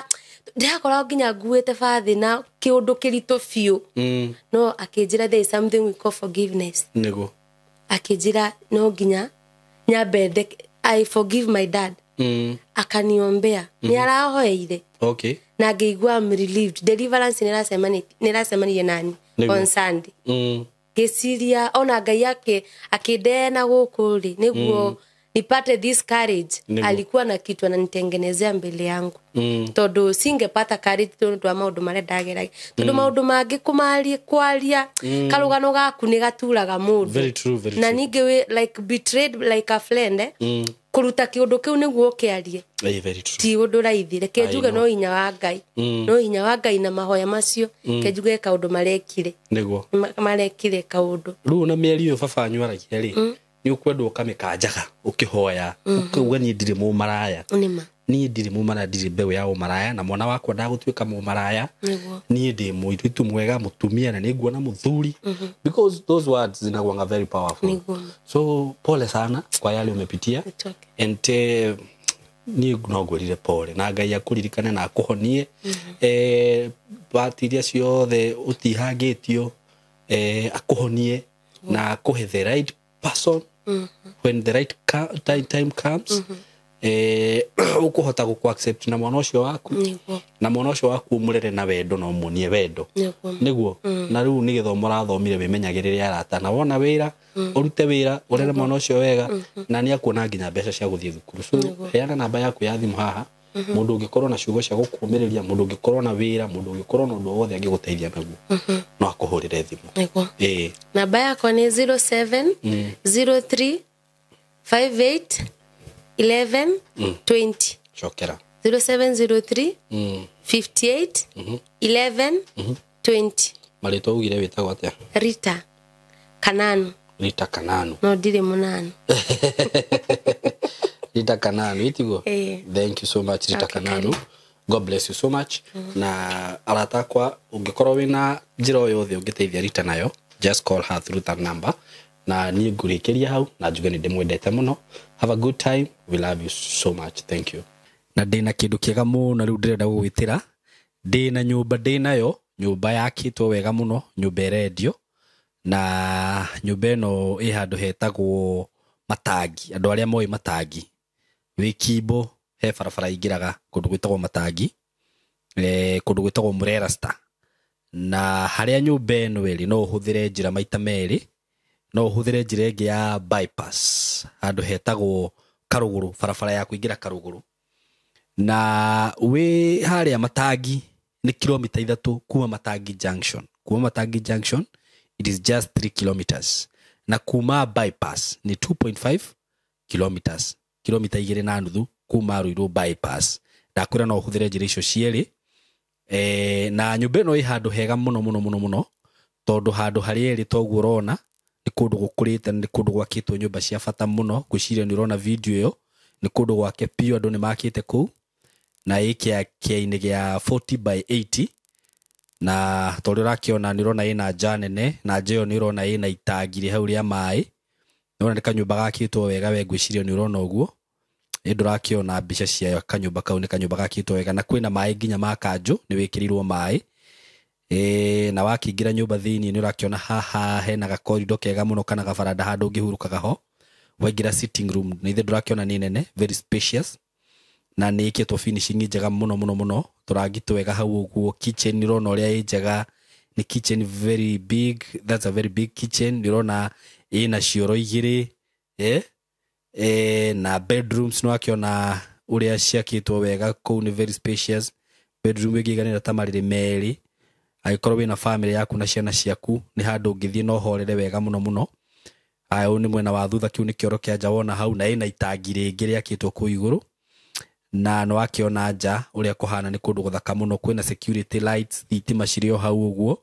ndĩrakoragwo nginya nguĩte bathĩ na kĩũndũ kĩritũ biũ no akĩnjĩra there is something we call forgiveness. Nĩguo akĩnjĩra no nginya nyambe I forgive my dad. Akaniombea nĩ arahoeire na ngĩigua I'm relieved. Deliverance nĩ ĩracemanirie nani on Sunday ngĩciria ona Ngai akĩndeena gũkũ rĩ nĩguo nipate this courage. Alikuwa na kitu ananitengenezea mbele yangu tondu singepata courage tondu wa maundu maria ndageragia tondu maundu mangi kumaria kwaria karugano gaku ni gaturaga mundu. Very true, very na true. Ningi we like betrayed like a friend Kũruta kĩũndũ kĩu nĩguo ũkĩarie Very true. ti ũndũ raithi. Reke I njuge know. no hinya wa Ngai, no hinya wa Ngai na mahoya macio. Ke njuge kaũndũ marekire. Nĩguo. Marekire kaũndũ. Rĩu na mĩario ĩyo baba wanyu aragia rĩ, nĩ ũkwendwo ũkamĩkanjaga ũkĩhoya, ũkauga niĩ ndirĩ mũmaraya. Nĩma. Niĩ ndirĩ mũmaraya, ndirĩ mbeũ ya ũmaraya, na mwana wakwa ndagũtuĩka mũmaraya. Nĩguo. Niĩ ndĩ mũirĩtu mwega, mũtumia, na nĩnguona mũthuri, because those words zinakuanga very powerful. Nĩguo. So pole sana kwa yale umepitia. It's okay. And niĩ no ngwĩrire pole, na Ngai akũririkane na akũhonie bati iria ciothe ũtihangĩtio, akũhonie na akũhe the right person when the right time comes, ũkũhota gũkũ accept na mwana ũcio waku. Nĩguo. Na mwana ũcio waku ũmũrere na wendo na ũmuonie wendo. Nĩguo. Nĩguo. Na rĩu nĩ gĩthomo ũrathomire, wĩmenyagĩrĩre arata, na wona wĩra ũrute wĩra, ũrere mwana ũcio wega, na nĩ akuona nginya mbeca cia gũthiĩ thukuru. So heana namba yaku ya thimũ haha, mũndũ ũngĩkorwo na ciugo cia gũkũmĩrĩria, mũndũ ũngĩkorwo na wĩra, mũndũ ũngĩkorwo na ũndũ o wothe angĩgũteithia naguo, no akũhũrĩre thimũ. Nĩguo. Ĩĩ. Namba yakwa nĩ 07 03 58 11 20. Cokera. 0703 58 11 20. Marĩtwa ugire wĩtagwo atĩa? Rita Kananu. Rita Kananu. No ndirĩ mũnanu. Rita Kananu, itiguo? Ĩĩ. Thank you so much, Rita. Okay, Kananu, God bless you so much. Na arata akwa, ũngĩkorwo wĩna njĩra o yothe ũngĩteithia Rita nayo, just call her through that number. Na niĩ ngũrĩkĩria hau na njuge nĩ ndĩmwendete mũno. Have a good time. We love you so much. Thank you. Na ndĩna kĩndũ kĩega mũno rĩu ndĩrenda gũgwĩtĩra. Ndĩna nyũmba, ndĩnayo nyũmba yakĩtwo wega mũno, nyũmba ĩrendio, na nyũmba ĩno ĩ handũ hetagwo Matangi. Andũ arĩa moĩ Matangi, wĩ Kimbo, he barabara ingĩraga kũndũ gwĩtagwo Matangi, kũndũ gwĩtagwo Murera Star. Na harĩa nyũmba ĩno ĩrĩ, no ũhũthĩre njĩra maita merĩ. No ũhũthĩre njĩra ĩngĩ ya bypass, handũ hetagwo Karũgũrũ, barabara ya kũingĩra Karũgũrũ, na wĩ harĩa Matangi nĩ kilomita 3 kuma Matangi Junction. Kuma Matangi Junction it is just 3 kilometers, na kuma bypass nĩ 2.5 kilometers, kilomita 2.5 kuma Ruiru bypass. Ndakwĩra no ũhũthĩre njĩra icio cierĩ. Na nyũmba ĩno ĩ handũ hega mũno mũno mũno mũno, tondũ handũ harĩa ĩrĩ, toguo ũrona, nĩ kũndũ gũkũrĩte, nĩ kũndũ gwakĩtwo nyũmba cia bata mũno. Ngwĩciria nĩ ũrona video ĩyo, nĩ kũndũ gwake biũ, andũ nĩ makĩte kũu, na ĩ kĩainĩ gĩa 40 by 80. Na ta ũrĩa ũrakĩona, nĩ ũrona ĩna nja nene, na nja ĩyo nĩ ũrona ĩna itangi rĩ hau rĩa maĩ. Nĩ ũrona nĩ kanyũmba gakĩtwo wega. We ngwĩciria nĩ ũrona ũguo, ĩ ndũrakĩona mbica cia kanyũmba kau? Nĩ kanyũmba gakĩtwo wega, na kwĩna maĩ nginya ma kanjũ, nĩ wĩkĩrĩirwo maĩ. Na wakĩingĩra nyũmba thĩiniĩ, nĩ ũrakĩona haha hena gakorido kega mũno, kana gabaranda, handũ ũngĩhurũkaga ho. Waingĩra sitting room, nĩ ithe ndũrakĩona nĩ nene, very spacious, na nĩ ĩkĩtwo finishing njega mũno mũno mũno, tũrangi twega hau ũguo. Kitchen nĩ ũrona ũrĩa ĩ njega, nĩ kitchen very big, that's a very big kitchen. Nĩ ũrona ĩna cioro igĩrĩ, na bedrooms nĩ wakĩona ũrĩa ciakĩtwo wega kũu, nĩ very spacious. Bedroom ĩngĩiganĩra ta marĩrĩ merĩ. Angĩkorwo wĩna family yaku na ciana ciaku, nĩ handũ ũngĩthiĩ na ũhorere wega mũno mũno. Aya, ũyũ nĩ mwena wa thutha, kĩu nĩ kĩoro kĩa nja wona hau, na ĩna itangi rĩngĩ rĩakĩtwo kũu igũrũ. Na nĩ wakĩona nja ũrĩa kũhana, nĩ kũndũ gũthaka mũno. Kwĩna security lights, thitima cirĩ o hau ũguo,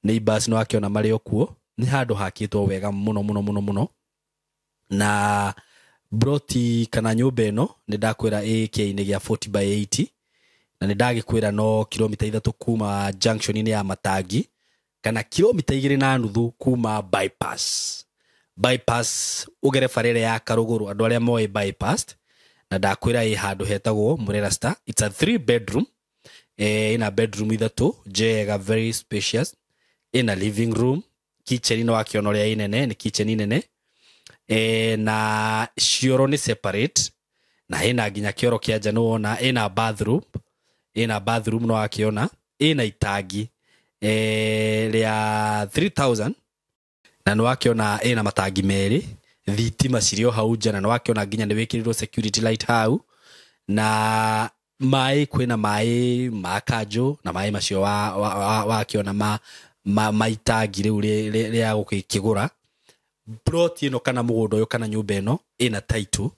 neighbors nĩ wakĩona marĩ o kuo. Nĩ handũ hakĩtwo wega mũno mũno mũno mũno. Na broti kana nyũmba ĩno, nĩ ndakwĩra ĩ kĩainĩ gĩa 40 by 80, na nĩ ndagĩkwĩra no kilomita 3 kuma junction-inĩ ya Matangi, kana kilomita 2.5 kuma bypass. Bypass ũgere bara ĩrĩa ya Karũgũrũ, andũ arĩa moĩ bypass. Na ndakwĩra ĩ handũ hetagwo Murera Star. It's a three bedroom, ĩna bedroom ithatũ njega, very spacious, ĩna living room, kitchen nĩ wakĩona ũrĩa ĩ nene, nĩ kitchen nene, na cioro nĩ separate, na ĩna nginya kĩoro kĩa nja nĩ wona. Ĩna bathroom, ĩna bathroom nĩ wakĩona ĩna itangi rĩa 3000, na nĩ wakĩona ĩna matangi merĩ, thitima cirĩ o hau nja, na nĩ wakĩona nginya nĩ wĩkĩrĩirwo security light hau, na maĩ, kwĩna maĩ ma kanjũ, na maĩ macio wakĩona ma itangi rĩu rĩa gũkĩgũra plot ĩno, kana mũgũnda ũyũ, kana nyũmba ĩno ĩna title.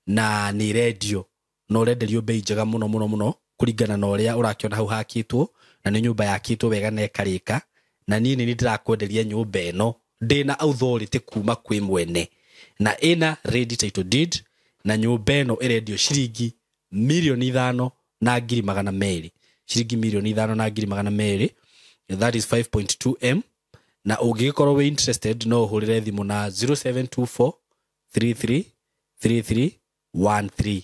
Na nĩ ĩrendio, na ũrenderio bei njega mũno mũno mũno kũringana na ũrĩa ũrakĩona hau hakĩtwo, na nĩ nyũmba yakĩtwo wega na ĩkarĩka. Na niĩ nĩ ndĩrakwenderia nyũmba ĩno ndĩna authority kuma kwĩ mwene, na ĩna ready title deed. Na nyũmba ĩno ĩrendio ciringi 5,200,000, ciringi 5,200,000, that is 5.2 m. Na ũngĩgĩkorwo wĩ interested, no ũhũrĩre thimũ na 0724 33 33 13.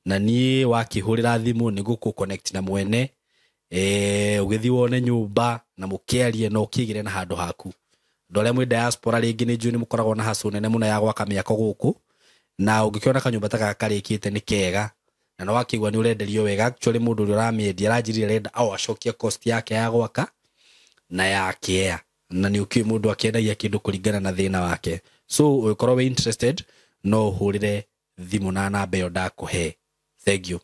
Na niĩ wakĩhũrĩra thimũ nĩ gũkũ connect na mwene, ũgĩthiĩ wone nyũmba na mũkĩarie na ũkĩgĩre na handũ haku. Andũ arĩa mwĩ diaspora rĩngĩ, nĩ njũĩ nĩ mũkoragwo na hustle nene mũno ya gwaka mĩako gũkũ, na ũngĩkĩona kanyũmba ta gaka karĩkĩte nĩ kega, na no wakĩigua nĩ ũrenderio wega. Actually, mũndũ ũrĩa ũramĩendia aranjĩrire arenda o acokie cost yake ya gwaka na ya kĩea, na nĩ ũkĩũĩ mũndũ akĩendagia kĩndũ kũringana na thĩna wake. So ũngĩkorwo wĩ interested, no ũhũrĩre thimũ na namba ĩyo ndakũhe. Thank you.